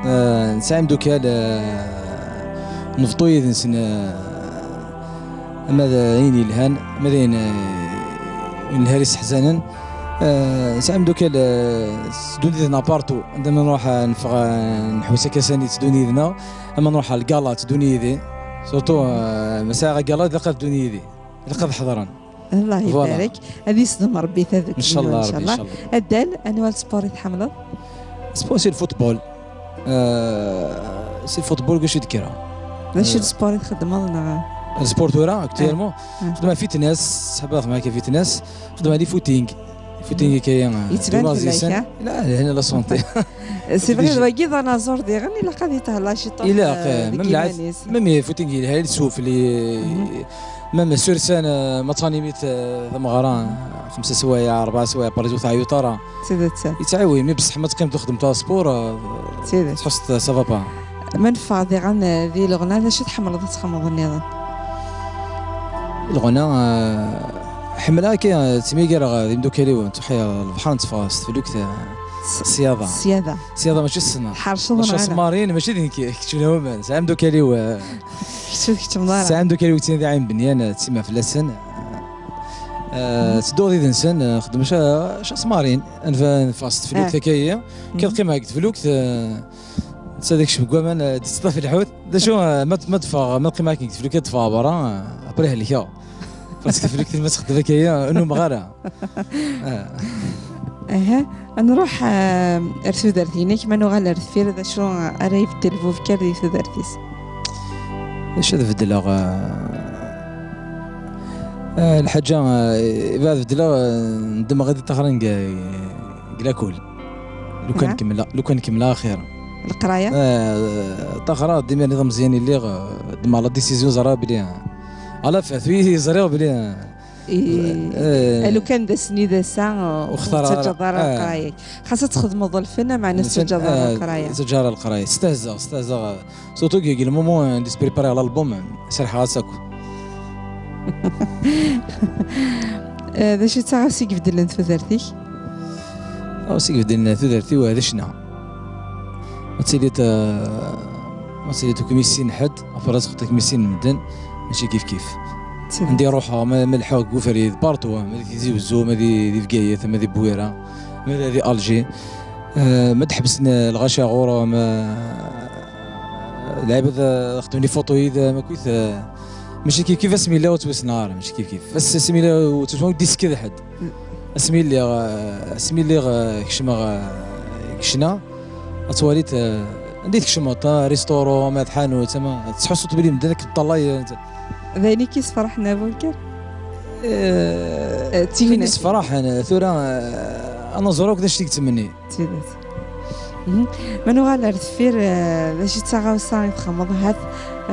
Eh, nesɛa imdukal, eh, nebṭu yid-nsen, eh, ama d ayen yelhan, ama d ayen, eh, yelhan yesseḥzanen. Eh, nesɛa imdukal, eh, tteddun yid-neɣ partout. Anda ma nruḥ, eh, neffeɣ, eh, nḥewwes akka sani tteddun yid-neɣ. Ama nruḥ ɣer lgala tteddun yid-i. Surtout, eh, ma sɛiɣ agala, ilaq ad ddun yid-i. Ilaq ad ḥeḍren. Allah ibarek. Ad yesdem Rebbi tadukli, ncallah. Addal, anwa sport i tḥemmleḍ? Sport, c'est le football. Euh, c'est le football que je suis. D acu n sport i txeddmeḍ, neɣ? Sport tura, actuellement. Xeddmeɣ fitness, ḥabeɣ xeddmeɣ akka fitness. Xeddmeɣ les footing. Footing akka, eh, yettban fell-ak, ha? La, la, la santé. C'est vrai, d wagi d anaẓur diɣen, ilaq ad yethelha ciṭuḥ, ilaq, eh, deg yiman-is. Même footing yelha, il souffle, même sur scène, eh, ma tanimitḍ, eh, tameɣra, eh, xemsa swayeɛ, rebɛa swayeɛ, par exemple, ur teɛyiḍ ara. D tidet. Yettɛawi, mais bṣeḥ ma teqqimeḍ txeddmeḍ sport, eh, d tidet, tḥusseḍ ça va pas. Ma neffeɣ diɣen, eh, di leɣna, d acu tḥemmleḍ ad txedmeḍ nniḍen? Leɣna, eh, ḥemmleɣ akka, eh, ttmagareɣ, eh, d imdukal-iw, nttruḥ, eh, lebḥer, netteffeɣ s teflukt, eh, ṣṣyada. Ṣṣyada. Ṣṣyada mačči s ṣṣenɛa. Tḥerceḍ. Maca neɣ ala? Ṣṣmarin, mačči d nekk, kečč d awman. Sɛiɣ imdukal-iw, eh, kečč ur tkeččmeḍ ara. Sɛiɣ imdukal-iw ttin d iɛin benyan, eh, ttimma fell-asen. Eh, ttedduɣ yid-nsen, eh, xeddmeɣ ca-, ca ṣṣmarin. Anef-, neffeɣ s teflukt akka-yi. Kad qqimeɣ deg teflukt, eh, netta ad ikcem deg waman, eh, d-ittḍaf lḥut. D acu, eh, ma, ma d-ffɣeɣ, ma qqimeɣ akken deg teflukt, ad d-ffɣeɣ berra, eh, après helkeɣ. Parce que teflukt ma txeddem akka-yi, ur numeɣ ara. Ah. Aha, ad nruḥ, eh, ar tudert-inek, ma nuɣal ar deffir, d acu ara ibeddel Bubekker di tudert-is? D acu ad beddleɣ, eh, eh, lḥaǧa, eh, ibɛed beddleɣ, eh, ndemmeɣ ad ṭaxren deg, deg lakul. Lukan kemmleɣ, lukan kemmleɣ axir. Leqraya? Eh, ṭaxreɣ-d imir-nni d ameẓyan i lliɣ, eh, ddmeɣ la décision, ẓriɣ belli, eh, ala fat, wi ẓriɣ belli, eh, lukan d ass-nni d ass-a, eh, ur tettaǧǧaḍ ara leqraya. Xas ad txedmeḍ lfen, meɛna ur tettaǧǧaḍ ara leqraya. Ur ttaǧǧaɣ ara leqraya. Stehzaɣ, stehzaɣ, eh, surtout deg, deg le moment anda i spripareɣ l'album, serḥeɣ-as akk. Eh, d acu d taɣawsa i ibeddlen tudert-ik? Taɣawsa i ibeddlen tudert-iw, eh, d ccna. Ma tiliḍ, eh, ma tiliḍ ur kem-yessin ḥedd, après ad txeṭṭ kem-yessinen medden, mačči kif kif. Anda i ruḥeɣ, ma, ma lḥeɣ deg ufrid, partout, ma di Tizi Wezzu, ma di, di Bgayet, ma di Bwira, ma di, di Alger. Eh, ma d-ḥebsen lɣaci ɣur-m, eh, lɛibad, eh, xeddmen les photos yid-m, akkit, eh, mačči kif kif asmi yella ur ttwassneɣ ara, mačči kif kif. Ass, asmi yella ur ttwassneɣ, ur d-isekked ḥedd. Asmi lliɣ, eh, asmi lliɣ, eh, kecmeɣ, eh, deg ccna, ad twaliḍ, eh, anda i tkecmeḍ, eh, restaurant, ma d tḥanut, ama tettḥussuḍ belli medden akk ṭṭalayen. D ayen i k-yesferḥen a Bubekker? Eh, d tin yesferḥen, tura, eh, anaẓur akk d acu i yettmenni. D tidet. Ma nuɣal ar deffir, eh, d acu d taɣawsa i txedmeḍ, ahat,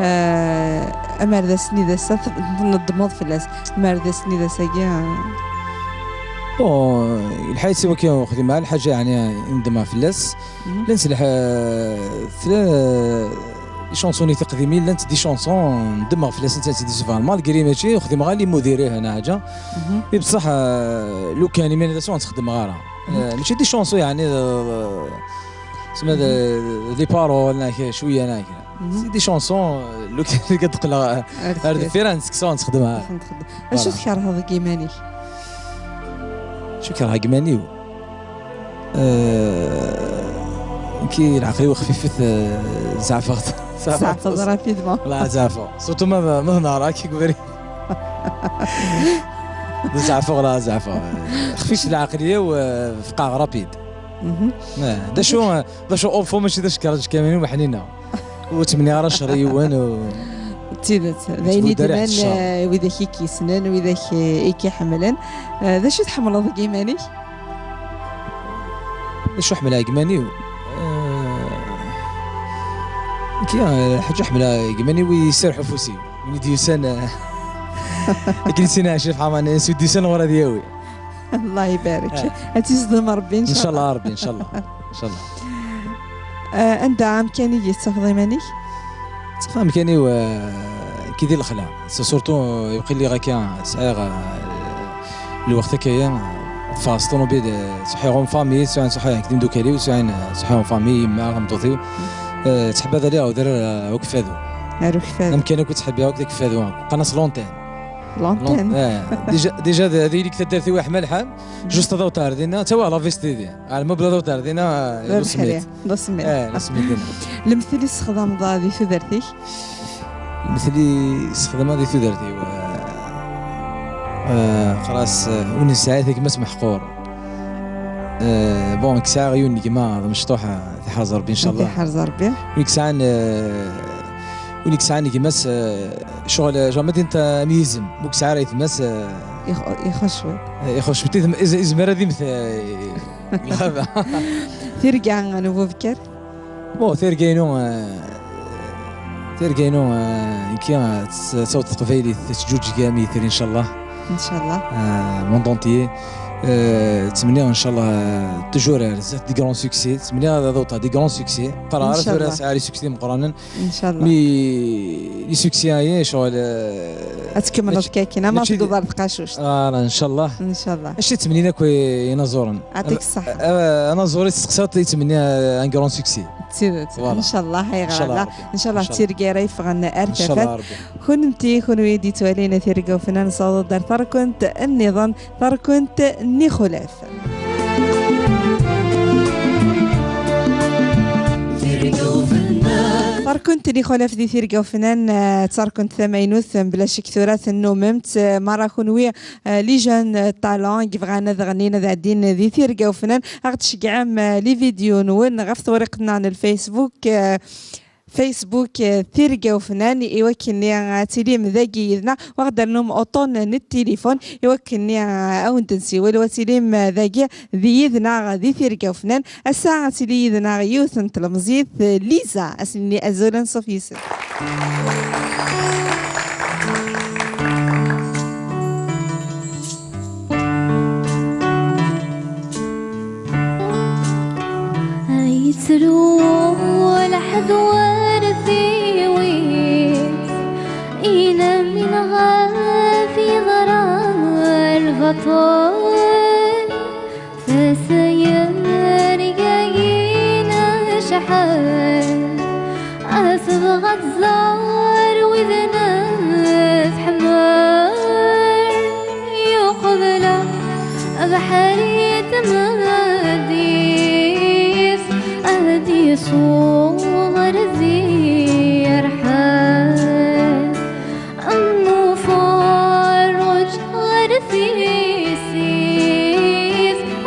eh, amerdas-nni d ass-a, tneddmeḍ fell-as, amerdas-nni d ass-agi, eh? Bon, lḥayat-iw akka ur xdimeɣ ara lḥaǧa, yeɛni, i neddmeɣ fell-as. Llant lḥ-, tella, eh, les chansons tiqdimin, llant des chansons neddmeɣ fell-asent, ad tt-id-isebɣen. Malgré mačči ur xdimeɣ ara les modérés neɣ ḥaǧa. Mais bṣaḥ, eh, lukan imir-nni d acu ur tt-xeddmeɣ ara. Eh, mačči des chansons, yeɛni, eh, tsemma d, des paroles, neɣ kra, cwiya, neɣ kra. C'est des chansons, euh, lu lu kan d-qqleɣ ar deffir ad nseksu ad nexdem. Acu tkerheḍ deg yiman-ik? Acu kerheɣ deg yiman-iw? Euh, ki leɛqel-iw xfifet, euh, zeɛfeɣ-t. Zeɛfeɣ-t rapidement. La zeɛfeɣ. Surtout ma, ma tnehṛ akka deg ubrid. Zeɛfeɣ, la zeɛfeɣ. Xfifet leɛqel-iw, euh, feqqɛeɣ rapid. Eh, d acu, eh, d acu, au fond, mačči d acu kerheɣ deg yiman-iw, ḥnina. Ur ttmenniɣ ara ccer i yiwen, u d tidet, d ayen i d-nnan, eh, widak i k-yessnen, widak, eh, i k-iḥemmlen. Eh, d acu i tḥemmleḍ deg yiman-ik? D acu ḥemmleɣ deg yiman-iw? Eh, nekki, eh, lḥaǧa ḥemmleɣ deg yiman-iw i iserreḥ ufus-iw. Win i d-yusan, eh, akken i s-yenna Ɛacif Ḥaman, win i d-yusan ɣur ad yawi. Allah ibarek. Ad tt-isdem Rebbi, ncallah. Ncallah Rebbi, ncallah. Ncallah. Eh, anda amkan i d-tettafeḍ iman-ik? Ttafeɣ amkan-iw, eh, ki di lexla. Surtout, eh, iwqil lliɣ akka, sɛiɣ, eh, lweqt akka-ya, ṭṭfeɣ s ṭunubil, eh, ttṣeḥḥiɣ en famille, sɛiɣ ttṣeḥḥiɣ akked imdukal-iw, sɛiɣ, eh, ttṣeḥḥiɣ en famille, yemma, tameṭṭut-iw. Eh, ttḥebbiɣ ad iliɣ ar ukfadu. Ar ukfadu. Amkan akk ttḥebbiɣ akk d akfadu. Qqaren-as l'antenne. L'antenne. Eh, déjà, déjà d, d ili deg taddart-iw iḥma lḥal. Juste ad aweḍ ar dinna, ttawah la veste didi. Ar mebla ad aweḍ ar dinna, eh, d usemmiḍ. D usemmiḍ. Eh, d usemmiḍ dinna. Lemtel i tesxedmeḍ di tudert-ik? Lemtel i sxedmeɣ di tudert-iw, eh, eh, qqar-as, eh, ur nesɛi tagmat meḥqur. Eh, bon, nekk sɛiɣ yiwen n gma d amecṭuḥ, eh, tiḥerz Rebbi, ncallah. Tiḥerz Rebbi. Win i yesɛan, eh, win i yesɛan gma-s, eh, ccɣel, eh, genre, ma dint, eh, am yizem, ma ur yesɛi ara yetma-s, eh, ixucc cwiṭ. Eh, ixucc cwiṭ, izem-, iz-, izmer ad imet, eh, i lɣaba. Tirga n ububker? Bon, tirga-inu, eh, tirga-inu, eh, nekki, eh, tt-, ttaweḍ teqbaylit, tettǧuǧǧeg am yitri, ncallah. Ncallah. Eh, monde entier. Eh, ttmenniɣ, ncallah, eh, toujours, eh, zdat des grands succès. Ttmenniɣ ad, ad awḍeɣ des grands succès. Qqareɣ ara tura sɛiɣ les succès meqqranen. Ncallah. Mi les succès-ayi, ccɣel, eh, ad tkemmleḍ mačči, kakin, ama mačči tedduḍ ar tqacuct. Ara, ncallah. Ncallah. Acu i ttmennin akk i-, inaẓuren? Ɛṭik ṣṣeḥḥa. Eh, eh, anaẓur i testeqsaḍ yettmenni, eh, un grand succès. D tidet. Voilà. Ncallah, ayɣer la. Ncallah, tirga ara yeffɣen ar tafat. Ncallah Rebbi. Kunemti, kunwi i d-yettwalin Tirga Ufennan, nessaweḍ-d ar terkunt nniḍen, terkunt n yixulaf. Terkunt n yixulaf di Tirga Ufennan, eh, d terkunt tamaynut, mebla ccek tura tennumemt, eh, merra kunwi, eh, les jeunes, eh, talents i yebɣan ad ɣnin, ad ɛeddin di Tirga Ufennan, ad ɣ-d-tceggɛem, eh, les vidéos-nwen ɣef tewriqt-nneɣ n Facebook, eh, Facebook, eh, Tirga Ufennan, i wakken-nni, eh, ad tilim dagi yid-neɣ, u ad ɣ-d-ternum uṭṭun n tilifun, i wakken-nni, eh, ad wen-d-nsiwel, u ad tilim, eh, dagi di yid-neɣ di Tirga Ufennan. Ass-a ad tili yid-neɣ yiwet n tlemẓit, eh, Liza, ad s-nini azul anṣuf yes-s. Yettru lḥed war tiwit, inamen ɣef yeḍra lbaṭel. Tasayerga-yin acḥal, ad tebɣa ad tẓer wid netḥemmel. Yuqbel abeḥri n tmeddit, ad d-yessuɣ ar zzirḥan. Am uferruǧ ɣer tissit,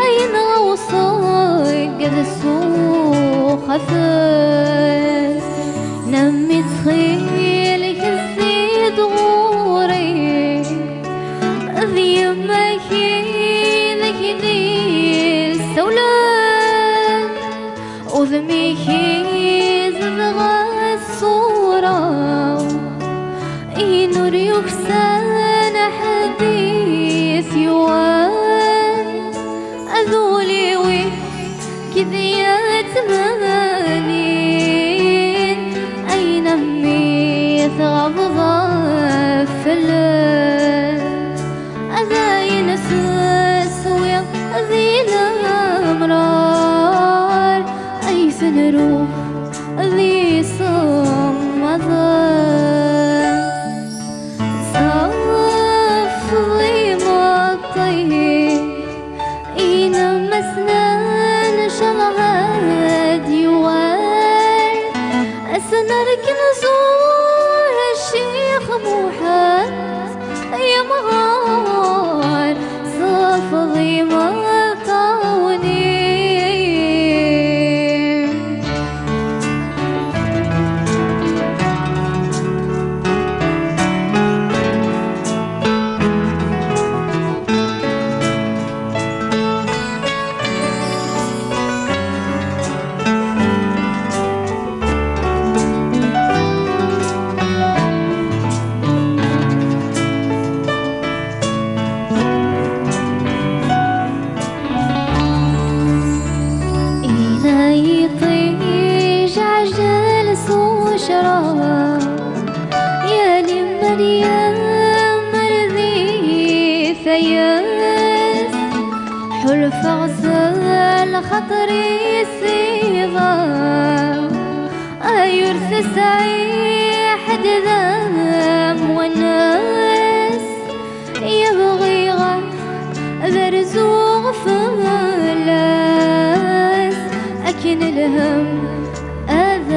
ay nɣewṣeg ad ssuxafen. Nammi ttxil-k zzi-d ɣur-i, d yemma-k i d ak-d-issawlen. Udem-ik izedɣ ṣṣura, ayen ur yuksan ḥedd i s-yuwan. D ul-iw i k-id-yettmennin, ayen a mmi tɣabḍeḍ fell-as. Ad ayen s-swiɣ di lemrar, ay s-nruḥ di ṣṣenf. Akken ẓur Ccix Muḥend yemɣar s Faḍima Ṭawni. Ila iṭij ɛjel s ucrab, ya limer yemmer di tayet. Ḥulfaɣ s lxaṭer-is iḍer, ay ur tesɛi ḥedd d amwanes. Ya bɣiɣ ad rzuɣ fell-as, akken lhemm ad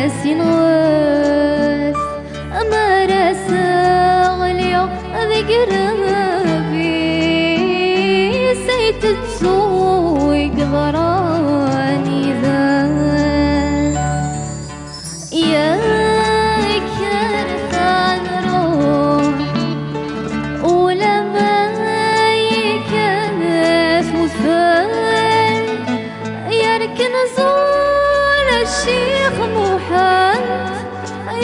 as-inɣet. Amar as-ɣliɣ deg rrab-is ay tettu i yeḍran yid-s. Yakker tanruḥ, ulama yekkat udfel, yerken ẓur Ccix Muḥend,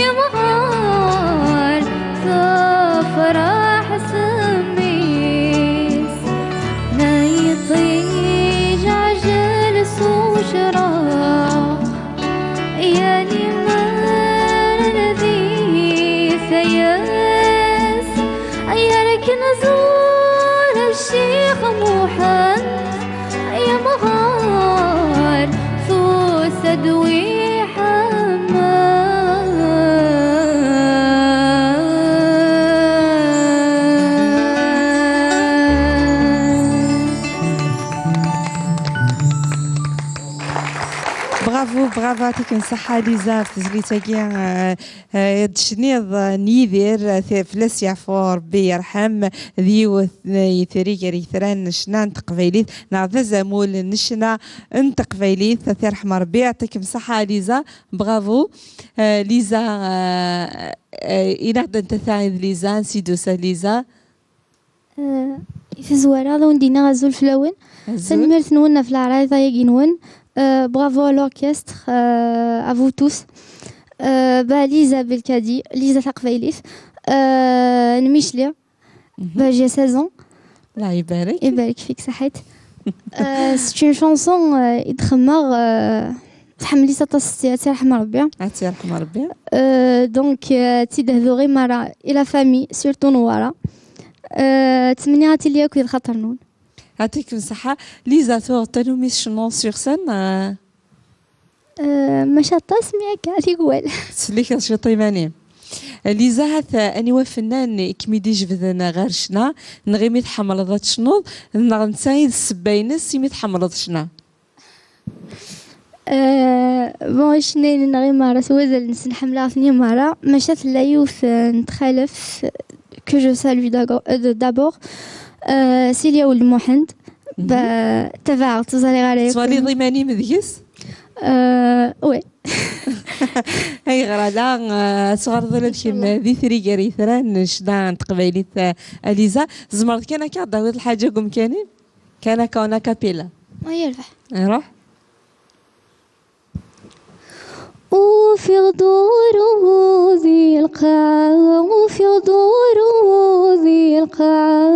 yemɣar tefraḥ s mmi-s. La iṭij ɛjel s ucraq, ya limer di tayet. Ay akken ẓur Ccix Muḥend, yemɣar tusa-d wi ḥemmel. Bravo, bravo, yɛṭik ṣṣeḥḥa Liza ɣef tezlit-agi, eh, eh, d-tecniḍ, eh, n Yidir, eh, te-, fell-as yeɛfu Rebbi yerḥem, d yiwet, eh, yetri gar yetran n ccna n teqbaylit, neɣ d azamul n ccna n teqbaylit. Tirḥem Rebbi, yɛṭik ṣṣeḥḥa Liza, bravo. Eh, Liza, eh, eh, inaɣ-d anta taɛid Liza, ansi d-tusa Liza? Euh, i tazwara, ad awen-d-iniɣ azul fell-awen. Azul. Tanemmirt-nwen ɣef leɛrayḍa-agi-nwen. Euh, bravo à l'orchestre, euh, à vous tous. Euh, bah, Liza Belkadi, Liza taqbaylit. Euh, n Micli. Mhm. Bah, j'ai seize ans. Allah ibarek. Ibarek fik, saḥit. Euh, c'est une chanson, euh, i d-xemmeɣ, euh, tḥemmel-itt aṭas setti, ad tt-yerḥem Rebbi. Ad tt-yerḥem Rebbi. Euh, donc, euh, ad tt-id-hduɣ i Mara, i la famille, surtout Newwara. Euh, ttmenniɣ ad tili akk di lxaṭer-nwen. Yɛṭikem ṣṣeḥḥa. Liza, tuɣeḍ tanumi tcennuḍ sur scène, euh? Euh, maca aṭas, mi akka, tikwal. Tettsellikeḍ ciṭ iman-im. Liza, hat, aniwa afennan i kem-id-ijebden ɣer ccna, neɣ imi tḥemmleḍ ad tecnuḍ, neɣ netta i d ssebba-ines imi tḥemmleḍ ccna? Euh, bon, icennayen-nneɣ i merra s wazal-nsen ḥemmleɣ-ten i merra, maca tella yiwet, euh, n txaleft que je salue d'ago-, euh, de-, d'abord, euh, Silya Weld Muḥend. Mhm. Ba-, tabaɛeɣ-tt, ur ẓriɣ ara yakk. Tettwaliḍ iman-im deg-s? Euh, ouais. Ayɣer ala, euh, ad tɣerḍeḍ ula d kemm. Inchallah. D itri gar yitran n ccna n teqbaylit, euh, a Liza. Tzemreḍ kan akka ad d-tawiḍ lḥaǧa deg umkan-im? Kan akka, en a cappella. Ma yerbeḥ. Iruḥ. Ufiɣ-d ur di lqaɛa, ufiɣ-d ur di lqaɛa.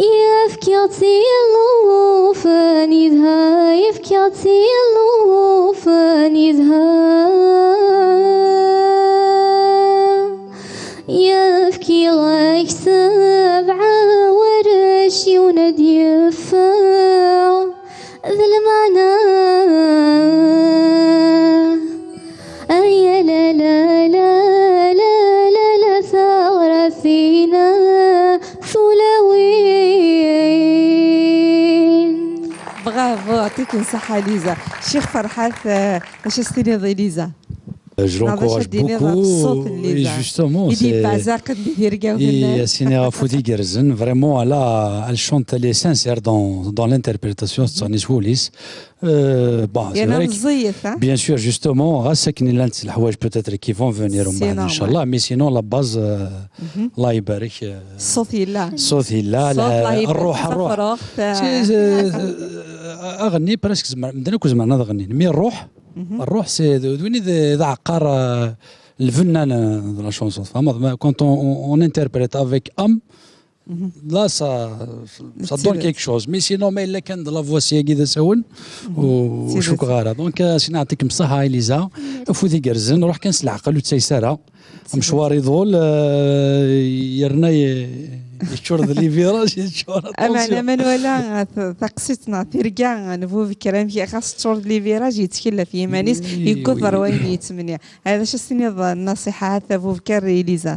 Yefka-tt i llufan yedha, yefka-tt i llufan yedha. Yefkiɣ-ak sebɛa warrac, yiwen ad yeffeɣ d lmeɛna. Ay la la la la la la, taɣratin tulawin. Bravo. Bravo, يعطيك الصحة ليزا. الشيخ فرحات، آه، اش تستني ليزا؟ Je l'encourage beaucoup. Et justement, c'est afud igerrzen. Vraiment, elle, elle chante, elle est sincère dans, dans l'interprétation. C'est son. Euh, bon, c'est vrai que, bien sûr, justement, ɣas akken llant leḥwayeǧ peut-être qui vont venir, Inchallah, mais sinon, la base, euh, الله يبارك, euh, الصوت يلا. الصوت يلا, الروح, الروح. Aɣenni, presque, medden akk zemren ad ɣennin, mais الروح, الروح, c'est d win i d aɛeqqar, euh, lbenna de la chanson. Quand on, on interprète avec âme, là, ça, ça donne quelque chose. Mais sinon, ma yella kan d la voix-agi d asawen, ur cukkeɣ ara. Donc, euh, sina, yeɛṭikem ṣṣeḥḥa, Elisa. Afud igerrzen, ruḥ kan s leɛqel, ur ttayes ara. Amecwar iḍul, euh, yerna yeččur d les virages, yeččur d attention. Ameɛna ma nwala, euh, taqsiṭ neɣ tirga n Bubekr, amek, ɣas teččur d les virages, yettkel ɣef yiman-is, yegguḍ ɣer wayen yettmenni. Acu as-tiniḍ, nnaṣiḥa-a, Bubekr, i Elisa?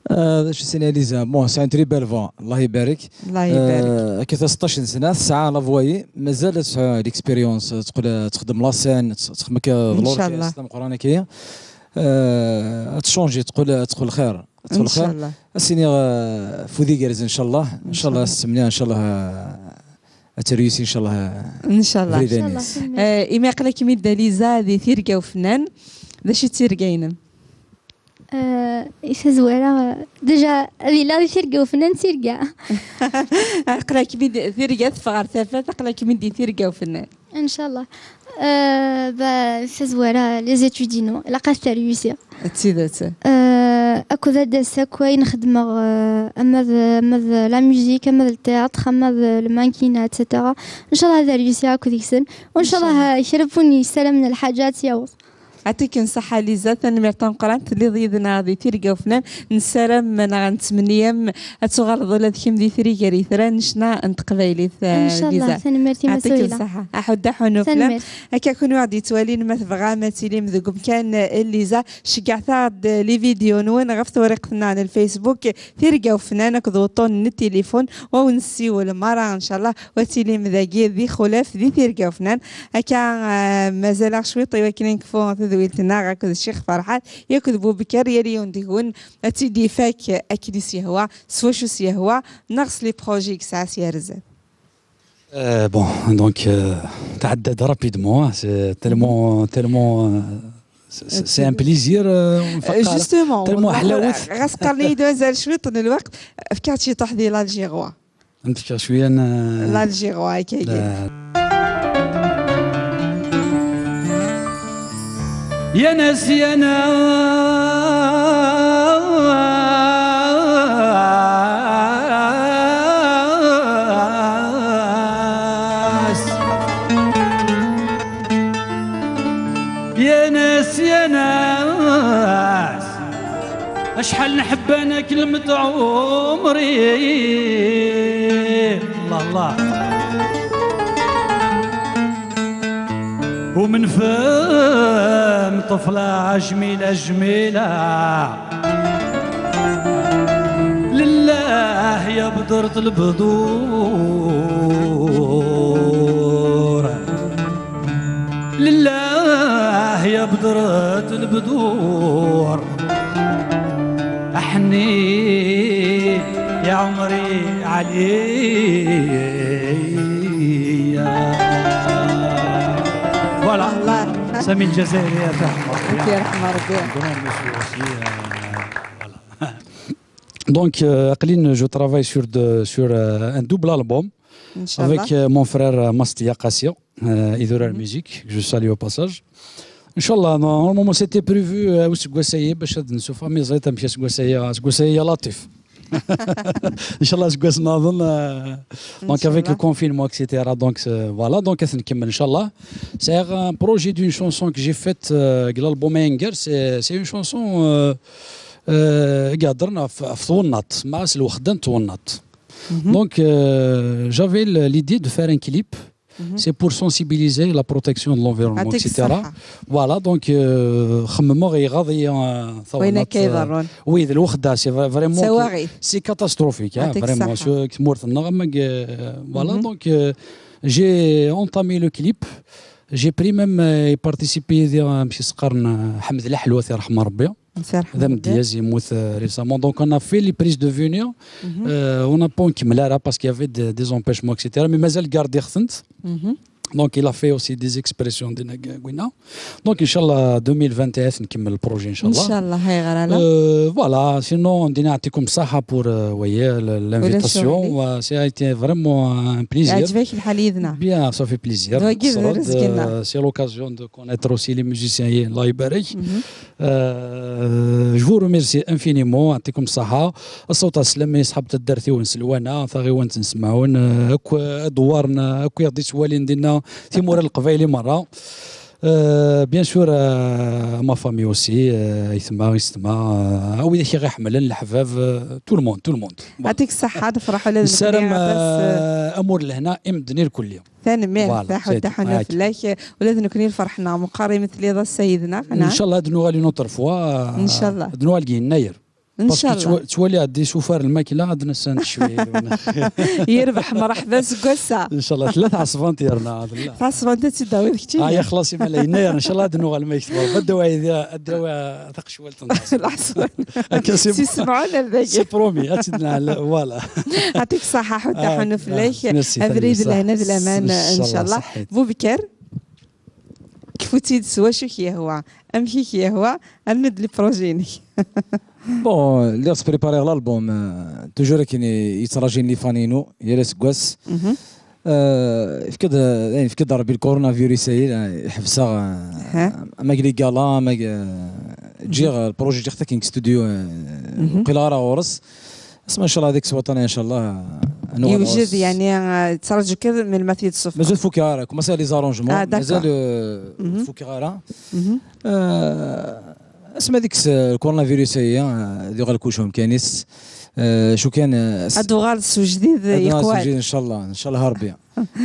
Ah, d acu sin Elisa? Bon, c'est une très belle voix. Allah ibarik. Allah ibarik. Euh, akka ta seṭṭac n sna, tesɛa la voix-yi, mazal tesɛa l'expérience, teqqel, texdem la scène, texdem akka d l'orchestre ameqqran akka. Euh, ad tchangi, teqqel, teqqel xir. Ad teqqel xir. Inchallah. Ad s-iniɣ, euh, afud igerrzen, inchallah. Inchallah, ad s-semniɣ, inchallah, euh, ad terwisi, inchallah, euh, inchallah. Inchallah. Euh, imi aql-akem-id a Liza di tirga ufennan, d acu i d tirga-inem? Euh, i tazwara, euh, déjà, ad iliɣ di tirga ufennan, tirga. Aql-akem-id tirga teffeɣ ɣer tafat, aql-akem-id di tirga ufennan. Inchallah. Euh, bah, tazwara, les études-inu, ilaq ad terwisi. D tidet. Euh, akked ad d-tas akk ayen xeddmeɣ, euh, ama d, ama d la musique, ama d le théâtre, ama d le mannequinat, et cetera. Inchallah ad terwisi akk deg-sen. Inchallah, kra n win yessaramen lḥaǧa ad tt-yaweḍ. Yeɛṭikem ṣṣeḥḥa Liza, tanemmirt tameqqrant, telliḍ yid-neɣ di tirga ufennan. Nessaram neɣ nettmenni-am ad tuɣaleḍ ula d kemm d itri gar yitran n ccna n teqbaylit, eh, Liza. Inchallah, tanemmirt-im a Suhila. Yeɛṭikem ṣṣeḥḥa. Aḥuddu aḥunu fell-am. Tanemmirt. Akka kunwi ɣ-d-yettwalin, ma tebɣam ad tilim deg umkan, eh, n Liza, ceggɛet-aɣ-d les vidéos-nwen ɣef tewriqt-nneɣ n Facebook, Tirga Ufennan, akked uṭṭun n tilifun, wa ur nessiwel mara, ncallah, wa tilim dagi di Xulaf, di Tirga Ufennan. Akka, eh, mazal-aɣ cwiṭ i wakken ad nekfu tadwilt-nneɣ akked Ccix Ferḥat, yakk d Bubekar, yal yiwen deg-wen ad tt-id-ifak akken i s-yehwa, s wacu s-yehwa, neɣ s les projets i yesɛa s ar zdat. Euh, bon, donc, euh, tɛedda-d rapidement, hein, c'est tellement, tellement, euh, c'est, c'est, c'est un plaisir, euh, euh, justement, tellement ḥlawet. Ɣas qqaren-iyi-d mazal cwiṭ n lweqt, fkiɣ-tt ciṭuḥ di l'algérois. Ad m-fkeɣ cwiya n l'algérois, akka. Ya nas, ya nas. Ya nas, ya nas. Acḥal nḥebba-k lmeɛna ɛumri. Allah, Allah. ومن فم طفلة جميلة، جميلة، لله يا بدرة البدور، لله يا بدرة البدور، أحني يا عمري عليا. Voilà. الله. سامي الجزائري يا تحمر. أنت يا رحمة ربي. Un grand monsieur aussi, euh, voilà. Donc, euh, aql-in, je travaille sur de, sur, euh, un double album. Inchallah. Avec, euh, mon frère, euh, Mastia Qassio, euh, Idurar Musique, que je salue au passage. Inchallah, normalement, c'était prévu, euh, useggas-ayi, bac ad nsuffeɣ, mais ẓriɣ amek aseggas-ayi, aseggas-ayi ya laṭif. Inchallah, aseggas nniḍen, euh, donc avec le confinement, et cetera. Donc, euh, voilà, donc ad t-nkemmel, inchallah. C'est un projet d'une chanson que j'ai faite, euh, deg l'album Anger. C'est, c'est une chanson, euh, euh, i iheddren ɣef, ɣef twennaḍt, ma s lwexda n twennaḍt. Donc, euh, j'avais le- l'idée de faire un clip. C'est pour sensibiliser la protection de l'environnement, et cetera. Voilà, donc, euh, xemmemeɣ iɣaḍ-iyi, euh, tawennaḍt, euh, oui, d lwexda, c'est vra- vraiment, c'est catastrophique, hein, vraiment, s tmurt-nneɣ, am, euh, voilà, donc, euh, J'ai entamé le clip. J'ai pris même, euh, participé à un petit sqarn, euh, Ḥmed Laḥelwa, ti ṛeḥma Ṛebbi. D amedyaz, yemmut, euh, récemment. Donc, on a fait les prises de venue. Euh, on n'a pas nkemmel ara parce qu'il y avait des, des empêchements, et cetera. Mais mazal gardiɣ-tent. Donc, il a fait aussi des expressions de Gwina. Donc, Inch'Allah, deux mille vingt et un, nkemmel le projet, Inch'Allah. Inch'Allah, ayɣer ala. Euh, voilà, sinon, Dina, يعطيكم الصحة pour, euh, ouais, le- l'invitation. Ça a été vraiment un plaisir. Bien, ça fait plaisir. C'est l'occasion de connaître aussi les musiciens, الله يبارك. Euh, je vous remercie infiniment, يعطيكم الصحة. الصوت السلام يسحب تدرتي ونسلوانا، ثاغي وانت نسمعون، آه، أكو أدوارنا، أكو يغدي سوالين دينا، ثمورة القبايلي مرة. Euh, bien sûr, euh, ma famille aussi, euh, يتما، يستما، euh, ويدك غير حملن الحباب, euh, tout le monde, tout le monde. Voilà. يعطيك الصحة، نفرحوا لازم نسالم, نكوني عباس, euh, أمور لهنا امدني الكلية. Tanemmirt, voilà, taḥudda ḥunu fell-ak, ula d nekkni lferḥ-nneɣ meqqar i mi telliḍ a Sayidna. إن شاء الله ad nuɣal une autre fois, إن شاء الله. Ad nuɣal deg yennayer. إن شاء الله. Parce que ttwali ad d-isufar lmakla, ad d-nassan cwi. Yerbeḥ, mṛeḥba seg wass-a. إن شاء الله, tella tɛeṣbant yerna, tella. Tɛeṣbant ad tt-id-tawiḍ keččini. Ah, ya xlaṣ, imala yennayer, إن شاء الله ad nuɣal ma yekteb Rebbi, ad d-awi, ad d-awi taqecwalt n lɛeṣbant. Akka si semɛun ar dagi. C'est promis, ad tt-id-nɛell, voilà. Yɛṭik ṣṣeḥḥa, ḥudda ḥunu fell-ak. Merci, abrid n lehna d laman, إن شاء الله. Bubker. Kfu-tt-id s wacu i k-yehwa, amek i k-yehwa, rnu-d les projets-inek. Bon, lliɣ sprépariɣ l'album, euh, toujours akken i- yettraǧin les fans-inu yal aseggas. Euh, yefka-d, euh, yefka-d Rebbi le coronavirus-ayi, euh, iḥbes-aɣ, euh, ama deg les galas, ama deg, euh, ǧǧiɣ, euh, le projet ǧǧiɣ-t akken deg studio, euh, ur qqileɣ ara ɣur-s. Asma, إن شاء الله, هذيك سويطانية, إن شاء الله, ad nuɣal ɣur-s. Yewjed, yeɛni, ah, yettraǧu kan melmi ad t-id-tessufɣeḍ. Mazal fukeɣ ara, kumaṣiɣ les arrangements. Ah, d'accord. Mazal, euh, fukeɣ ara. Euh, asma deg s-, le coronavirus-ayi, euh, ad yuɣal kullec i umkan-is. Euh, acu kan, euh, ad d-tuɣal s ujdid, ad d-tuɣal s ujdid, إن شاء الله, إن شاء الله, Rebbi.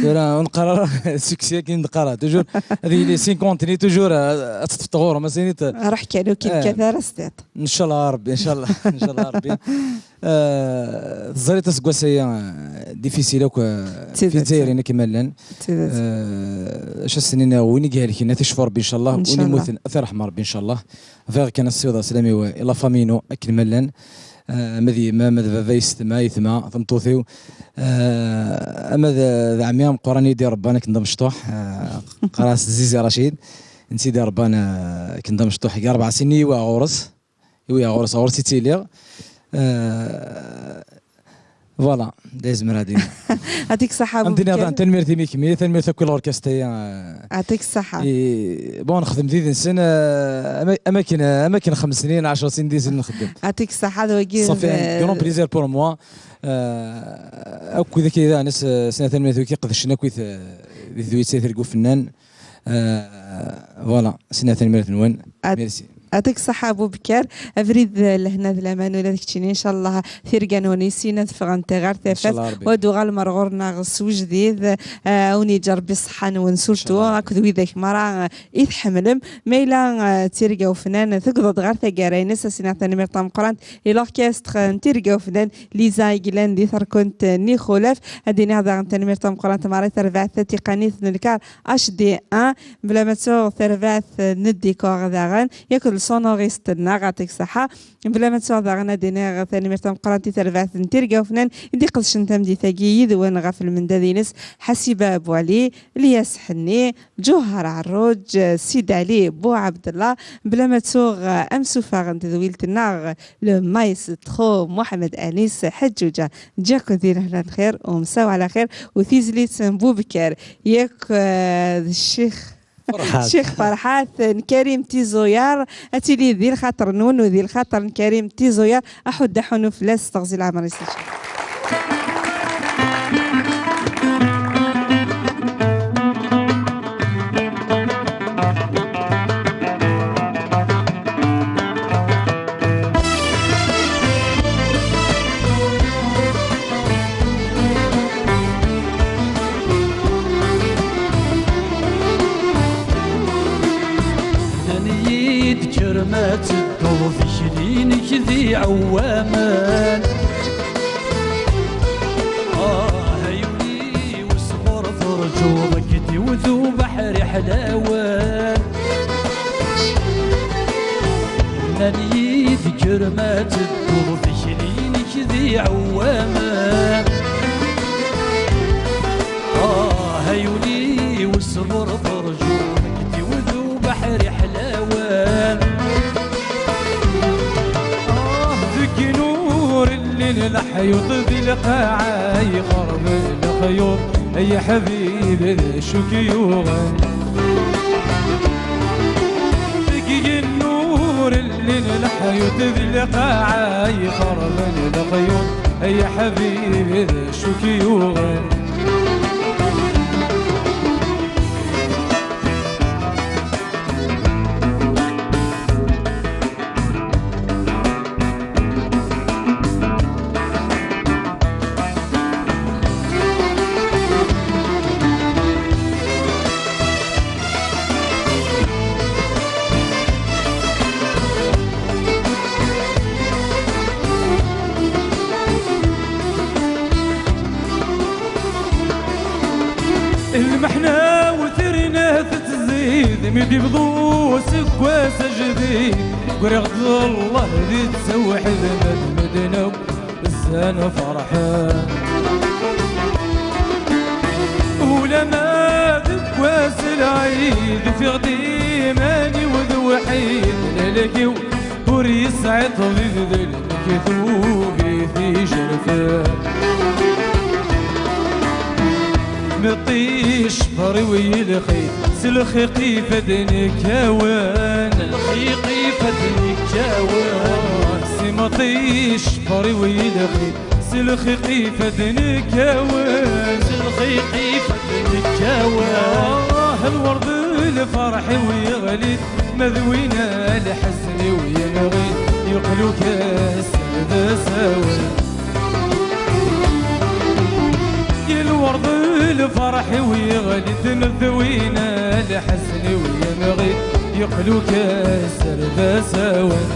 Tura ur neqqar ara succès akken i d-neqqar, toujours ad yili cinquante-nni, toujours, euh, ad teṭṭfeḍ ɣur-m, ass-nni t-, ruḥ kan, ur k-yekkat ara s tiṭ. إن شاء الله, Rebbi, إن شاء الله, إن شاء الله, Rebbi. Euh, teẓriḍ aseggas-ayi, euh, difficile akk, euh, fi Lezzayer-in akken ma llan. Euh, acu as-nini, win i ihelken, ad t-icfu Rebbi, إن شاء الله, win immuten, ad t-irḥem Rebbi, إن شاء الله. Bɣiɣ kan ad ssiwḍeɣ sslam-iw i la famille-inu akken ma llan. Ah, ama d yemma, ama d baba, yessetma, yetma, tameṭṭut-iw. Ah, ama d, d ɛemmi ameqqran i d-irebban akken d amecṭuḥ. Ah, qqareɣ-as Zizi Racid. Netta i d-irebban, ah, akken d amecṭuḥ. Deg rebɛa snin i yiwi ɣur-s. I yiwi ɣur-s, ɣur-s i ttiliɣ. Ah, voilà, d azmer ad iniɣ. Yɛṭik ṣṣeḥḥa, Bubker. Ad d-iniɣ daɣen tanemmirt imi kemmi, tanemmirt akk i l'orchestre-ayi, ah, Yɛṭik ṣṣeḥḥa. I, bon, nexdem did-nsen, euh, ama-, amakken, amakken xems snin, ɛecṛ snin di sin nxeddem. Yɛṭik ṣṣeḥḥa, d wagi. Ça fait un grand plaisir pour moi. Euh, akk widak i daɣen s-, sna tanemmirt wiki qedcen akk i t-, di tedwitt-a Tirga Ufennan. Euh, voilà, sna tanemmirt-nwen. Merci. Yɛṭik ṣṣeḥḥa, Bubker. Abrid, eh, lehna d laman ula d keččini, إن شاء الله, tirga-nwen i sin ad ffɣent ɣer tafat, إن شاء الله, Rebbi. U ad uɣalem ar ɣur-neɣ s wejdid, eh, a wen-yeǧǧ Rebbi ṣṣeḥḥa-nwen, surtout, إن شاء الله, Rebbi. Akked widak merra, eh, i tḥemmlem. Ma yella, eh, Tirga Ufennan tewweḍ-d ɣer taggara-ines, ad s-iniɣ tanemmirt tameqqrant i l'orchestre n Tirga Ufennan, Liza i yellan di terkunt n Ixulaf. Ad d-iniɣ daɣen tanemmirt tameqqrant merra i terbaɛt tatiqanit n lkar H D un, bla ma ttuɣ terbaɛt n ddikor daɣen, yakk d lsonoriste-nneɣ, yɛṭik ṣṣeḥḥa. Bla ma ttuɣ daɣen ad d-iniɣ tanemmirt tameqqrant i terbaɛt n Tirga Ufennan i d-iqedcen tameddit-agi yid-wen ɣef lmendad-ines, Ḥasiba Buɛli, Lyas Ḥenni, Ǧuher Ɛerruǧ, Sid Ɛli Buɛebdella, bla ma ttuɣ amsuffeɣ n tedwilt-nneɣ, le maestro Muḥemmed Anis Ḥeǧǧuǧa. Ǧǧiɣ-ken di lehna n lxir, u مساء على خير, u tizlit n Bubker, yakk, eh, d Ccix Ferḥat. Ccix Ferḥat, n Karim Tizuyer, ad tili di lxaṭer-nwen u di lxaṭer n Karim Tizuyer, aḥuddu aḥunu fell-as, teɣzi leɛmer-is, إن شاء الله. Nnan-iyi-d kker ma tedduḍ, tikli-inek d iɛewwamen. Ah, ay ul-iw, ṣber terǧu. Ma tedduḍ tikli-inek d iɛewwamen. Ah, ay ul-iw, ṣber, terǧu, deg-d iwet ubeḥri ḥlawen. Ah, deg inuren n leḥyuḍ di lqaɛa yexreb lexyuḍ, ay aḥbib, d acu k-yuɣen? Deg yinuren n leḥyuḍ di lqaɛa yexreb lexyuḍ, ay aḥbib, d acu k-yuɣen? Lmeḥna-w terna tettzid, mi d-ibḍu useggas ajdid, griɣ-d d Allah di ttewḥid, ma d medden akk zzan ferḥen. Ulama deg wass lɛid, ufiɣ-d iman-iw d wḥid, lalak-iw ur yesɛi ṭṭbib, d lmektub i t-ijerfen. Meṭṭi ccfer-iw yelxi-d s lxiq ifadden kkawen. Lxiq ifadden kkawen. Si meṭṭi ccfer-iw yelxi-d s lxiq ifadden kkawen. S lxiq ifadden kkawen. Ah, lwerḍ lferḥ-iw yeɣli-d, ma d winna lḥezn-iw yenɣi-d, yeqqel ukas d asawen. Lwerḍ lferḥ-iw yeɣli-d, ma d winna lḥezn-iw yenɣi-d, yeqqel ukas d asawen.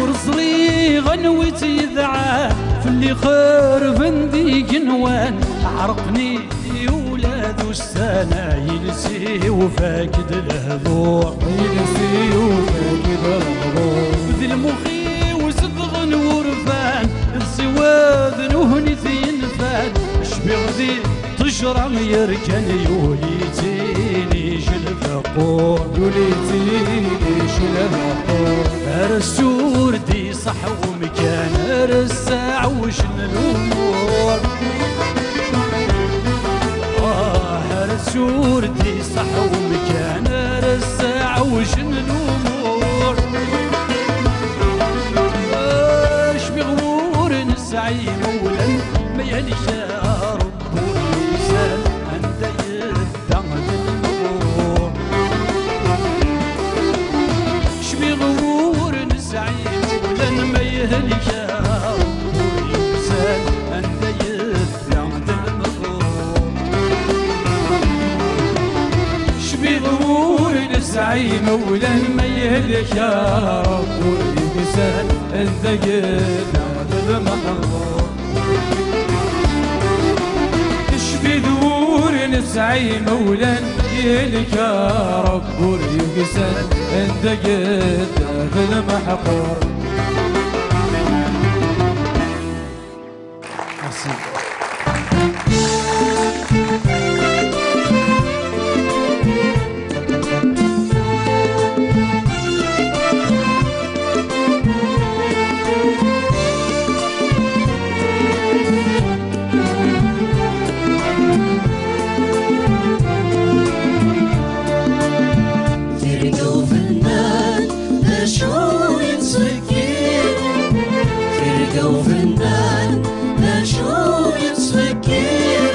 Ur ẓriɣ anwa i tt-yedɛan, fell-i xerben d igenwan, ɛerqen-iyi ula d ussan, iles-iw fak-d lehdur. Iles-iw fak-d lehdur. D lmux-iw zedɣen wurfan, d ssiwad n uhnit yenfan, cbiɣ di ṭṭejra yerkan, yuli-tt inij lfeqquṛ. Yuli-tt inij lfeqquṛ. Ar ass ur d-iṣaḥ umkan, ar ass ɛewjen lumuṛ. Ah, ar ass ur d-iṣaḥ umkan, ar ass ɛewjen lumuṛ. Acmi ɣur nesɛi imawlan, ma yelka Ṛebbi ur yusan, anda yedda d lmeɣrur. Cbiɣ ur nesɛi imawlan, ma yehlek Ṛebbi ur yusan, anda yedda d lmeɣrur. Cbiɣ ur nesɛi imawlan, ma yehlek Ṛebbi ur yusan, anda yedda d lmeɣrur. Cbi d wur nesɛi imawlan, yelka Ṛebbi ur yugsan, anda yedda d lmeḥqur. Merci. Tirga ufennan, d acu yettsekkir? Tirga ufennan, d acu yettsekkir?